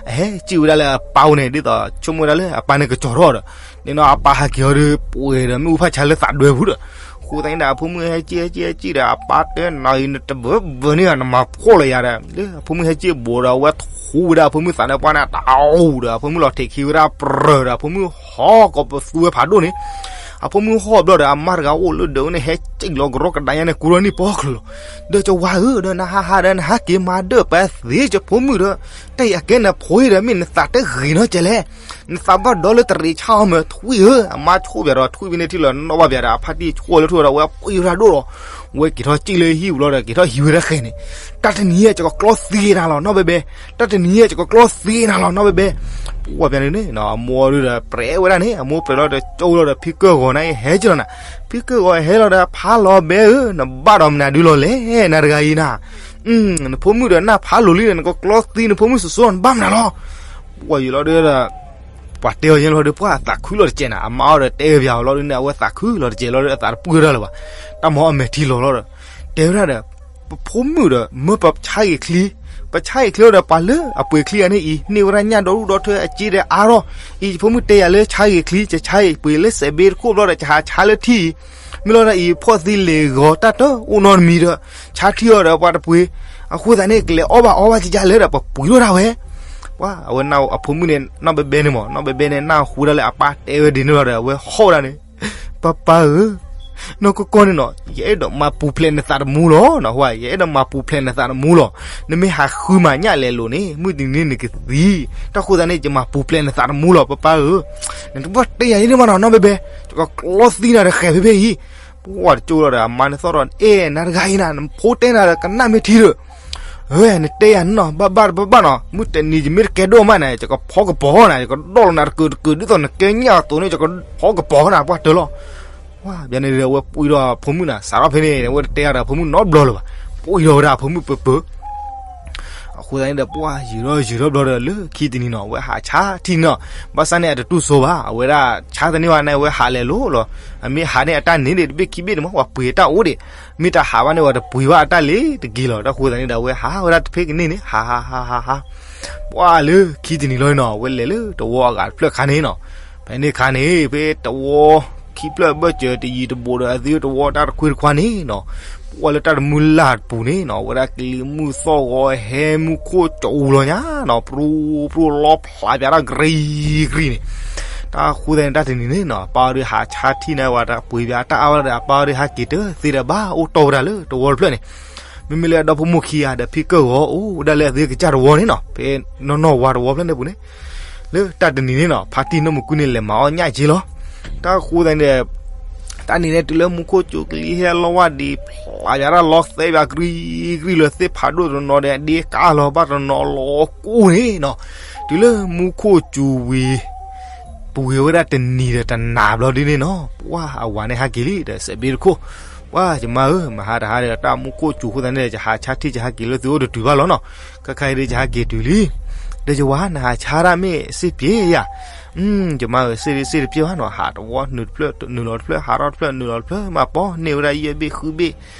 အဟဲစံၣ်ဝဲဒၣ်လၢအပၢ်အိၣ်န့ၣ် ဒ်သိးဆိကမိၣ်ဝဲဒၣ်လၢအပၢ်န့ၣ်ကစီၤထီၣ်ဒီး, န့ၣ်နီၤ အပၢ်ဟဲက့ၤအီၤဒီး ပှဲၤဒီးမ့ၣ်အူဖးဆါလၢသးဒွဲပူၤဒီး, ဃ ဃိသတးန့ၣ်ဒီး အဖိမုၣ်ဟဲစံၣ်ဟဲစံၣ်ဟဲစံၣ်ဒီး အပၢ်တဲနၤအံၤ နတဘၢဘၢန့ၢ်ဧါ နမၤဖှီၣ်လီၤယၤဒီး လၢအဖိမုၣ်ဟဲစံၣ်ဘိးဒီး အဝဲထူဝဲဒၣ်အဖိမုၣ်သးန့ၣ် ပှၢ်န့ၣ် တအူဒီး အဖိမုၣ်လီၤထဲးခံဝဲဒၣ်ပြၢၤဒီး အဖိမုၣ်ဟီၣ်ကိးပသူဝဲဖးဒိၣ်န့ၣ် အဖိမုၣ်ဟီၣ်ဘျီဒီး အမါတဂၤအိၣ်လၢဒၢးန့ၣ် ဟဲစံၣ်လီၤကရီကဒါညါန့ၣ် ကူထီၣ်န့ၢ်ပီၢ်ချၢလီၤ. ဒီးကဝၤဧၢ ဒီးနဟးဟးဒီး နဟးက့ၤမၤဒၢၣ်ပသ့ယဖိမုၣ်ဒီး တၢ်အံၤအကဲနဖိအံၤဒီး မ့ၢ်နသးတဂ့ၤနီတစဲးလဲၣ်. နသးဘၣ်ဒီလၢတရံးဆၣ်အီၤမ့ၢ်ထွံၣ်ဧၢ. အမါဆိၣ်ဘၣ်ဒီး ထွံၣ်ဖဲန့ၣ်ထံၣ်လီၤနီၣ်ဘၣ်ဘၣ်ဒီး အဖါတံၢ်ဆိၣ်လၢထူၣ်ဒီး ဝဲပှံၢ်ဝဲဒၣ်ဒိၣ်လီၤ. ဝဲက့ၤထီၣ်စံၣ်လၢဟံၣ်ပူၤလီၤဒီး က့ၤထီၣ်ဟံးဝဲဒၣ်ဃဲန့ၣ်, တၢ်တနံၤအံၤ ယကကျီသံနၤလီၤ နီၢ်ဘဲဘဲ, တၢ်တနံၤအံၤ ယကကျီသံနၤလီၤ နီၢ်ဘဲဘဲ. ပှၢ်ဖဲန့ၣ်န့ၣ် အမိၢ်ဒုဒီး ပြဲးဝဲဒၣ်န့ၣ်, အမိၢ်ပြဲးလီၤဒီး ကၠိလီၤဒီး ဖံကၢၢ်ဂီၤန့ၣ် ဟဲက့ၤလီၤနၤ, ဖံကၢၢ်ဂီၤဟဲလီၤဒီး ဖးလီၤဘဲဧၢ, နဘၣ်ဒီးမနုၤဒုလီၤလဲၣ် နၤတဂၤအံၤနၤ နဖိမုၣ်ဒီးနၢ်ဖးလိာ်လံဒီး နကကျီသံနဖိမုၣ်စိၤစိၤ နဘၣ်မနုၤလီၤ. ပှၢ်ယံာ်လီၤဒီး ပှၤတဲအီၤယဲလီၤဒီး ပှၢ်အသးခုလီၤတစဲးနၤ, အမါအီၤဒီးတဲဘၣ်အီၤလီၤဒုန့ၣ် အဝဲသးခုလီၤတစဲးလီၤဒီး အသးတပှၢ်တၢ်လၢၤဘၣ်. တၢ်မၤအမဲာ်ထံလီၤလီၤဒီး တဲဝဲဒၣ်ဒီး ပဖိမုၣ်ဒီး မၢပဆါဂ့ၤချံ, ပဆါဂ့ၤချံအီၤဒီး ပှၤလၢအပှ့ၤချံဂၤန့ၣ်အံၤ န့ၢ်ဝဲဒၣ်ညၣ်ဒီဒူၣ်ဒီထၢ အစ့ဒီးအါထီၣ်အံၤ, ယဖိမုၣ်တဲယၤလၢဆါဂ့ၤချံ, ယဆါဂ့ၤပှ့ၤလၢစဲးဘ့တခိၣ်ဘျီဒီး ယဟးဆါလၢထံအံၤ, မ့ၢ်လီၤဒီးအံၤ ဖီၣ်သံလ့ၤဂီၤတၢ်တအိၣ်နီတမံၤဒီး ဆါထံအီၤဒီးပှၤတပှ့ၤ, အဃိသတးန့ၣ် ကလဲၤအီၣ်ဘၣ်အီဘၣ်ကကလဲၣ်ဒီး ပပှ့ၤထီၣ်ဒၣ်ဝဲ. ပှၢ်အဝဲအဖိမုၣ်န့ၣ် နီၢ်ဘဲဘဲန့ၣ်မး, နီၢ်ဘဲဘဲန့ၣ် နၢ်ဟူဒၣ်လၢအပၢ်တဲဝဲဒ်န့ၣ်လီၤဒီး အဝဲဟီၣ်ဝဲဒၣ်န့ၣ်, ပၢ်ပၢ်ဧၢ, နီၢ်ကီၢ်ကီၢ်န့ၣ်နီၤ ယအဲၣ်ဒိးမၤပူၤဖျဲးနသးတမူလီၤနီၤ, ယအဲၣ်ဒိးမၤပူၤဖျဲးနသးတမူလီၤ. နမ့ၢ်ဟးဃုမၤညၣ်လဲၤလိာ်န့ၣ် မုၢ်တနံၤန့ၣ်နကသံ, တၢ်ဃိသတးန့ၣ် ယမၤပူၤဖျဲးနသးတမူလီၤ ပၢ်ပၢ်ဧၢ. နတဘၣ်တဲယၤန့ၣ်မးနီၤ နီၢ်ဘဲဘဲ, ယကကျီသံနၤတဃဲးဖဲဖဲအံၤ. ပှၢ်တကၠိလီၤဒီး အမါန့ၣ်သီၣ်ဒီး အဲၣ် နၤတဂၤအံၤနၤ နဖိတဲနၤဒီးကနၣ်မ့ၢ်ထံဒီး နတဲယၤန့ၣ်နီၤ ဘၣ်ဘၣ်တဘၣ်ဘၣ်နီၤ, မုၢ်တနံၤယမ့ၢ်တကဲဒိၣ်မးန့ၣ် ယကဖီကပီၤနၤ, ယကဒီၣ်လီၤနၤတကုာ်တကုာ် ဒ်သိးနကဲညၣ်အသိးန့ၣ် ယကဖီကပီၤနၤ ပှၢ်တၢၢ်လီၤ. ပှၢ်ဖဲန့ၣ်ဒီးအဝဲပှံၢ်ထီၣ်အဖိမုၣ်နၤ စးထီၣ်ဖဲန့ၣ် အဝဲတတဲအါဒီးအဖိမုၣ်နီတဘျီလၢၤဘၣ်, ပှံၢ်ထီၣ်ဝဲဒၣ်အဖိမုၣ်ပၢၤပၢၤ အဃိသတးန့ၣ်ဒီး ပှၢ်ယံာ်ထီၣ်ယံာ်ထီၣ်ဘျီဒီး လၢခံတနံၤနီၤ အဝဲဟးဆါထံန့ၣ်နီၤ, ဘၣ်ဆၣ်န့ၣ်အတတူၢ်စိဘၣ်, အဝဲဒၣ်ဆါတန့ၢ်ဘၣ်န့ၣ် အဝဲဟးလဲၤလိၤလီၤ. အမ့ၢ်ဟးန့ၣ်အတၢ်န့ၣ်ဒံးတဘ့ၣ်ခံဘ့ၣ်န့ၣ်မး ပှၤပှ့ၤတၢ်အိၣ်ဒံး, မ့ၢ်တဟးဘၣ်န့ၣ် ပှၤတပှ့ၤဘၣ်အတၢ်လ့ၤတက့ၢ်လီၤ. တၢ်ဃိသတးန့ၣ်ဒီး အဝဲဟးဝဲဒၣ်တဖဲကန့ၢ်န့ၣ် ဟးဟးဟးဟးဟး ပှၢ်လၢခံတနံၤလီၤနီၤ အဝဲလဲၤလၢတဝီအဂၤတဖျၢၣ်ခါန့ၣ်နီၤ, ဖဲန့ၣ်ခါန့ၣ် ဖဲတဝီခံဖျၢၣ်ဘၢၣ်စၢၤတယံၤတဘူးဒီး အသ့တဝီတၢ်တခွ့တခွါန့ၣ်နီၤ, ပှၢ်လၢတၢ်တမုၢ်လၢ်တပူၤန့ၣ်နီၤ အဝဲဒၣ်ကလံၤမုၢ်သီၣ်ဂီၤဟဲမူခိၣ်စူၤလီၤညါနီၤ, ပြူပြူလီဖျးပၠးတၢ် ကြံကြံန့ၣ် တၢ်ဃိသတးန့ၣ် တၢ်တနံၤန့ၣ်နီၤ အပၢ်အီၤဒုးဟးဆါထံန့ၣ် ပှၤတပှ့ၤပၠးတၢ်အါဝဲဒီး အပၢ်အီၤဒုးဟးက့ၤတသ့ဒီးဘၣ်အိၣ်တီၢ်ဝဲဒၣ်လၢတဝီတဖျၢၣ်န့ၣ်, မ့မ့ၢ်လၢအဒီဖိမိၢ်ခံဂၤဒီးဖံကၢၢ်ဂီၤအိၣ်ဒၣ်လၢအသ့ကစၢ်တဝီန့ၣ်နီၤ ဖဲနီၢ်နီၢ်ဝါတဝီဖျၢၣ်န့ၣ်ပူၤန့ၣ်, လၢတၢ်တနံၤန့ၣ်နီၤ ဖါတံၢ်နီၢ်မူကွံန့ၣ် လဲၤမၤအီၣ်ညၣ်က့လီၤ. တၢ်ဃိသတးန့ၣ်ဒီး တၢ်နံၤန့ၣ်တုၤလၢမူခိၣ်စူၤကလံၤဟဲလီၤဝဲဒံး ဖျးပၠးတၢ်လီသဲပၠး ကြံကြံလၢသ့ၣ်ဖးဒိၣ်တနီၤဒီး အဒ့ကါလီၤဘၣ်တနီၤလီၤကိၢ်န့ၣ်နီၤ, တုၤလၢမူခိၣ်စူၤဝံၤ ပှ့ၤဝဲဒၣ်တနံၤဒီးတနၤဘျီဒ်န့ၣ်နီၤ ပှၢ်အဝၤန့ၣ်ဟးက့ၤလံဒီး စဲးဘ့တခိၣ်, ပှၢ်ယမါဧၢ, မဟါတဟါဒီးတၢ်မူခိၣ်စူၤဃိသတးန့ၣ်ဒီး ယဟးဆါထံၣ်ယဟးက့ၤလၢသုအိၣ်တတုၤဘၣ်လီၤနီၤ, ခဲခါအံၤဒီးယဟးက့ၤတုၤလံ, ဒီးယဝၤ နဟးဆါတၢ်မ့ၢ်စ့ၢ်ပှဲၤယၤ ယမါဧၢ, စ့ၢ်တစ့ၢ်တပျဲၢ်ဘၣ်နီၤ, ဟးတဝီနုာ်တဖျၢၣ် နုာ်လီၤတဖျၢၣ် ဟးထီၣ်တဖျၢၣ် နုာ်လီၤတဖျၢၣ် မးပီၤန့ၢ်ဝဲဒၣ်ယဲၢ်ဘ့ၣ်ဃုဘ့ၣ်,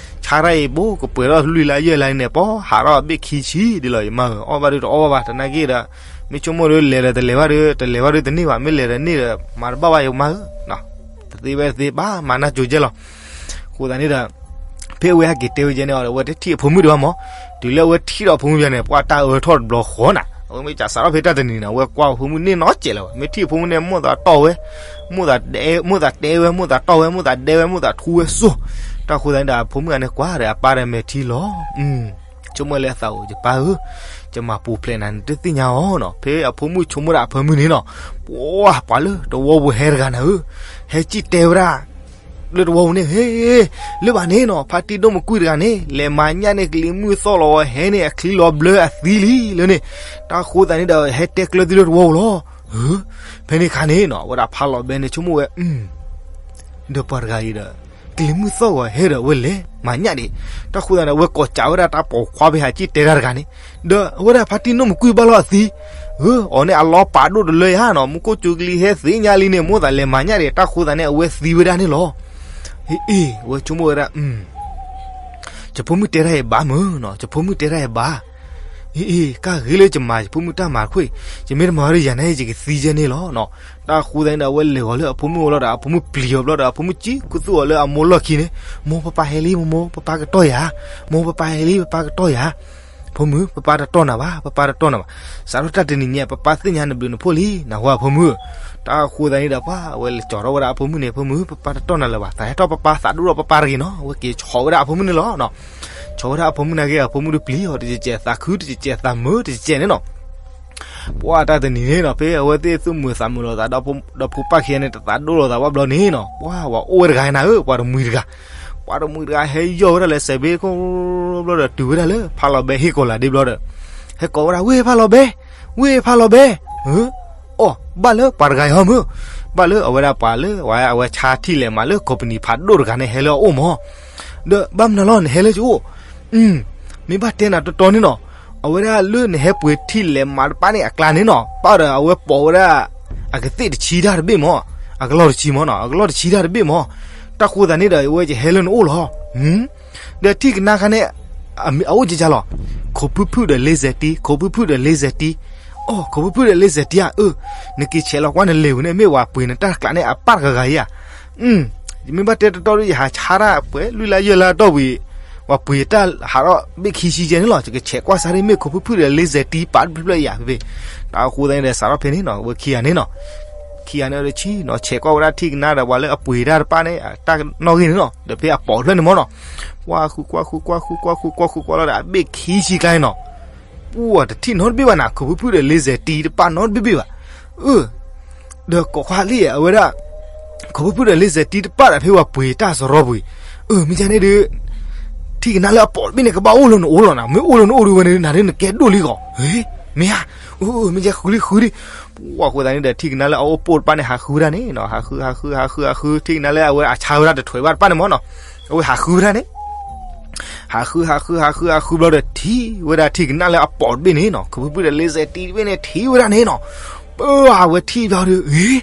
ဆါတၢ်အံၤဘိကပှဲၤထီၣ်လွံၢ်လါယဲၢ်လါန့ၣ် ပီၤဟးထီၣ်အဘ့ၣ်ခံဆံဒ်လီၤ ယမါဧၢ, အီၣ်ဘၣ်ဒုးတအီၣ်ဘၣ်ဘၣ် တနာ်က့ဒီး, မ့ၢ်ဆိကမိၣ်ဒီးလဲၤဒီးတလဲၤဘၣ်ဒီး တလဲၤဘၣ်ဒီးတန့ၢ်ဘၣ် မ့ၢ်လဲၤဒီးန့ၢ်ဒီး မၤတဘၣ်ဘၣ်ယမါဧၢ, တသ့ဝဲတသ့ဘၣ် မၤနၢ်ကၠိကဲလီၤ. အဃိသတးန့ၣ်ဒီး ဖဲအဝဲဟဲက့ၤတဲဝဲကဲန့ၣ်အီၤဒီး အဝဲတထံၣ်အဖိမုၣ်ဒံးဘၣ်မး, တုၤလၢအဝဲထံၣ်ဒီးအဖိမုၣ်ဘၣ်န့ၣ် ပှၢ်တၢ်အၢထီၣ်တဘျီဃီနၤ, အဝဲမ့ၢ်စးစးထီၣ်ဖဲတၢ်တနံၤန့ၣ် အဝဲကွၢ်အဖိမုၣ်န့ၢ်နီတစဲးလၢၤဘၣ်, မ့ၢ်ထံၣ်အဖိမုၣ်န့ၣ် မိၣ်သးတီၢ်ဝဲ, မိၣ်သးတဲဝဲ မိၣ်သးတီၢ်ဝဲ မိၣ်သးဒဲဝဲ မိၣ်သးထူဝဲစိၤ, တၢ်ဃိသတးန့ၣ်ဒီး အဖိမုၣ်အန့ၣ်ကွၢ်ဒီးအပၢ်ဒီးမဲာ်ထံလီၤ ဆိကမိၣ်လၢအသးအိၣ် ယပၢ်ဧၢ, ယမၤပူၤဖျဲးနၤနတသ့ၣ်ညါအီၤနီၤ, ဖဲအဖိမုၣ်ဆိကမိၣ်ဒၣ်အဖၢမုၢ်န့ၣ်နီၤ, ပှၢ်ပှၤလၢတဝီပူၤဟဲတဂၤနၤဧၢ, ဟဲစံၣ်တဲဝဲဒၣ် လၢတဝီပူၤန့ၣ် ဟ့ လၢဘၣ်န့ၣ်နီၤ ဖါတံၢ်ဒိၣ်မကွံာ်တဂၤန့ၣ် လဲၤမၤညၣ်န့ၣ် ကလံၤမုၢ်သီၣ်လီၤဝဲဟဲန့ၣ် အချံလီၤဘျၢအသံလံလၢန့ၣ်, တၢ်ဃိသတးန့ၣ်ဒီး ဟဲတဲကျၢၤသုလၢတဝီပူၤလီၤ. ဖဲန့ၣ်ခါန့ၣ်နီၤ အဝဲဒၣ်ဖးလီၤဘဲန့ၣ်ဆိကမိၣ်ဝဲ ဒီးပှၤတဂၤအံၤဒီး ကလံၤမုၢ်သီၣ်ဂီၤဟဲဒီးအဝဲလဲၤမၤညၣ်ဒံး, တၢ်ဃိသတးန့ၣ် အဝဲကိးစးဝဲဒၣ်တၢ်ပိာ်ခွါဖဲဟးစံၣ်တဲတၢ်တဂၤန့ၣ်, ဒီးအဝဲဒၣ်ဖါတံၢ်ဒိၣ်မကွံာ်ဘၣ်လီၤအသံ, အီၤန့ၣ်အလီၤပာ်ဒိၣ်တလၢယၤနီၤ မူခိၣ်စူၤကလံၤဟဲသ့ၣ်ညါလံန့ၣ် မိၣ်သးလဲၤမၤညၣ်ဒံး တၢ်ဃိသတးန့ၣ် အဝဲသံဝဲဒၣ်န့ၣ်လီၤ. အ့ အဝဲဆိကမိၣ်ဝဲဒၣ် ယဖိမုၣ်တဲတၢ်အံၤဘၣ်မုၢ်နီၤ ယဖိမုၣ်တဲတၢ်အံၤဘၣ်, အ့ အ့ ကၢ်ဂ့ၤလၢယမၤယဖိမုၣ်တၢ်မၤတခိၣ်အံၤ, ယမ့ၢ်တမၤဝဲဒီးယၤန့ၣ် ယကသံယဲန့ၣ်လီၤနီၤ. တၢ်ဃိသတးန့ၣ်ဒီး အဝဲလဲၤဂီၤလၢအဖိမုၣ်အအိၣ်လီၤဒီး အဖိမုၣ်ပျံၤအီၤဘျီဒီး အဖိမုၣ်ကံကူသူၣ်အီၤလၢအမိၢ်လီၢ်ခံန့ၣ်, မိၢ် ပၢ်ပၢ်ဟဲလံ မိၢ် မိၢ် ပၢ်ပၢ်ကတီၢ်ယၤ, မိၢ် ပၢ်ပၢ်ဟဲလံ ပၢ်ပၢ်ကတီၢ်ယၤ, ဖိမုၣ် ပၢ်ပၢ်တတီၢ်နၤဘၣ် ပၢ်ပၢ်တတီၢ်နၤဘၣ်, စးထီၣ်တၢ်တနံၤညါ ပၢ်ပၢ်သ့ၣ်ညါနဘျုးနဖှိၣ်လံ နဟါအဖိမုၣ်. တၢ်ဃိသတးန့ၣ်ဒီး ပှၤအဝဲလဲၤကၠီၤထီၣ်ဝဲဒၣ်အဖိမုၣ်န့ၣ်, ဖိမုၣ် ပၢ်ပၢ်တတီၢ်နၤလၢၤဘၣ်, သးဟဲထီၣ် ပၢ်ပၢ်သးဒိၣ်ထီၣ်ပၢ်ပၢ်တဂ့ၤနီၤ, အဝဲက့ၤဆီးဝဲဒၣ်အဖိမုၣ်န့ၣ်လီၤ. ဆီးဝဲဒၣ်အဖိမုၣ်နာ်က့ အဖိမုၣ်ဒုးပျံၤအီၤ တကဲးကဲးသးခု တကဲးကဲးသးမုာ် တကဲးကဲးန့ၣ်နီၤ. ပှၤတၢ်တနံၤန့ၣ်နီၤ ဖဲအဝဲသ့ၣ်သူၣ်မုာ်သးမုာ်လိာ်သးဒီး ဖိပၢ်ခံဂၤန့ၣ် တသးဒိၣ်လိာ်သးဘၣ်ဘျီန့ၣ်နီၤ, ပှၤဝဲအိၣ်ဝဲတဂၤနၤဧၢ, ပှၤတမှံၤတဂၤ, ပှၤတမှံၤတဂၤဟဲယီၢ်ဝဲဒၣ်လၢစဲးဘ့ၣ်ခိၣ်ဘျီဒီး တုၤဝဲဒၣ်လၢဖးလီၤဘဲဟ့ၣ်ကီၤလၤဒ့ဘျီဒီး ဟဲကိးဝဲဒၣ် ဝ့ၢ်ဖးလီၤဘဲ, ဝ့ၢ်ဖးလီၤဘဲ, အၢ အီၣ် ဘၣ်လၢပှၤတဂၤအံၤဟီမုၢ်, ဘၣ်လၢအဝဲဒၣ်ပှၤလၢ အဝဲဆါထံၣ်လဲၤမးလၢ company ဖးဒိၣ်တဂၤန့ၣ် ဟဲလၢအအိၣ်မး, ဒီးဘၣ်မနုၤလီၤ နဟဲလၢယအိၣ်, မ့ၢ်ဘၣ်တဲနၤတီတီန့ၣ်နီၤ, အဝဲဒၣ်လၢနဟဲပှ့ၤထံၣ်လဲၤမးတပၣ်န့ၣ်အကျါန့ၣ်နီၤ, ပၣ်ဒီးအဝဲပိာ်ဝဲဒၣ် အကသ့ၣ်တဆံတၢ်တဘ့ၣ်မး, အကလီၢ်တဆံမးနီၤ, အကလီၢ်တဆံတၢ်တဘ့ၣ်မး, တၢ်ဃိသတးန့ၣ်ဒီး အဝဲယဟဲလၢနအိၣ်လီၤ ဒီးထံၣ်ကနါခါန့ၣ် အအိၣ်ကကလီၤ, ခိးဖုၣ်ဖုၣ်ဒီးလ့စဲးတံ, ခိးဖုၣ်ဖုၣ်ဒီးလ့စဲးတံ, အိ ခိးဖုၣ်ဖုၣ်ဒီးလ့စဲးတံဧါ, အၢ နက့ၤဆဲးလီၤကွၢ်နလဲၤဝံၤန့ၣ် မ့ၢ်ဝဲပှ့ၤနတၢ်ကျးန့ၣ် အပၣ်တဂၤဂၤဧါ, ယမ့ၢ်ဘၣ်တဲတတီဒီး ယဟးဆါတၢ်ပှဲၤလွံၢ်လါယဲၢ်လါတီၢ်ဝံၤ, ဝဲပှ့ၤတၢ်ဟးထီၣ်ဘ့ၣ်ခံဆံကဲန့ၣ်လီၤ, ယကဆဲးကွၢ်စးဒ်မ့ၢ်ခိးဖုၣ်ဖုၣ်ဒီးလ့စဲးတံပာ်တဖျၢၣ်ဖျၢၣ်ဧါဖဲဖဲ, တၢ်ဃိသတးန့ၣ်ဒီး စးထီၣ်ဖဲန့ၣ်နီၤ ဝဲခံဂၤန့ၣ်နီၤ ခံဂၤန့ၣ်ဒီးဆံနီၤ ဆဲးကွၢ်ဝဲဒၣ်ထံၣ်ကနါဒီး ပှၤလၢအပှ့ၤတၢ်တပၣ်န့ၣ် တၢ်နီၣ်ဂံၢ်န့ၣ်နီၤ ဒီးဖဲအပိာ်ဖျၢၣ်န့ၣ်မးနီၤ, ကွၢ်ဃုကွၢ်ဃုကွၢ်ဃုကွၢ်ဃုကွၢ်ဃုကွၢ်လီၤဒီး အဘ့ၣ်ခံဆံကျါန့ၣ်နီၤ, ပှၤတထံၣ်နီတဘ့ၣ်ဘၣ်နၤ ခိးဖုၣ်ဖုၣ်ဒီးလ့စဲးတံတပၣ်နီတဘ့ၣ်ဘၣ်, အၢ ဒီးကိးခွါလံ အဝဲဒၣ် ခိးဖုၣ်ဖုၣ်ဒီးလ့စဲးတံတပၣ်ဒီး ဖဲဝဲပှ့ၤတၢ်စရီပူၤအံၤ, အၢ မ့ၢ်ကန့ၣ်ဒီး ထံၣ်ကနါလၢအပိာ်တဘ့ၣ်န့ၣ် ကဘၣ်အိၣ်လၢနအိၣ်လီၤနၤ, မ့ၢ်အိၣ်လၢနအိၣ်ဒီးဝဲန့ၣ် နၤဒ်နကဲဒိၣ်လံဂီၢ်, မ့ၢ်ဧါ, အၢ မ့ၢ်ကဃုလံဃုလံ, ပှၤဃိသတးန့ၣ်ဒီး ထံၣ်ကနါလၢအအိၣ်ပိာ်တပၣ်န့ၣ် ဟးဃုဝဲဒၣ်န့ၣ်နီၤ, ဟးဃု ဟးဃု ဟးဃု ဟးဃု ထံၣ်ကနါလၢအဝဲအဆါဝဲဒၣ်တထွဲးဘၣ်တပၣ်န့ၣ်မးနီၤ, အဝဲဟးဃုဝဲဒၣ်န့ၣ် ဟးဃု ဟးဃု ဟးဃု ဟးဃုဘျီဒီး ထံၣ်ဝဲဒၣ်ထံၣ်ကနါလၢအပိာ်တဘ့ၣ်န့ၣ်နီၤ, ခိးဖုၣ်ဖုၣ်ဒီးလ့စဲးတံတဘ့ၣ်န့ၣ် ထံၣ်ဝဲဒၣ်န့ၣ်နီၤ, ပၢ်အဝဲထံၣ်ဘျီဒီး အ့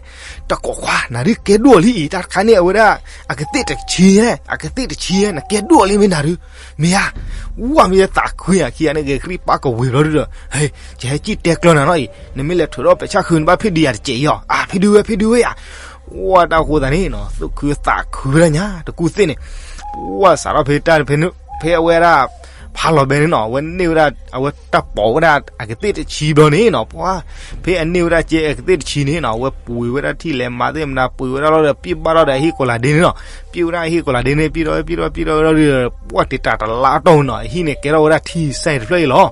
တၢ်ကိးခွါ နၤဒ်ကဲဒိၣ်လံအံၤ တၢ်တခါန့ၣ် အဝဲဒၣ် အကသ့ၣ်တဆံန့ၣ် အကသ့ၣ်တဆံ နကဲဒိၣ်လံမ့ၢ်နၤဒုး, မ့ၢ်ဧါ, ဝဲမ့ၢ်သးခုဧါ ခံဂၤန့ၣ် ဂဲၤကရံၣ်ပာ်ကဝ့ၤဘျီဒီး ဟဲ ယဟဲကံၣ်တဲကျၢၤနၤနီၤအံၤ နမ့ၢ်လဲၤထွဲးထီၣ်ပဲာ်ဆၣ်ဃု နဘၣ်ဖံးဒုးယၤတစဲးအံၤအီၤ အါ ဖံးဒုးဝဲ ဖံးဒုးဝဲယၤ, ဝဲတၢ်ဃိသတးန့ၣ်နီၤ သူၣ်ခုသးခုဝဲဒၣ်ညါ တကူၣ်သ့ၣ်န့ၣ်, ဝဲစးထီၣ်ဖဲတၢ်ဖဲ ဖဲအဝဲဒၣ် ဖးလီၤဘဲန့ၣ်နီၤ အဝဲန့ၢ်ဝဲဒၣ် အဝဲတၢ်ပိာ်ဝဲဒၣ်အကသ့ၣ်တဆံဘျီန့ၣ်နီၤ ပှၤ ဖဲအန့ၢ်ဝဲဒၣ်ကဲအကသ့ၣ်တဆံန့ၣ်နီၤ အဝဲပှ့ၤဝဲဒၣ်ထံၣ်လဲၤမၤသ့ၣ်မနၤ ပှ့ၤဝဲဒၣ်လီၤဒီး ပျံၢ်ဘၣ်ထီၣ်ဒီးအဟံၣ်ကိးလးဒ့န့ၣ်နီၤ, ပျံၢ်ဝဲဒၣ်အဟံၣ်ကိးလးဒ့န့ၣ် ပျံၢ်ထီၣ် ပျံၢ်ထီၣ် ပျံၢ်ထီၣ် ပျံၢ်ထီၣ် ပှၤတ့တၢ်တလါတီၢ်နီၤ အဟံၣ်န့ၣ် ကဲထီၣ်ဝဲဒၣ်ထံၣ်စဲတဖျၢၣ်အံၤလီၤ,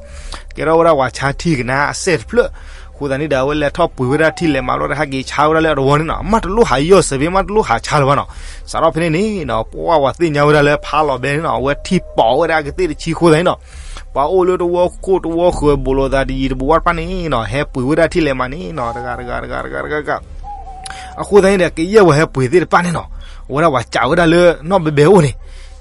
ကဲထီၣ်ဝဲဒၣ်ပှၤဆါထံၣ်ကနါအစဲတဖျၢၣ်, အဃိသတးန့ၣ်ဒီး အဝဲလဲၤထီၣ်ပှ့ၤဝဲဒၣ်ထံၣ်လဲၤမၤလီၤဒီး ဟဲက့ၤဆါဝဲဒၣ်လၢအတဝီန့ၣ်နီၤ မ့ၢ်တလိၣ်ဟးယီၢ်စၢၤဘ့ မ့ၢ်တလိၣ်ဟးဆါလၢၤဘၣ်နီၤ, စးထီၣ်ဖဲန့ၣ်န့ၣ်နီၤ ပှၤဝဲသ့ၣ်ညါဝဲဒၣ်လၢဖးလီၤဘဲန့ၣ်နီၤ အဝဲထံၣ်ပိာ်ဝဲဒၣ်အကသ့ၣ်တဆံဃိသတးန့ၣ်နီၤ ပှၤအိၣ်လၢတဝီခိၣ်တဝီဃၢၤ ဘူးလိာ်သးတယံၤတဘူးဝဲတဖၣ်န့ၣ်နီၤ ဟဲပှ့ၤဝဲဒၣ်ထံၣ်လဲၤမၤန့ၣ်နီၤ တဂၤတဂၤတဂၤတဂၤတဂၤတဂၤ အဃိသတးန့ၣ်ဒီး ကယဲၢ်ဝဲဟဲပှ့ၤသ့ၣ်တဖၣ်န့ၣ်နီၤ အဝဲဒၣ်ပှၤစံးဝဲဒၣ်လၢနီၢ်ဘဲဘဲအိၣ်န့ၣ်,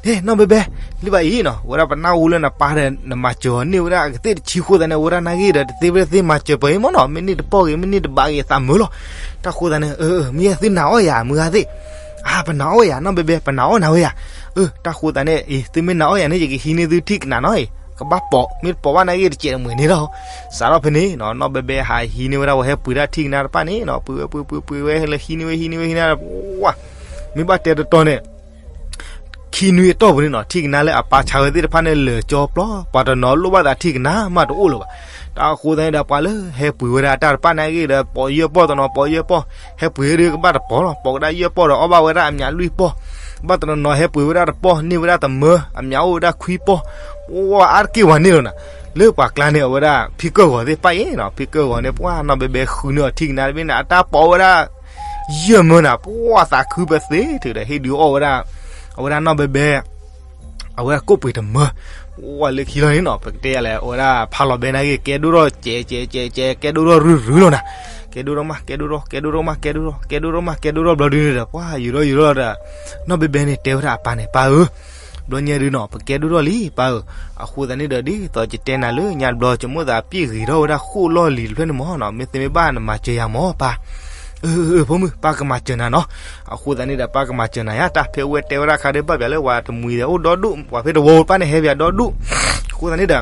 ဟဲ နီၢ်ဘဲဘဲ, လံဘၣ်အံၤနီၤ အဝဲဒၣ်ပနၢ်ဟူလၢနပၢ်ဒီး နမၤစၢၤအီၤန့ၢ်ဝဲဒၣ်အကသ့ၣ်တဆံဃိသတးန့ၣ် အဝဲဒၣ်နာ်ဂ့ၢ်ဒီး တသ့ဝဲသ့မၤစၢၤပှၤအံၤမ့ၢ်နီၤ မ့ၢ်န့ၢ်တပီၢ်ဂ့ၤ မ့ၢ်န့ၢ်တဘးဂ့ၤ သးမုာ်လီၤ, တၢ်ဃိသတးန့ၣ် မ့ၢ်သုနၤအီၣ်ယၤ မုၢ်ဂၤသ့ၣ်, အါ ပနၤအီၣ်ယၤ နီၢ်ဘဲဘဲ ပနၤအီၣ်နၤဝဲယၤ, အၢ တၢ်ဃိသတးန့ၣ် အံၤ သုမ့ၢ်နၤအီၣ်ယၤန့ၣ် ယကဟံးန့ၢ်သုထံၣ်ကနါနီၤအံၤ, ကဘၣ်ပိာ် မ့ၢ်တပိာ်ဘၣ်နာ်ဂ့ၢ်တစဲးတမှဲၤန့ၣ်လီၤ, စးထီၣ်ဖဲန့ၣ်နီၤ နီၢ်ဘဲဘဲဟးဟံးန့ၢ်ဝဲဒၣ်ဝဲဟဲပှ့ၤတၢ်ထံၣ်ကနါတဖၣ်န့ၣ်နီၤ ပှ့ၤဝဲပှ့ၤပှ့ၤပှ့ၤဝဲ ဟဲလၢဟံးန့ၢ်ဝဲဟံးန့ၢ်ဝဲဟံးန့ၢ်ဝဲ ပှၤ မ့ၢ်ဘၣ်တဲတတီၤန့ၣ် ခံနွံအတီၢ်ပူၤန့ၣ်နီၤ ထံၣ်ကနါလၢအပၢ်ဆါဝဲသ့ၣ်တဖၣ်န့ၣ် လၢာ်ကၠီပျီ ပှၤတနီၤလိၣ်ဘၣ်သးထံၣ်ကနါမးတအိၣ်လၢၤဘၣ်, တၢ်အဃိသတးန့ၣ်ဒီး ပှၤလၢဟဲပှ့ၤဝဲဒၣ်တၢ်တဖၣ်နာ်ဂ့ၢ်ဒီး ပိာ်ယဲၢ်ပီၢ်တနီၤ ပိာ်ယဲၢ်ပီၢ်, ဟဲပှ့ၤဒုးကဘၣ်တပိာ်လီၤ ပိာ်ကဒါယဲၢ်ပီၢ်ဒီး အီၣ်ဘၣ်ဝဲဒၣ်အမျးလွံၢ်ပီၢ်, ဘၣ်တနီၤနီၤဟဲပှ့ၤဝဲဒၣ်တပီၢ် န့ၢ်ဝဲဒၣ်တမၢ အမျးအိၣ်ဝဲဒၣ်ခွံပီၢ်, ပှၤအါတက့ၢ်ဝဲန့ၣ်လီၤနၤ, လၢပှၤကျါန့ၣ် အဝဲဒၣ်ဖံကၢၢ်ဂီၤသ့ၣ်တဖၣ်အံၤနီၤ ဖံကၢၢ်ဂီၤန့ၣ် ပှၤနီၢ်ဘဲဘဲဃုန့ၢ်အီၤထံၣ်ကနါတဘ့ၣ်န့ၣ် အတၢ်ပိာ်ဝဲဒၣ် ယဲၢ်မၢနၤ ပှၤသးခုပသ့ထုးဒီး ဟ့ၣ်ဒုးအီၣ်ဝဲဒၣ် အဝဲဒၣ်နီၢ်ဘဲဘဲ အဝဲဒၣ်ကိၣ်ပှ့ၤတမၢ, ပှၤလၢခံလီၤန့ၣ်နီၤ ပကတဲယၤလဲၣ် အဝဲဒၣ်ဖးလီၤဘဲနာ်ဂ့ၢ် ကဲဒိၣ်ထီၣ်ကဲးကဲးကဲးကဲး ကဲဒိၣ်ထီၣ်ရုၢ်ရုၢ်လီၤနၤ, ကဲဒိၣ်ထီၣ်မး ကဲဒိၣ်ထီၣ် ကဲဒိၣ်ထီၣ်မး ကဲဒိၣ်ထီၣ် ကဲဒိၣ်ထီၣ်မး ကဲဒိၣ်ထီၣ်ဘျီဒုန့ၣ်ဒီး ပှၤယူၤထီၣ်ယူၤထီၣ်ဒီး နီၢ်ဘဲဘဲန့ၣ်တဲဝဲဒၣ်အပၢ်န့ၣ် ပၢ်ဧၢ ဘျီညါဒုနီၤ ပကဲဒိၣ်ထီၣ်လံ ပၢ်ဧၢ, အဃိသတးန့ၣ်ဒီး ဒ်သိးယတဲနၤလၢညါတဘျီ ယမိၣ်သးပျ့ၢ်ဂ့ၤထီၣ်ဝဲဒၣ်ဃိၣ်လီၢ်လံၤတဖျၢၣ်န့ၣ်မးနီၤ မ့ၢ်သ့မ့ၢ်ဘၣ်နမၤစၢၤယၤမးပၢ်, အၢ အၢ ဖိမုၣ် ပၢ်ကမၤစၢၤနၤနီၤ, အဃိသတးန့ၣ်ဒီး ပၢ်ကမၤစၢၤနၤယါ တၢ်ဖဲဝဲတဲဝဲဒၣ်ခါဒီး ဘၣ်ပၠးလၢပှၤတမှံၤဒီးအိၣ်ဒီဒူၣ် ပှၤဖဲတဝီပၢ်န့ၣ်ဟဲပၠးဒီဒူၣ်, အဃိသတးန့ၣ်ဒီး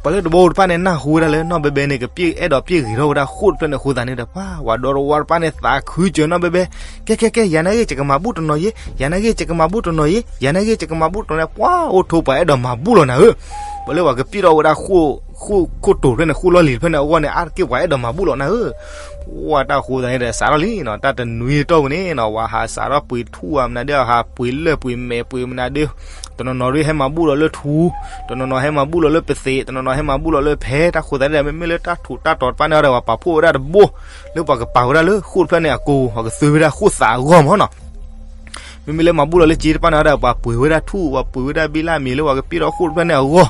ပှၤလၢတဘိတဖၣ်န့ၣ် နၢ်ဟူဝဲဒၣ်လၢနီၢ်ဘဲဘဲန့ၣ် ကပျ့ၢ်အဲၣ်ဒိးပျ့ၢ်ဂ့ၤထီၣ်ဝဲဒၣ်ဃိၣ်တဖျၢၣ်န့ၣ်အဃိသတးန့ၣ်ဒီး ပှၤဝၤဒီတဝါတဖၣ်န့ၣ် သးခုစၢၤနီၢ်ဘဲဘဲ, ကဲကဲကဲ ယၤနာ်ဂ့ၢ် ယကမၤဘူၣ်တနီၤယ့, ယၤနာ်ဂ့ၢ် ယကမၤဘူၣ်တနီၤယ့, ယၤနာ်ဂ့ၢ် ယကမၤဘူၣ်တနီၤန့ၣ် ပှၤအိၣ်ထိးပှၤအဲၣ်ဒိးမၤဘူၣ်လီၤနၤဧၢ. ပှၤလၢပှၤကပျ့ၢ်ထီၣ်ဝဲဒၣ်ဃိၣ်ခိၣ်တိၤတဖျၢၣ်န့ၣ် ဃိၣ်လီၢ်လံၤတဖျၢၣ်န့ၣ်အဂီၢ်န့ၣ် အါတက့ၢ်ပှၤအဲၣ်ဒိးမၤဘူၣ်လီၤနၤဧၢ. ပှၤတၢ်ဃိသတးန့ၣ်ဒီး စးထီၣ်လံနီၤ တၢ်တနွံအတီၢ်ပူၤန့ၣ်နီၤ ပှၤဟးစးထီၣ်ပှ့ၤထူၣ်ဧါ မနုၤဒ့ၣ် ဟးပှ့ၤလၢၢ်ပှ့ၤမဲာ်ပှ့ၤမနုၤဒ့ၣ်, တနီၤနီၤဒုးဟဲမၤဘူၣ်လီၤလၢထူ, တနီၤနီၤဟဲမၤဘူၣ်လီၤလၢပသံး, တနီၤနီၤဟဲမၤဘူၣ်လီၤလၢဖဲ, တၢ်ဃိသတးန့ၣ်ဒီး မ့မ့ၢ်လၢတၢ်ထူးတၢ်တီၤတဖၣ်န့ၣ်ဒီး ပှၤပာ်ဖှိၣ်ဝဲဒၣ်တဘိ, လၢပှၤကပာ်ဝဲဒၣ်လၢဃိၣ်တဖျၢၣ်န့ၣ်အကိာ်ပူၤ ပှၤကသွံဝဲဒၣ်ဃိၣ်သးအဂီၢ်မၢ်နီၤ. မ့မ့ၢ်လၢမၤဘူၣ်လီၤလၢစ့တဖၣ်န့ၣ်ဒီး ပှၤပှ့ၤဝဲဒၣ်ထူၣ် ပှၤပှ့ၤဝဲဒၣ်ဘံလၢ်မံၤလၢပှၤကပျ့ၢ်ထီၣ်ဃိၣ်တဖျၢၣ်န့ၣ်အဂီၢ်,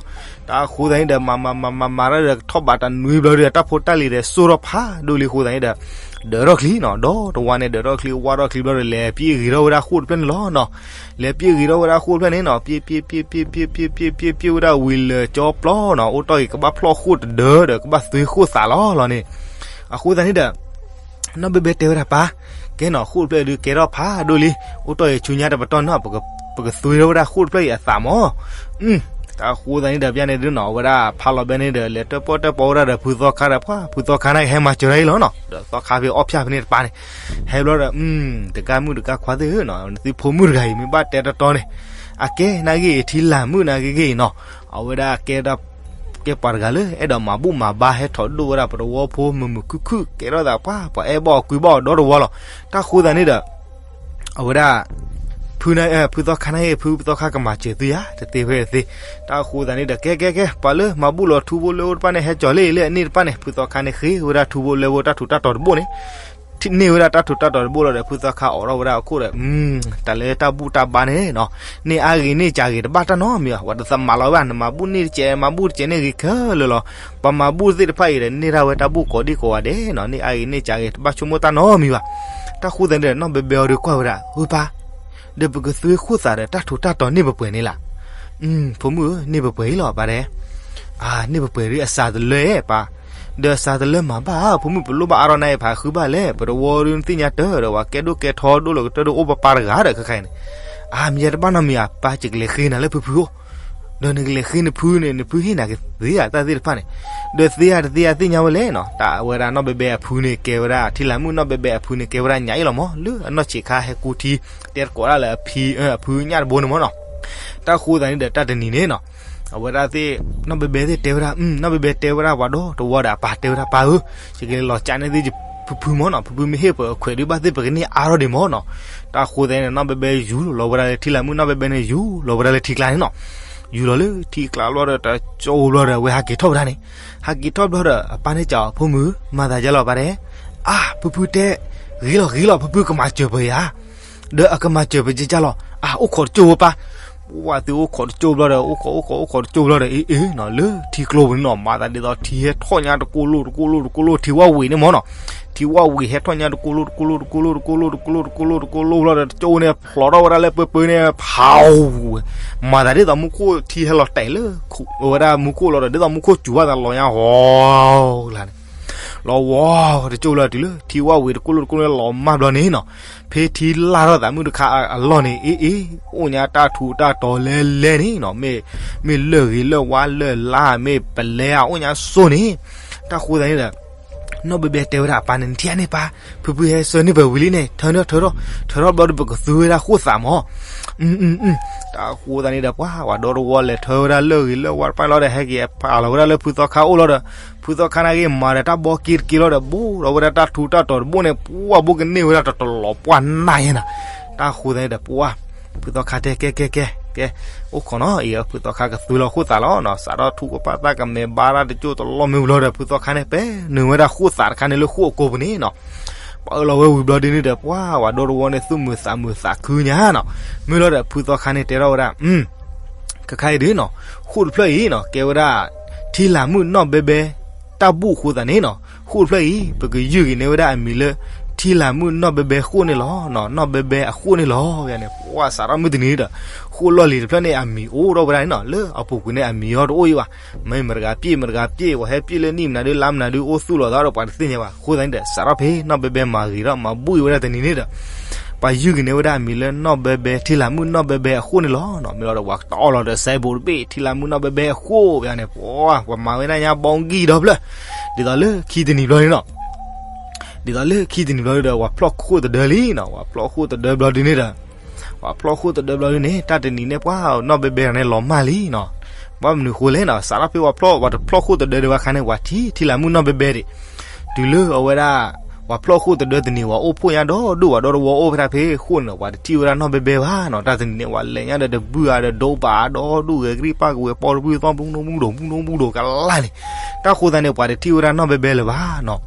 တၢ်ဃိသတးန့ၣ်ဒီး မၤမၤမၤမၤမၤတၢ်ဒီး ကထီၣ်ဘးတနွံဘျီဒီး တၢ်ဖိတၢ်လံၤဒီး စိၢ်ထီၣ်ဖးဒိၣ်လံအဃိသတးန့ၣ်ဒီး ဒၢးထီၣ်ချံနီၤ ဒီတဝါန့ၣ် ဒၢးထီၣ်ချံဝါထီၣ်ချံဘျီဒီး လဲၤပျ့ၢ်ဂ့ၤထီၣ်ဝဲဒၣ်ဃိၣ်တဖျၢၣ်န့ၣ်လီၤနီၤ. လဲၤပျ့ၢ်ဂ့ၤထီၣ်ဝဲဒၣ်ဃိၣ်တဖျၢၣ်န့ၣ်နီၤ ပျ့ၢ်ပျ့ၢ်ပျ့ၢ်ပျ့ၢ်ပျ့ၢ်ပျ့ၢ်ပျ့ၢ်ပျ့ၢ်ပျ့ၢ်ဝဲဒၣ်ဝံၤလၢာ်ကၠီပျီနီၤ အိၣ်တီၢ်ဂ့ၤ ကဘၣ်ဖျီၣ်ဃိၣ်တဒၢဒီး ကဘၣ်သွံဃိၣ်သးလီၤလီၤန့ၣ်. အဃိသတးန့ၣ်ဒီး နီၢ်ဘဲဘဲတဲဝဲဒၣ်ပၢ်, ကဲနီၤ ဃိၣ်တဖျၢၣ်ဒုးကဲထီၣ်ဖးဒိၣ်လံ, အိၣ်တီၢ်ဂ့ၤဆူညါတပတီၢ်နီၤ ပကသွံထီၣ်ဝဲဒၣ်ဃိၣ်တဖျၢၣ်အံၤအသးမၢ်. တၢ်ဃိသတးန့ၣ်ဒီး ပျၢ်န့ၣ်ဒုးနီၤ အဝဲဒၣ်ဖးလီၤဘဲန့ၣ်ဒီး လဲၤတၢၣ်ပီၣ်တၢၣ်ပီဝဲဒၣ်ဒီးဖုသီခါဒီး ပှၤဖုသီခါန့ၣ်ကဟဲမၤစၢၤတၢ်အံၤလီၤနီၤ ဒီးသီခါဖဲအီၣ်ဖၠၣ်ဖဲန့ၣ်တပၤန့ၣ် ဟဲဘျီဒီး တဂၤမုၣ်တဂၤခွါသ့ၣ်ဧၢနီၤ နသုဖိမုၣ်တဂၤအံၤ မ့ၢ်ဘၣ်တဲတီတီန့ၣ် အကဲနာ်ဂ့ၢ်အံၤ ထံလာ်မုၣ်နာ်ဂ့ၢ်ဂ့ၢ်အံၤနီၤ အဝဲဒၣ်ကဲ ကဲပှၤတဂၤလၢ အဲၣ်ဒိးမၤဘူၣ်မၤဘါ ဟဲထီၣ်ဒိၣ်ဝဲဒၣ်ပတဝီဖိ မုာ်မုာ်ခုၣ်ခုၣ် ကဲထီၣ်သးပှၤ ပှၤအဲၣ်ဘၣ်အီၤကွံဘၣ်အီၤဒီတဝီလီၤ. တၢ်ဃိသတးန့ၣ်ဒီး အဝဲဒၣ် ဖု ဖုသီခါန့ၣ် ဖုသီခါကမၤစၢၤသုဧါ တသ့ဖဲသ့. တၢ်ဃိသတးန့ၣ်ဒီး ကဲကဲကဲ ပှၤလၢမၤဘူၣ်လီၤထူဖိလၢဖိတဖၣ်န့ၣ် ဟဲကၠီၤလံလၢအန့ၣ်တဖၣ်န့ၣ် ဖုသီခါန့ၣ်ဃ့ဝဲဒၣ်ထူဖိလၢဖိတၢ်ထူးတၢ်တီၤတဘိန့ၣ် န့ၢ်ဝဲဒၣ်တၢ်ထူးတၢ်တီၤတဘိလီၤဒီး ဖုသီခါအိးထီၣ်ဝဲဒၣ်အခိၣ်ဒီး တၢ်လၢတၢ်ဘူၣ်တၢ်ဘါန့ၣ်နီၤ န့ၢ်အါဂ့ၤန့ၢ်စှၤဂ့ၤတဘၣ်တၢ်နီတမံၤဘၣ် ပှၤတသမၤလီၤဘၣ် နမၤဘူၣ်န့ၢ်တစဲး မၤဘူၣ်တစဲးန့ၢ်ဂ့ၤခဲလၢာ်လီၤ. ပှၤမၤဘူၣ်သ့ၣ်တဖၣ်အံၤဒီး န့ၢ်ဒၣ်ဝဲတၢ်ဘူၣ်ကိးဒံကိးဂၤဒဲးနီၤ န့ၢ်အါဂ့ၤန့ၢ်စှၤဂ့ၤတဘၣ်ဆိကမိၣ်တၢ်နီတမံၤဘၣ်. တၢ်ဃိသတးန့ၣ်ဒီး နီၢ်ဘဲဘဲအီၤဒီးကွၢ်ဝဲဒၣ် ဝ့ၢ်ပၢ် ဒီးပကသွံဃိၣ်သးဒီး တၢ်ထူးတၢ်တီၤန့ၢ်ပပှဲၤန့ၣ်လၢ်. ဖိမုၣ်ဧၢ န့ၢ်ပပှဲၤအံၤလီၤပၢ်ဒဲး. အၢ န့ၢ်ပပှဲၤဒီးအစှၤတလၢဧါပၢ်. ဒီးအစှၤတလၢမၤဘၣ်ဧါ ဖိမုၣ် ပလိၣ်ဘၣ်အါထီၣ်နၤအံၤဖးဃုဘၣ်လဲၣ် ပတဝီဒုးနသ့ၣ်ညါတၢ်ဒီး ပှၤကဲဒိၣ်ကဲထီဒိၣ်လီၤကတၢၢ်ဒီးအိၣ်ပပၢ်တဂၤဒီးခဲခါအံၤန့ၣ် အၢ မ့ၢ်ယတဘၣ်နီတမံၤဧါ ပၢ် ယကလဲၤဃ့နၤလၢဖုဖုအိၣ် ဒီးနကလဲၤဃ့နဖုန့ၣ် နဖုဟ့ၣ်နၤကသ့ဧါ တၢ်သ့ၣ်တဖၣ်န့ၣ်. ဒီးသ့ဧါတသ့ဧါသ့ၣ်ညါဝဲလဲၣ်နီၤ တၢ်ဝဲဒၣ်နီၢ်ဘဲဘဲအဖုန့ၣ် ကဲဝဲဒၣ် ထံလာ်မုၣ်နီၢ်ဘဲဘဲအဖုန့ၣ် ကဲဝဲဒၣ်ညၣ်အ့ၣ်လီၤမၢ် လၢအနီၢ်ဆံးခါဟဲကူထံ တဲသကိးဒၣ်လၢအဖံ အဖုညၣ်တဘိန့ၣ်မၢ်နီၤ. တၢ်ဃိသတးန့ၣ်ဒီး တၢ်တနံၤန့ၣ်နီၤ အဝဲဒၣ်သ့ၣ် နီၢ်ဘဲဘဲသ့ၣ်တဲဝဲဒၣ် နီၢ်ဘဲဘဲတဲဝဲဒၣ်ပှၤဒီတဝီဒီး အပၢ်တဲဝဲဒၣ် ပၢ်ဧၢ ယကလဲၤလီၤကၠးန့ၢ်သုဖုဖုမၢ်နီၤ ဖုဖုမ့ၢ်ဟ့ၣ်ပှဲၤခွဲးဒုးဘၣ်သ့ၣ် ပကန့ၢ်အါထီၣ်ဒံးမၢ်နီၤ. တၢ်ဃိသတးန့ၣ် နီၢ်ဘဲဘဲယူၤလီၤဝဲဒၣ်လၢထံလာ်မုၣ် နီၢ်ဘဲဘဲန့ၣ် ယူၤလီၤဝဲဒၣ်လၢထံကျါန့ၣ်နီၤ. ယူၤလီၤလၢထံကျါဘျီဒီး တကၠိဘျီဒီး အဝဲဟးက့ၤထီၣ်ဝဲဒၣ်န့ၣ် ဟးက့ၤထီၣ်ဘျီဒီး အပၢ်န့ၣ်စံး ဖိမုၣ် မၤသးဒ်လဲၣ်ပၢ်ဒဲး. အၢ ဖုဖုတဲ ဂ့ၤလီၤဂ့ၤလီၤ ဖုဖုကမၤစၢၤပှဲၤယၤ ဒီးအကမၤစၢၤပှဲၤကကၢ်လီၤ. အၢ အိၣ်ခိးတကၠိဝဲပၢ်. ပှၤသုအိၣ်ခိးတကၠိဘျီဒီး အိၣ်ခိးအိၣ်ခိးအိၣ်ခိးတကၠိဘျီဒီး အ့အ့နီၤ လၢထံကျိပူၤန့ၣ်နီၤ မၤသးဒ်သိးထံဟဲထီၣ်ညါတကိၢ်လိၣ်တကိၢ်လိၣ်တကိၢ်လိၣ် ထံဝၣ်ဝံၤန့ၣ်မၢ်နီၤ. ထံဝၣ်ဝံၤဟဲထီၣ်ညါတကိၢ်လိၣ်တကိၢ်လိၣ်တကိၢ်လိၣ်တကိၢ်လိၣ်တကိၢ်လိၣ်တကိၢ်လိၣ်တကိၢ်လိၣ်ဘျီဒီး တကၠိန့ၣ် ဖျိးထီၣ်ဝဲဒၣ်လၢပၢပၢန့ၣ် ဖး မၤသးဒ်သိးမူခိၣ်ထံဟဲလီၤတဲာ်လၢ အဝဲဒၣ်မူခိၣ်လီၤဒီး ဒ်သိးမူခိၣ်စူၤဘၣ်သးလီၤညါ ဟီ လၢန့ၣ် လီၤဝီၤတကၠိလီၤတုၤလၢ ထံဝၣ်ဝံၤတကိၢ်လိၣ်တကိၢ်လိၣ်လီၤမၢ်ဘျီန့ၣ်နီၤ. ဖဲထံလာ်ထီၣ်သးမုၣ်တခါအလီၢ်န့ၣ် အ့အ့ အိၣ်ညါတၢ်ထူးတၢ်တီၤလဲၤလဲၤန့ၣ်နီၤ မ့ၢ် မ့ၢ်လၢၢ်ဂ့ၤလၢၢ်ဝါလၢၢ်လါ မ့ၢ်ပလဲအအိၣ်ညါစိန့ၣ်. တၢ်ဃိသတးန့ၣ်ဒီး နီၢ်ဘဲဘဲတဲဝဲဒၣ်အပၢ်န့ၣ် နထံၣ်န့ၢ်ပၢ် ဖုဖုဟဲဆှၢန့ၢ်ပှဲၤဝံၤလံန့ၣ် ထၢထီၣ်ထၢထီၣ် ထၢထီၣ်ဘျီဒီး ပကသူဝဲဒၣ်ဃိၣ်သးမၢ်. တၢ်ဃိသတးန့ၣ်ဒီး ပှၤဝဲဒီတဝီလဲၤထၢဝဲဒၣ်လၢၢ်ဂ့ၤလၢၢ်ဝါတဖၣ်လီၤဒီး ဟဲက့ၤဖးလီၤဝဲဒၣ်လၢဖုသီခါအိၣ်လီၤဒီး ဖုသီခါန့ၣ်ဂ့ၤမၤဒီးတၢ်ဘီက့တက့လီၤဒီး ဘူးဒီးဝဲဒၣ်တၢ်ထူးတၢ်တီၤတဘိန့ၣ် ပှၤဘူးကန့ၢ်ဝဲဒၣ်တတလီၤပှၢ်နၢ်ယဲနီၤ. တၢ်ဃိသတးန့ၣ်ဒီး ပှၤ ဖုသီခါတဲ ကဲကဲကဲကဲ အိၣ်ခိးနီၤ အံၤ ဖုသီခါကသူလီၤဃိၣ်သးလီၤနီၤ. စးထီၣ်ထူၣ်ကပၢ်သၣ်ကမဲာ်ဘါတၢ်တကၠိတလီၢ်မ့ၢ်ဘျီဒီး ဖုသီခါန့ၣ် ပဲနုာ်ဝဲဒၣ်ဃိၣ်သးတခါန့ၣ်လၢဃိၣ်အကိာ်ပူၤန့ၣ်နီၤ. ပှၤအၢၣ်လီၤဝဲဝံၤဘျီဒ်န့ၣ်ဒီး ပှၤဝဲဒီတဝီန့ၣ် သူၣ်မုာ်သးမုာ်သးခုညါနီၤ. မ့ၢ်လီၤဒီး ဖုသီခါန့ၣ်တဲထီၣ်ဝဲဒၣ် ခဲခါအံၤဒ်နီၤ ဃိၣ်တဖျၢၣ်အံၤနီၤ ကဲဝဲဒၣ် ထံလာ်မုၣ်နီၢ်ဘဲဘဲ တၢ်ဘူၣ်အဃိသတးန့ၣ်နီၤ ဃိၣ်တဖျၢၣ်အံၤ ပကယုၢ်က့ၤန့ၢ်ဝဲဒၣ်အမံၤလၢ ထံလာ်မုၣ်နီၢ်ဘဲဘဲဃိၣ်န့ၣ်လီၤ. နီၢ်ဘဲဘဲအဃိၣ်န့ၣ်လီၤ. န့ၣ် ပှၤစးထီၣ်မုၢ်တနံၤဒီး ဃိၣ်လီၢ်လံၤတဖျၢၣ်န့ၣ် အမံၤအိၣ်ထီၣ်ဝဲဒၣ်န့ၣ်နီၤ လၢအပူၤကွံာ်န့ၣ် အမံၤအီၤတအိၣ်အံၤဘၣ်. မ့ၢ်မတဂၤပျ့ၢ် မတဂၤပျ့ၢ် ပှၤဟဲပျ့ၢ်လၢနံၣ်မနုၤဒုး လါမနုၤဒုး အိၣ်သူၣ်လီၤသးဒီးပှၤတသ့ၣ်ညါဘၣ်. အဃိသတးန့ၣ်ဒီး စးထီၣ်ဖဲ နီၢ်ဘဲဘဲမၤဂ့ၤထီၣ် မၤဘူၣ်အံၤဝဲဒၣ်တနံၤန့ၣ်ဒီး ပှၤယုၢ်က့ၤန့ၢ်ဝဲဒၣ်အမံၤလၢနီၢ်ဘဲဘဲ ထံလာ်မုၣ်နီၢ်ဘဲဘဲအဃိၣ်န့ၣ်လီၤနီၤ. မ့ၢ်လီၤဒီးပှၤတီၢ်လီၤဒီးစဲဘူးတဘ့ၣ် ထံလာ်မုၣ်နီၢ်ဘဲဘဲအဃိၣ်ဘၣ်န့ၣ် ပှၤ ပှၤမၤဝဲဒၣ်ညါဘီကံၢ်ဒီဖျၢၣ် ဒ်သိးလၢခံတနံၤဘျီန့ၣ်နီၤ ဒ်သိးလၢခံတနံၤဘျီဒီး ပှၤဖျီၣ်ခိၣ်တဒၢလံနီၤ. ပှၤဖျီၣ်ခိၣ်တဒၢဘျီဒုန့ၣ်ဒီး ပှၤဖျီၣ်ခိၣ်တဒၢဘျီဒုန့ၣ် တၢ်တနံၤန့ၣ်ပှၤနီၢ်ဘဲဘဲန့ၣ် လီၤမၢ်လံနီၤ. ဘၣ်မနုၤဃိလဲၣ်နီၤ စးထီၣ်ဖဲပှၤဖျီၣ် ပှၤတဖျီၣ်ခိၣ်တဒၢဒံးဘၣ်အခါန့ၣ် ပှၤထံၣ်ထံလာ်မုၣ်နီၢ်ဘဲဘဲဒံး တုၤလၢအဝဲဒၣ် ပှၤဖျီၣ်ခိၣ်တဒၢတနံၤ ပှၤအိၣ်ဖှိၣ်ညါဒီးဒိၣ် ပှၤဒီတဝီအိၣ်ဖဲဒၣ်ဖဲဃိၣ်န့ၣ်ဒီး ပှၤတထံၣ်ဝဲဒၣ်နီၢ်ဘဲဘဲဘၣ်နီၤ. တၢ်တနံၤန့ၣ် ပှၤလဲၤညါဒီးတဘုၣ်ဧါဒီးဒိပာ်ဒီးဒိၣ်ဂဲၤကရံၣ်ပၢ်ကဝဲၤပီတဘုၣ်သီၣ် မူနိမူဒိၣ် မူနိမူဒိၣ်ကလါန့ၣ် တၢ်ဃိသတးန့ၣ် ပှၤတထံၣ်ဝဲဒၣ်နီၢ်ဘဲဘဲလၢၤဘၣ်နီၤ.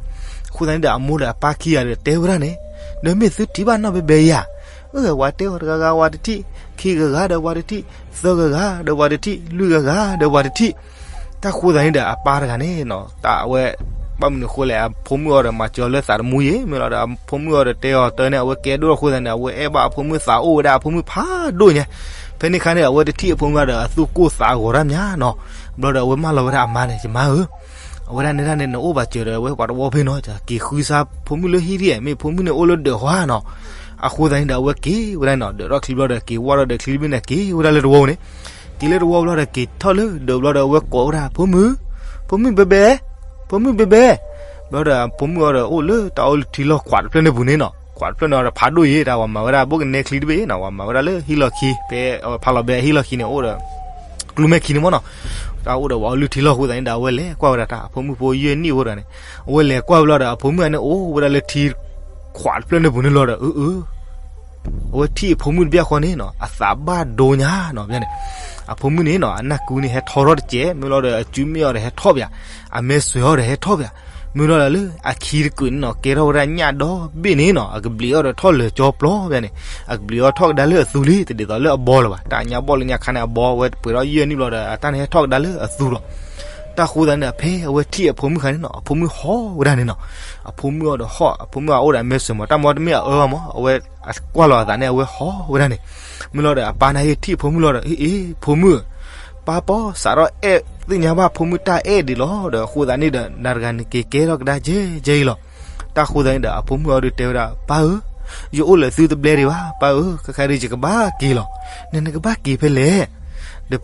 အဃိသတးန့ၣ်ဒီး အမိၢ်ဒီးအပၢ်ခံဂၤဒီးတဲဝဲဒၣ်န့ၣ် ဒီးမ့ၢ်သုထံၣ်ဘၣ်နီၢ်ဘဲဘဲယၤ အၢ ပှၤတဲအီၤတဂၤဂၤပှၤတထံၣ်, ခံဂၤဂၤဒီးပှၤတထံၣ်, သၢဂၤဂၤဒီးပှၤတထံၣ်, လွံၢ်ဂၤဂၤဒီးပှၤတထံၣ်. တၢ်ဃိသတးန့ၣ်ဒီး အပၢ်တဂၤန့ၣ်နီၤ တၢ်အဝဲ ဘၣ်မနုၤဃိလဲၣ် အဖိမုၣ်အီၤဒီးမၤစၢၤအီၤလၢသးတမူယံၤ မ့ၢ်လီၤဒီး အဖိမုၣ်အီၤဒီးတဲအီၤတၢ်န့ၣ် အဝဲကဲဒိၣ်ထီၣ်အဃိသတးန့ၣ် အဝဲအဲၣ်ဘၣ်အဖိမုၣ်သးအိၣ်ဝဲဒၣ်အဖိမုၣ်ဖးဒိၣ်ညါ. ဖဲန့ၣ်အခါန့ၣ် အဝဲတထံၣ်အဖိမုၣ်ဒီးအသူၣ်ကိၢ်သးဂီၤတၢ်မးနီၤ. ဘျီဒီးအဝဲမၢလီၤဝဲဒၣ်အမါန့ၣ် ယမါဧၢ အဝဲဒၣ်နဲဒၣ်န့ၣ် နအိၣ်ဘၣ်စၢၤဒီးအဝဲပှၤတဝီဖဲနီၤ က့ၤဃုစါဖိမုၣ်လၢဟံၣ်ဒံး မ့ၢ်ဖိမုၣ်န့ၣ်အိၣ်လၢဒၢးဃီနီၤ. အဃိသတးန့ၣ်ဒီး အဝဲက့ၤဝဲဒၣ်နီၤ ဒၢးထီၣ်ချံဘျီဒီး က့ၤဝဲဒီးဒၢးချံတဘ့ၣ်န့ၣ် က့ၤဝဲဒၣ်လၢတဝီန့ၣ် က့ၤလၢတဝီဘျီဒီး က့ၤထီၣ်လၢဒၢးဘျီဒီး အဝဲကိးဝဲဒၣ် ဖိမုၣ်, ဖိမုၣ်ဘဲဘဲ, ဖိမုၣ်ဘဲဘဲ. ဘျီဒီး ဖိမုၣ်အီၤဒီးအိၣ်လၢတၢ်အိၣ်လုၢ်ထံလီၢ်ခွးတဖျၢၣ်န့ၣ်ပူၤန့ၣ်နီၤ. ခွးတဖျၢၣ်န့ၣ်ဒီးဖးဒိၣ်ယံၤ တၢ်ဝဲမၤဝဲဒၣ်ဘိၣ်ကနဲချံတဘ့ၣ်နီၤ ဝဲမၤဝဲဒၣ်လၢဟံၣ်လီၢ်ခံ ဖဲဖးလီၤဘဲအဟံၣ်လီၢ်ခံန့ၣ် အိၣ်ဒီး ကျူမဲာ်ခံန့ၣ်မ့ၢ်နီၤ. တၢ်အိၣ်ဒီးပှၤအိၣ်လုၢ်ထံလီၢ်အဃိသတးန့ၣ်ဒီး အဝဲလဲၤကွၢ်ဝဲဒၣ်တၢ် အဖိမုၣ်ဖိယဲၢ်နံၣ်အဃိတဂၤန့ၣ် အဝဲလဲၤကွၢ်ဝဲလီၤဒီး အဖိမုၣ်အန့ၣ်အိၣ်ဝဲဒၣ်လၢထံခွးတဖျၢၣ်န့ၣ်ပူၤန့ၣ်လီၤဒီး အၢ အၢ အဝဲထံၣ်အဖိမုၣ်တဘ့ၣ်ဃီန့ၣ်နီၤ အသးဘၣ်ဒိညါနီၤ ဘၣ်န့ၣ် အဖိမုၣ်န့ၣ်နီၤ အနၢ်ကူန့ၣ်ဟဲထီထီၣ်တစဲး မ့ၢ်လီၤဒီး အစုမ့ၣ်အီၤဒီးဟဲထီၣ်ပၠး အမဲာ်ဆွဲးအီၤဒီးဟဲထီၣ်ပၠး မ့ၢ်လီၤဒီးလၢအခံတကုာ်န့ၣ်နီၤ ကဲထီၣ်ဝဲဒၣ်ညၣ်ဒီဘ့ၣ်န့ၣ်နီၤ အကဘျံးအီၤဒီးထီၣ်လၢာ်ကၠီပျီဘၣ်န့ၣ် အကဘျံးအီၤထီၣ်ကဒါလၢအသူလံ တဒ်သိးလၢအဘီလၢၤဘၣ် တၢ်ညါဘီၣ်လၢညါခါန့ၣ်အဘီ အဝဲပှဲၤထီၣ်ယဲၢ်နံၣ်ဘျီဒီး အတၢ်န့ၣ်ဟဲထီၣ်ကဒါလၢအသူလီၤ. တၢ်ဃိသတးန့ၣ်ဒီး ဖဲအဝဲထံၣ်အဖိမုၣ်ခါန့ၣ်နီၤ အဖိမုၣ်ဟီၣ်ဝဲဒၣ်န့ၣ်နီၤ အဖိမုၣ်အီၤဒီးဟီၣ် အဖိမုၣ်အအိၣ်ဒီးအမဲာ်ဆွဲးမး တၢ်မ့ၢ်တမ့ၢ်အအၢဘၣ်မး အဝဲကွၢ်လီၤအသးန့ၣ် အဝဲဟီၣ်ဝဲဒၣ်န့ၣ် မ့ၢ်လီၤဒီးအပၢ်န့ၣ်ဟ့ၣ်ထံၣ်အဖိမုၣ်လီၤဒီး အ့ အ့ ဖိမုၣ်ဧၢ ပၢ်ပီစးထီၣ်အဲၣ်သ့ၣ်ညါဘၣ်ဖိမုၣ်တၢ်အဲၣ်ဒံးလီၤဒီး အဃိသတးန့ၣ်ဒီး နၤတဂၤန့ၣ်က့ၤကဲထီၣ်ကဒါကဲကဲအံၤလီၤ. တၢ်ဃိသတးန့ၣ်ဒီး အဖိမုၣ်အီၤဒုးတဲဝဲဒၣ် ပၢ်ဧၢ ယအိၣ်လၢသုတဘျဲဒံးဘၣ် ပၢ်ဧၢ ခဲခါဒုးယကဘၣ်က့ၤလီၤ. နနကဘၣ်က့ၤဖဲလဲၣ် ဒီး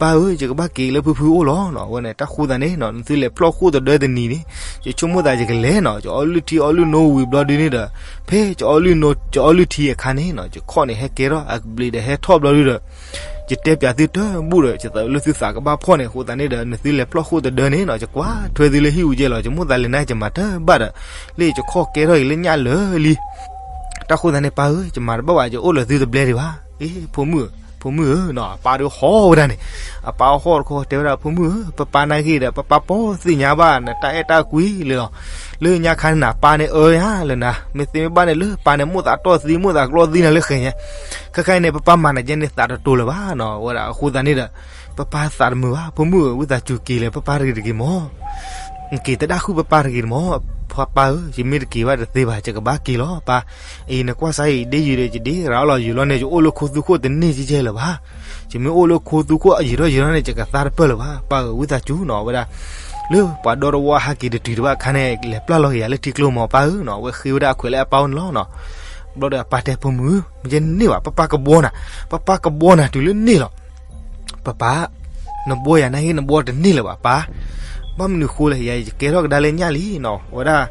ပၢ်ဧၢ ယကဘၣ်က့ၤလၢဖုဖုအိၣ်လီၤနီၤ အဝဲန့ၣ် တၢ်ဃိသတးန့ၣ်နီၤ နသုလဲၤဖျီၣ်ခိၣ်တဒၢတနံၤန့ၣ် ယဆိကမိၣ်သးယကလဲၤနီၤ ယအီလုၢ်ထံအီလုၢ်နိဝံၤဘျီဒုန့ၣ်ဒီး ဖဲယအီလုၢ်နိ ယအီလုၢ်ထံအခါန့ၣ်နီၤ ယခီၣ်န့ၣ်ဟဲကဲထီၣ်အကဘျံးဒီးဟဲထီၣ်ဘျီဒုဒီး ယတဲပၠးသုတဘူၣ်ဒီး ယသးလၢသုသးကဘၣ်ဖှီၣ်န့ၣ် အဃိသတးန့ၣ်ဒီး နသုလဲၤဖျီၣ်ခိၣ်တဒၢန့ၣ်နီၤ ယကွၢ်ထွဲသုလၢဟံၣ်အူကဲလီၤ ယမိၣ်သးလဲၤနၤယမၤတဘၣ်ဒီး လၢယခီၣ်ကဲထီၣ်အံၤလၢညၣ်လၢာ်လံ တၢ်ဃိသတးန့ၣ် ပၢ်ဧၢ ယမၤတဘၣ်ဘၣ် ယအိၣ်လၢသုတဘျဲဒံးဘၣ် အ့ ဖိမုၣ်ဧၢ ဖိမုၣ်ဧၢနီၤ အပၢ်ဒုးဟီၣ်ဝဲဒၣ်န့ၣ် အပၢ်ဟီၣ်တခီတဲဝဲဒၣ် ဖိမုၣ်ဧၢ ပပၢ်နာ်ဂ့ၤဒီး ပပၢ်ပီသ့ၣ်ညါဘၣ်နတၢ်အဲၣ်တၢ်ကွံလံလီၤ လၢညါခါန့ၣ်နပၢ်န့ၣ်အၢညါလၢနၤ မ့ၢ်သ့မ့ၢ်ဘၣ်န့ၣ်လၢပၢ်န့ၣ် မိၣ်သးတီၢ်သံ မိၣ်သးကျီသံနၤလၢဃဲၤညါ ခဲခါအံၤန့ၣ် ပပၢ်မၤနၤကဲန့ၣ်သးတတိၤလၢၤဘၣ်နီၤ ဝဲဒၣ်အဃိသတးန့ၣ်ဒီး ပပၢ်သးတမုာ်ဘၣ် ဖိမုၣ်ဧၢ ဝံသးစူၤက့ၤလဲၤ ပပၢ်တဂ့ၤတဂ့ၤမး နက့ၤတဒၣ်ဃုာ်ပပၢ်တဂ့ၤတမး ပၢ်ဧၢ ယမ့ၢ်တက့ၤဘၣ်တသ့ဘၣ် ယကဘၣ်က့ၤလီၤ ပၢ် အံၤ နကွၢ်စါအံၤ ဒ်ယုာ်ဒီးယဒ့ရၤလီၤယုာ်လီၤန့ၣ် ယအိၣ်လၢခိသူခိၣ်တန့ၢ်ကဲကဲလၢၤဘၣ် ယမ့ၢ်အိၣ်လၢခိသူခိၣ်ယံာ်ထီၣ်ယံာ်ထီၣ်န့ၣ် ယကသါတပၢၢ်လၢၤဘၣ် ပၢ်ဧၢ ဝံသးစူၤနီၤ ဝဲဒၣ် လၢပှၤဒီတဝီဟးက့ၤတတုၤတဘၣ်အခါန့ၣ် လဲၤပျၢ်လီၤက့ၤယၤလၢထံကျိမး ပၢ်ဧၢနီၤ အဝဲဃ့ဝဲဒၣ်အခွဲးလၢအပၢ်အိၣ်န့ၣ်လီၤနီၤ ဘျီဒီးအပၢ်တဲ ဖိမုၣ်ဧၢ မ့ၢ်ယဲန့ၢ်ဘၣ် ပပၢ်ကဘှီနၤ ပပၢ်ကဘှီနၤတုၤလၢန့ၢ်လီၤ ပပၢ် နဘှီယၤနာ်က့ နဘှီတန့ၢ်လၢၤဘၣ်ပၢ်, ဘၣ်မနုၤဃိလဲၣ် ယၤယကဲထီၣ်ကဒါလၢညၣ်လံနီၤ, ဝဲဒၣ်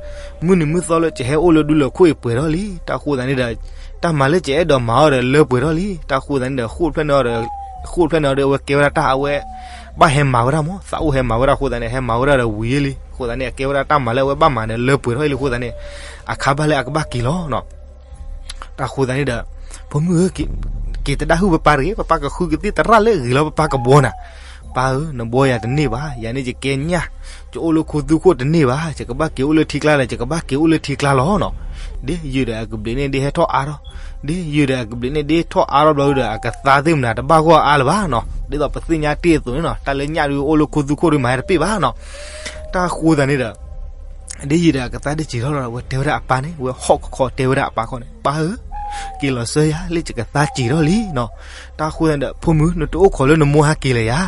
မုၢ်နံၤမုၢ်သီလၢယဟဲအိၣ်လၢဒူလၢၢ်ခိၣ်အံၤပှဲၤထီၣ်လံ, တၢ်ဃိသးန့ၣ်ဒီး တၢ်မၤလၢယအဲၣ်ဒိးမၤအီၤဒီးလၢပှဲၤထီၣ်လံ, တၢ်ဃိသးန့ၣ်ဒီး ဃိၣ်တဖျၢၣ်န့ၣ်ဒီး ဃိၣ်တဖျၢၣ်န့ၣ်ဒီး အဝဲကဲဝဲဒၣ်တၢ်အဝဲ ဘၣ်ဟဲမၤဝဲဒၣ်မး သးအိၣ်ဟဲမၤဝဲဒၣ်အဃိသးန့ၣ် ဟဲမၤဝဲဒၣ်ဒီးဝံၤလံ, အဃိသးန့ၣ် အကဲဝဲဒၣ်တၢ်မၤလၢအဝဲဘၣ်မၤန့ၣ်လၢပှဲၤထီၣ်လံအဃိသးန့ၣ် အခါဘၣ်လၢအကဘၣ်က့ၤလီၤနီၤ. တၢ်ဃိသးန့ၣ်ဒီး ဖိမုၣ်ဧၢ, က့ၤတဒၣ်ဟုၣ်ပပၢ်တဂ့ၤ, ပပၢ်ကဃုကသံၣ်သရၣ်လၢဂ့ၤလီၤပပၢ်ကဘှီနၤ, ပၢ်ဧၢ, နဘှီယၤတန့ၢ်ဘၣ်, ယၤန့ၣ်ယကဲညၣ်, ယအိၣ်လၢခိသူခိၣ်တန့ၢ်ဘၣ်, ယကဘၣ်က့ၤအိၣ်လၢထံကျါဒီး ယကဘၣ်က့ၤအိၣ်လၢထံကျါလီၤနီၤ. ဒ်ယုာ်ဒီးအကဘျံးန့ၣ်ဒ်ဟဲထီၣ်အါထီၣ်, ဒ်ယုာ်ဒီးအကဘျံးန့ၣ်ဒ်ထီၣ်အါထီၣ်ဘျီဒီး အကသါသ့ၣ်မနၤတဘၣ်ဂီၢ်အါလၢၤဘၣ်နီၤ, ဒ်သိးပသ့ၣ်ညါတ့ၢ်အသိးန့ၣ်နီၤ, တၢ်လၢညၣ်ဒုးအိၣ်လၢခိသူခိၣ်ဒုးမၤဟဲတပ့ၢ်ဘၣ်နီၤ. တၢ်ဃိသးန့ၣ်ဒီး ဒ်ယုာ်ဒီးအကသါဒ်စံးထီၣ်လီၤဒီး အဝဲတဲဝဲဒၣ်အပၢ်န့ၣ်, အဝဲဟီၣ်ခီခီတဲဝဲဒၣ်အပၢ်ခီန့ၣ်, ပၢ်ဧၢ, က့ၤလီၤစၢၤယၤလၢယကသါစံးထီၣ်လံနီၤ. တၢ်ဃိသးန့ၣ်ဒီး ဖိမုၣ် နတအိၣ်ခိးလၢနမိၢ်ဟဲက့ၤလၢၤယၤ,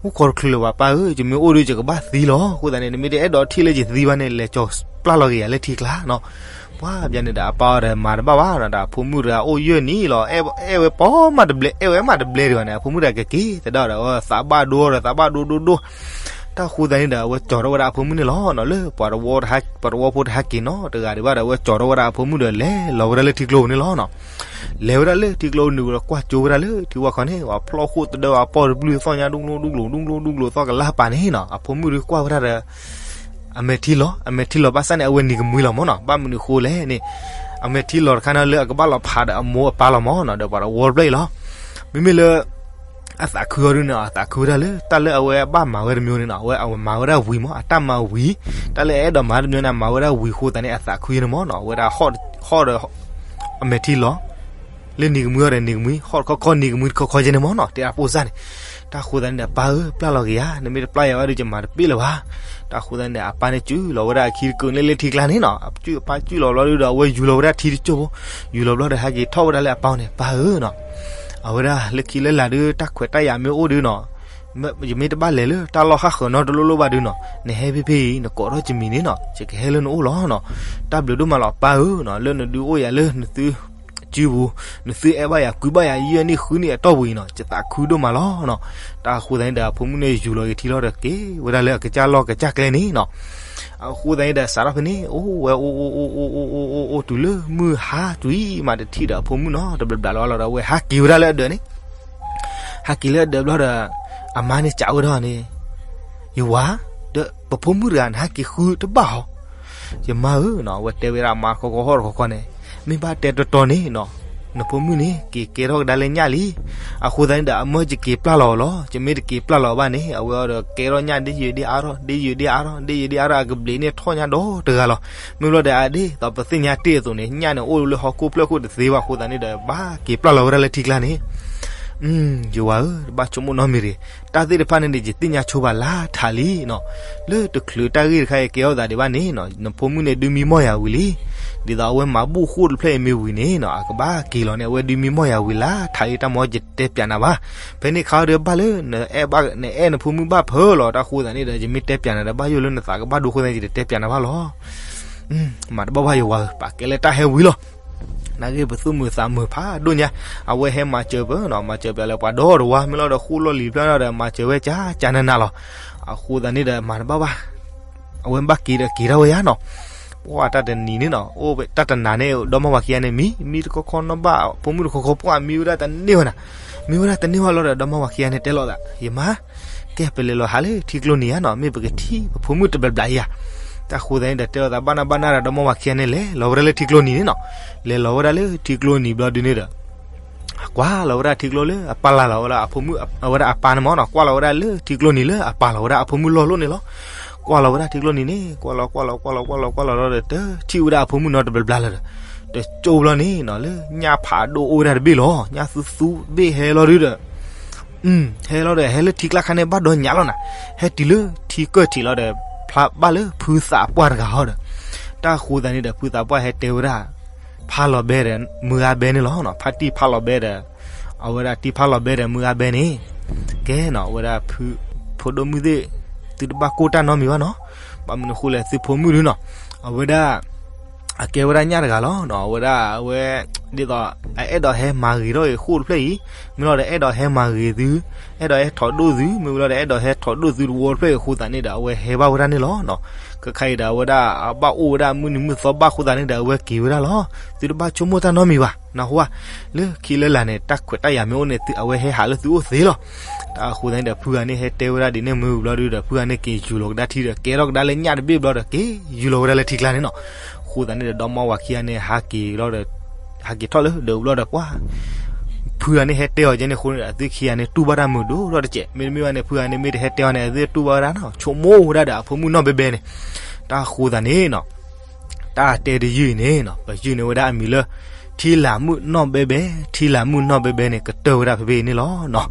အိၣ်ခိးတချုးလၢၤဘၣ်ပၢ်ဧၢ, ယမ့ၢ်အိၣ်ဒီးယကဘၣ်သံလီၤ, အဃိသးန့ၣ် နမ့ၢ်တအဲၣ်ဒိးထံၣ်လၢယသံဘၣ်န့ၣ် လဲၤကၠီၤပျၢ်လီၤက့ၤယၤလၢထံကျါနီၤ. ပှၤဘျီန့ၣ်ဒီးအပၢ်အီၤဒီးမၤတဘၣ်ဘၣ်နီၤ, ဒီးအဖိမုၣ်တဂၤအိၣ်ယဲၢ်နံၣ်လီၤ, အဲၣ်ဝဲပိာ်မးတဘျဲ, အဲၣ်ဝဲမးတဘျဲဒံးဘၣ်န့ၣ်, အဖိမုၣ်တဂၤကက့ၤသဒၣ်ဒီး အဝဲသးဘၣ်ဒိဒီး သးဘၣ်ဒိဒိဒိ, တၢ်ဃိသတးန့ၣ်ဒီး အဝဲကၠီၤထီၣ်ဝဲဒၣ်အဖိမုၣ်န့ၣ်လီၤနီၤ, လၢပှၤတဝီဖိတဟဲက့ၤနီတဂၤဒံးဘၣ်ဒီး အဝဲကၠီၤထီၣ်ဝဲဒၣ်အဖိမုၣ်ဒီး လဲၤလီၤဝဲဒၣ်လၢထံကျိပူၤန့ၣ်လီၤနီၤ. လဲၤဝဲဒၣ်လၢထံကျိပူၤန့ၣ်ဒီး ကွၢ်ကၠိဝဲဒၣ်လၢထံဝၢ်ခီန့ၣ် ပှၤဖျီၣ်ဃိၣ်တဒၢ အပီၢ်တဘျုးသီၣ်ညါ ဒူၣ်ကျိဒူၣ်ကျိ ဒူၣ်ကျိဒူၣ်ကျိသီၣ်ကလါပာ်န့ၣ်နီၤ, အဖိမုၣ်ဒုးကွၢ်ဝဲဒၣ်ဒီး အမဲာ်ထံလီၤ, အမဲာ်ထံလီၤဘၣ်ဆၣ်န့ၣ် အဝဲနံၤကမှံလီၤမၢ်နီၤ, ဘၣ်မနုၤဃိလဲၣ်န့ၣ်, အမဲာ်ထံလီၤတခါန့ၣ်လၢအကဘၣ်လီၤဖးဒီးအမိၢ်အပၢ်လီၤမၢ်နီၤ, ဒီးပှၤတဝီတဖျၢၣ်အံၤလီၤ. မ့မ့ၢ်လၢ အသးခုအီၤဒုးန့ၣ် အသးခုဝဲဒၣ်လၢ တၢ်လၢအဝဲဘၣ်မၤဝဲတမံၤန့ၣ်နီၤ, အဝဲအမၤဝဲဒၣ်ဝံၤမၢ်, အတၢ်မၤဝံၤ, တၢ်လၢအအဲၣ်ဒိးမၤတမံၤန့ၣ် အမၤဝဲဒၣ်ဝံၤအဃိသတးန့ၣ် အသးခုန့ၣ်မၢ်နီၤ, အဝဲဒၣ်ဟီၣ်ဒီး အမဲာ်ထံလီၤ လၢနံၤကမှံအီၤဒီးနံၤကမှံ, ဟီၣ်တခီခီနံၤကမှံတခီခီယဲန့ၣ်မၢ်နီၤ, တဲအပိၢ်စၢ်န့ၣ်. တၢ်ဃိသတးန့ၣ်ဒီး ပၢ်ဧၢ, ပျၢ်လီၤက့ၤယၤ, နမ့ၢ်တပျၢ်ယၤဘၣ်ဒီး ယမၤတပ့ၢ်လၢၤဘၣ်. တၢ်ဃိသတးန့ၣ်ဒီး အပၢ်န့ၣ်စုလီၤဝဲဒၣ်အခံတကုာ်န့ၣ်လၢထံကျါန့ၣ်နီၤ, အစုအပၢ်စုလီၤဘျီဒုးဒီး အဝဲယူၤလီၤဝဲဒၣ်ထံတစိၢ်ဖိ, ယူၤလီၤဘျီဒီး ဟဲက့ၤထီၣ်ဝဲဒၣ်လၢအပၢ်န့ၣ်, ပၢ်ဧၢနီၤ, အဝဲဒၣ်လၢခံလၢလာ်ဒုး တၢ်ခွဲးတၢ်ယာ်မ့ၢ်အိၣ်ဒုးနီၤ ယမ့ၢ်တဘၣ်လဲၤလၢတၢ်လီၢ်ဃၣ်ဃၢၤနီတလိၣ်လိၣ်ဘၣ်ဒုးနီၤ, နဟဲဖဲဖဲအံၤ နကိးထီၣ်ယမံၤန့ၣ်နီၤ, ယကဟဲလၢနအိၣ်လီၤနီၤ. တၢ်ဘျုးဒိၣ်မးလီၤပၢ်ဧၢနီၤ, လၢနဒုးအိၣ်ယၤလၢနသုစုပူၤ, နသုအဲၣ်ဘၣ်ယၤ ကွံဘၣ်ယၤယဲၢ်နံၣ်ဃုနံၣ်အတီၢ်ပူၤအံၤနီၤ, ယသးခုဒိၣ်မးလီၤနီၤ. တၢ်အဃိသတးန့ၣ်ဒီး အဖိမုၣ်န့ၣ်ယူၤလီၤက့ၤထံလီၤဒီးက့ၤဝဲဒၣ်လၢအကစၢ်လီၢ်ကစၢ်ကျဲန့ၣ်နီၤ. အဃိသတးန့ၣ်ဒီး စးထီၣ်ဖဲန့ၣ် အိၣ်ဝဲအိၣ်အိၣ်အိၣ်အိၣ်အိၣ်အိၣ်အိၣ်တုၤလၢမုၢ်ဟါကွံာ်မး တထံၣ်ဒီးအဖိမုၣ်နီၤ, တဘျီဘျီလီၤလီၤဒီး အဝဲဟးက့ၤဝဲဒၣ်လၢအဒၢးန့ၣ် ဟဲက့ၤလၢအဒၢးဘျီဒီး အမါန့ၣ်စံးဝဲဒၣ်န့ၣ်, ယဝၤ, ဒီးပဖိမုၣ်တဂၤန့ၣ် ဟဲက့ၤဃုတဘၣ်ဟီ, ယမါဧၢနီၤ, အဝဲတဲဝဲဒၣ်အမါတခီခီဟီၣ်တခီခီန့ၣ်, မ့ၢ်ဘၣ်တဲတီတီန့ၣ်နီၤ, နဖိမုၣ်န့ၣ် က့ၤကဲထီၣ်ကဒါလၢညၣ်လံ. အဃိသတးန့ၣ်ဒီး အမၢယက့ၤပျၢ်လီၤအီၤလီၤ, ယမ့ၢ်တက့ၤပျၢ်လီၤအီၤဘၣ်န့ၣ် အဝဲအီၤဒီးကဲထီၣ်ညၣ်ဒ်ယုာ်ဒ်အါထီၣ် ဒ်ယုာ်ဒ်အါထီၣ် ဒ်ယုာ်ဒ်အါထီၣ် အကဘျံးန့ၣ်ထီၣ်ညၣ်ဒီတဂၤလီၤ. မ့ၢ်ဘျီဒီးအဒ့ၣ် သိးပသ့ၣ်ညါတ့ၢ်အသိးန့ၣ် ညၣ်န့ၣ်အိၣ်လၢဟီၣ်ခိၣ်ဖျၢၣ်ခိၣ်တသ့ဘၣ်အဃိသတးန့ၣ်ဒီး ဘၣ်က့ၤပျၢ်လီၤဝဲဒၣ်လၢထံကျါန့ၣ် ယဝၤဧၢ, တဘၣ်ဆိကမိၣ်နီတမံၤတဂ့ၤ, တၢ်သ့ၣ်တဖၣ်န့ၣ်ဒီး ယသ့ၣ်ညါဆိဘၣ်လၢထးလံနီၤ. လၢတချုးတၢ်ဂ့ၢ်တခါအံၤကဲထီၣ်သးဒံးဘၣ်န့ၣ်နီၤ, နဖိမုၣ်န့ၣ်ဒုးမံမီၢ်ယၤဝံၤလံ. ဒ်သိးအဝဲမၤဘူၣ်ဃိၣ်တဖျၢၣ်အံၤမ့ၢ်ဝံၤန့ၣ်နီၤ, အကဘၣ်က့ၤလီၤန့ၣ် အဝဲဒုးမံမီၢ်ယၤဝံၤလၢထးလံ, တၢ်မၤယတတဲပၠးနၤဘၣ်. ဖဲန့ၣ်ခါဒီးဘၣ်လၢ နအဲၣ်နဖိမုၣ်ဘၣ်ဖၢလီၤ, တၢ်ဃိသးန့ၣ်ဒီး ယမ့ၢ်တဲပၠးနၤဒီး ဘၣ်ယိၣ်လၢနသးကဘၣ်ဒိအဃိသတး ယတတဲပၠးနၤဘၣ်လီၤ. မၤတဘၣ်ဘၣ်ယဝၤဧၢ, ပာ်ကဲလၢတၢ်ဟဲဝံၤလီၤ. နာ်က့ပသူၣ်မုာ်သးမုာ်ဖးဒိၣ်ညါ, အဝဲဟဲမၤစၢၤပနီၤ, မၤစၢၤပျးလၢပှၤဒီတဝါ မ့ၢ်လီၤဒီးဃိၣ်လီၢ်လံၤဖျၢၣ်ဒီး မၤစၢၤဝဲကၠးကၠးနးနးလီၤ. အဃိသတးန့ၣ်ဒီး မၤတဘၣ်ဘၣ်, အဝဲဘၣ်က့ၤဒီးက့ၤထီၣ်ဝဲယါနီၤ. ပှၢ်တၢ်တနံၤန့ၣ်နီၤ, အိၣ်တၢ်တနၤန့ၣ် ဒီမါဝၤခံဂၤန့ၣ် မံ, မံတခီခီနီၣ်ဘၣ်, ဖိမုၣ်တခီခီ ပှၢ်မံဝဲဒၣ်တန့ၢ်ဝဲနၤ, မံဝဲဒၣ်တန့ၢ်ဝဲလီၤဒီး ဒီမါဝၤခံဂၤန့ၣ်တဲလိာ်သး, ယမါ ကဲပလဲၤလီၤဟးလၢထံကျိနံၤဧါနီၤ, မ့ၢ်ပကထံၣ်ပဖိမုၣ်တဘျီဘျီဧါ. တၢ်ဃိသတးန့ၣ်ဒီး တဲလိာ်သးဘၣ်နၢ်ဘၣ်နၢ်ဒီး ဒီမါဝၤခံဂၤန့ၣ် လဲၤလီၤဝဲဒၣ်လၢထံကျိနံၤန့ၣ်နီၤ. လဲၤလီၤဝဲဒၣ်လၢထံကျိနံၤဘျီဒုန့ၣ်ဒီး ကွၢ်လီၤဝဲဒၣ်ထံကျိလၢအပာ်လၢ်လီၤဝဲဒၣ်အဖိမုၣ်, အဝဲဒၣ်အပၢ်န့ၣ်မ့ၢ်နီၤ, ကွၢ်လီၤဝဲဒၣ်လၢထံကျိနံၤလၢအပာ်လီၤဝဲဒၣ်အဖိမုၣ်လီၢ်လိၣ်န့ၣ်လီၤ. ကွၢ်လီၤဝဲဒၣ်ထံကျိနံၤန့ၣ် ကွၢ်လီၤကွၢ်လီၤကွၢ်လီၤကွၢ်လီၤကွၢ်လီၤလီၤဒီး တထံၣ်ဝဲဒၣ်အဖိမုၣ်နီတဘျီဘျီလၢၤဒီး တကၠိဘျီန့ၣ်နီၤ, လၢညၣ်ဖးဒိၣ်အိၣ်ဝဲဒၣ်တဘ့ၣ်လီၤ. ညၣ်သူသူတဘ့ၣ်ဟဲလီၤဒုဒီး ဟဲလီၤဒီး ဟဲလၢထံကျါခါန့ၣ် ဘၣ်ဒီးညၣ်လီၤနၤ, ဟဲတုၤလၢထံကၢၢ်ထံးလီၤဒီး ဖျါဘၣ်လၢဖုသးပှၢ်တဂၤဟီဒီး တၢ်ဃိသတးန့ၣ်ဒီး ဖုသးပှၢ်ဟဲတဲဝဲဒၣ် ဖးလီၤဘဲဒီး မုၢ်ဂၤဘဲန့ၣ်လီၤ. ဖါတံၢ်ဖးလီၤဘဲဒီး အဝဲဒၣ်တံၢ်ဖးလီၤဘဲဒီး မုၢ်ဂၤဘဲန့ၣ် ကဲနီၤ, အဝဲဒၣ် ဖိဒိၣ်မုၣ်သ့ၣ် သုတဘၣ်ကိၢ်တၢ်နီတမံၤဘၣ်နီၤ. ဘၣ်မနုၤအဃိလဲၣ် သုဖိမုၣ်ဒုနီၤ, အဝဲဒၣ် အကဲဝဲဒၣ်ညၣ်တဂၤလီၤ. အဝဲဒၣ်အဝဲ ဒ်သိး အအဲၣ်ဒိးဟဲမၤဂ့ၤထီၣ်အံၤဃိၣ်တဖျၢၣ်အံၤ, မ့ၢ်လီၤဒီး အဲၣ်ဒိးဟဲမၤဂ့ၤသု, အဲၣ်ဒိးဟဲထီၣ်ဒိၣ်သု, မ့ၢ်ဝံၤလီၤဒီး အဲၣ်ဒိးဟဲထီၣ်ဒိၣ်သုတဝီတဖျၢၣ်အံၤအဃိသတးန့ၣ်ဒီး အဝဲဟဲဘၣ်ဝဲဒၣ်န့ၣ်လီၤ. ခဲခါအံၤဒီး အဝဲဒၣ်အဘၣ်အိၣ်ဝဲဒၣ်မုၢ်နံၤမုၢ်သီဘၣ်အဃိသတးန့ၣ်ဒီး အဝဲက့ၤဝဲဒၣ်လီၤ. သုတဘၣ်ဆိကမိၣ်တၢ်နီတမံၤဘၣ်, နၢ်ဟူဧါ. လၢခံလၢလာ်န့ၣ် တၢ်ခွဲးတၢ်ယာ်မ့ၢ်အိၣ်န့ၣ် အဝဲဟဲဟးလၢသုအိၣ်သ့လီၤ. တၢ်အဃိသတးန့ၣ်ဒီး ဖုဂၤန့ၣ်ဟဲတဲဝဲဒၣ်ဒ်န့ၣ်မ့ၢ်ဝံၤဘျီဒုဒီး ဖုဂၤန့ၣ်က့ၤယူၤလီၤကဒါထံဒီး ကဲထီၣ်ကဒါလၢညၣ်တဘ့ၣ်ဘျီဒီး က့ၤယူၤလီၤဝဲဒၣ်လၢထံကျါန့ၣ်နီၤ. အဃိသတးန့ၣ်ဒီး ဒီမါဝၤခံဂၤန့ၣ် ဟးက့ၤလီၤဒီး ဟဲက့ၤထီၣ်လၢဒၢးဘျီဒီး ပှၤ ဖုဂၤန့ၣ်ဟဲတဲအီၤကဲန့ၣ်အဃိန့ၣ်ဒီး အသုခံဂၤန့ၣ်တူၢ်ဘၣ်တၢ်မုာ်ဒိၣ်ထီၣ်တစဲး, မ့တမ့ၢ်ဘၣ်န့ၣ် ဖုဂၤန့ၣ်မ့ၢ်တဟဲတဲအီၤန့ၣ် အသုတူၢ်ဘၣ်ဝဲဒၣ်နီၤ, ဆိကမိၣ်ဝဲဒၣ်ဒီးအဖိမုၣ်နီၢ်ဘဲဘဲန့ၣ်. တၢ်ဃိသတးန့ၣ်နီၤ တၢ်တဲတယုၢ်အံၤန့ၣ်နီၤ ပယုၢ်န့ၢ်ဝဲဒၣ်အမံၤလၢ ထံလာ်မုၣ်နီၢ်ဘဲဘဲ, ထံလာ်မုၣ်နီၢ်ဘဲဘဲန့ၣ် ကတၢၢ်ဝဲဒၣ်ဖဲဖဲအံၤန့ၣ်လီၤနီၤ.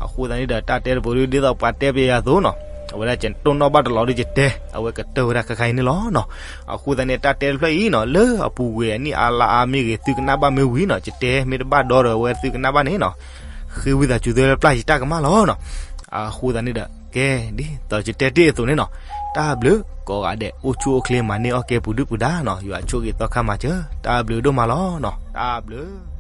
အဃိသတးန့ၣ်ဒီး တၢ်တဲတပူၤဒ်သိးပှၤတဲပယၤအသိးနီၤ, အဝဲဒၣ်ကတိၢ်နီၣ်ဘၣ်တလီၤဒီးယတဲ, အဝဲကတၢၢ်ဝဲဒၣ်ခဲခါအံၤန့ၣ်လီၤနီၤ. အဃိသတးန့ၣ် တၢ်တဲတဖျၢၣ်အံၤနီၤ လၢအပူၤကွံာ်အနံၣ်အါလါအါမ့ၢ်ဂ့ၤ သုကနၣ်ဘၣ်မ့ၢ်ဝံၤနီၤ ယတဲမ့ၢ်တဘၣ်ဒီဒီး အဝဲသုကနၣ်ဘၣ်န့ၣ်နီၤ ဃ့ဝံသးစူၤသုလၢပျၢ်ယတၢ်ကမၣ်လီၤနီၤ. အဃိသတးန့ၣ်ဒီး ကဲ ဒ်သိးယတဲတ့ၢ်အသိးန့ၣ်နီၤ, တၢ်ဘျုး ကိးဂၤဒဲး အိၣ်ဆူၣ်အိၣ်ချ့ မၤန့ၢ်အီၣ်ကဲပူၤဒုၣ်ပူၤဒါနီၤ, ယွၤဆိၣ်ဂ့ၤသီခါမၤစၢၤ, တၢ်ဘျုးဒိၣ်မးလီၤနီၤ, တၢ်ဘျုး.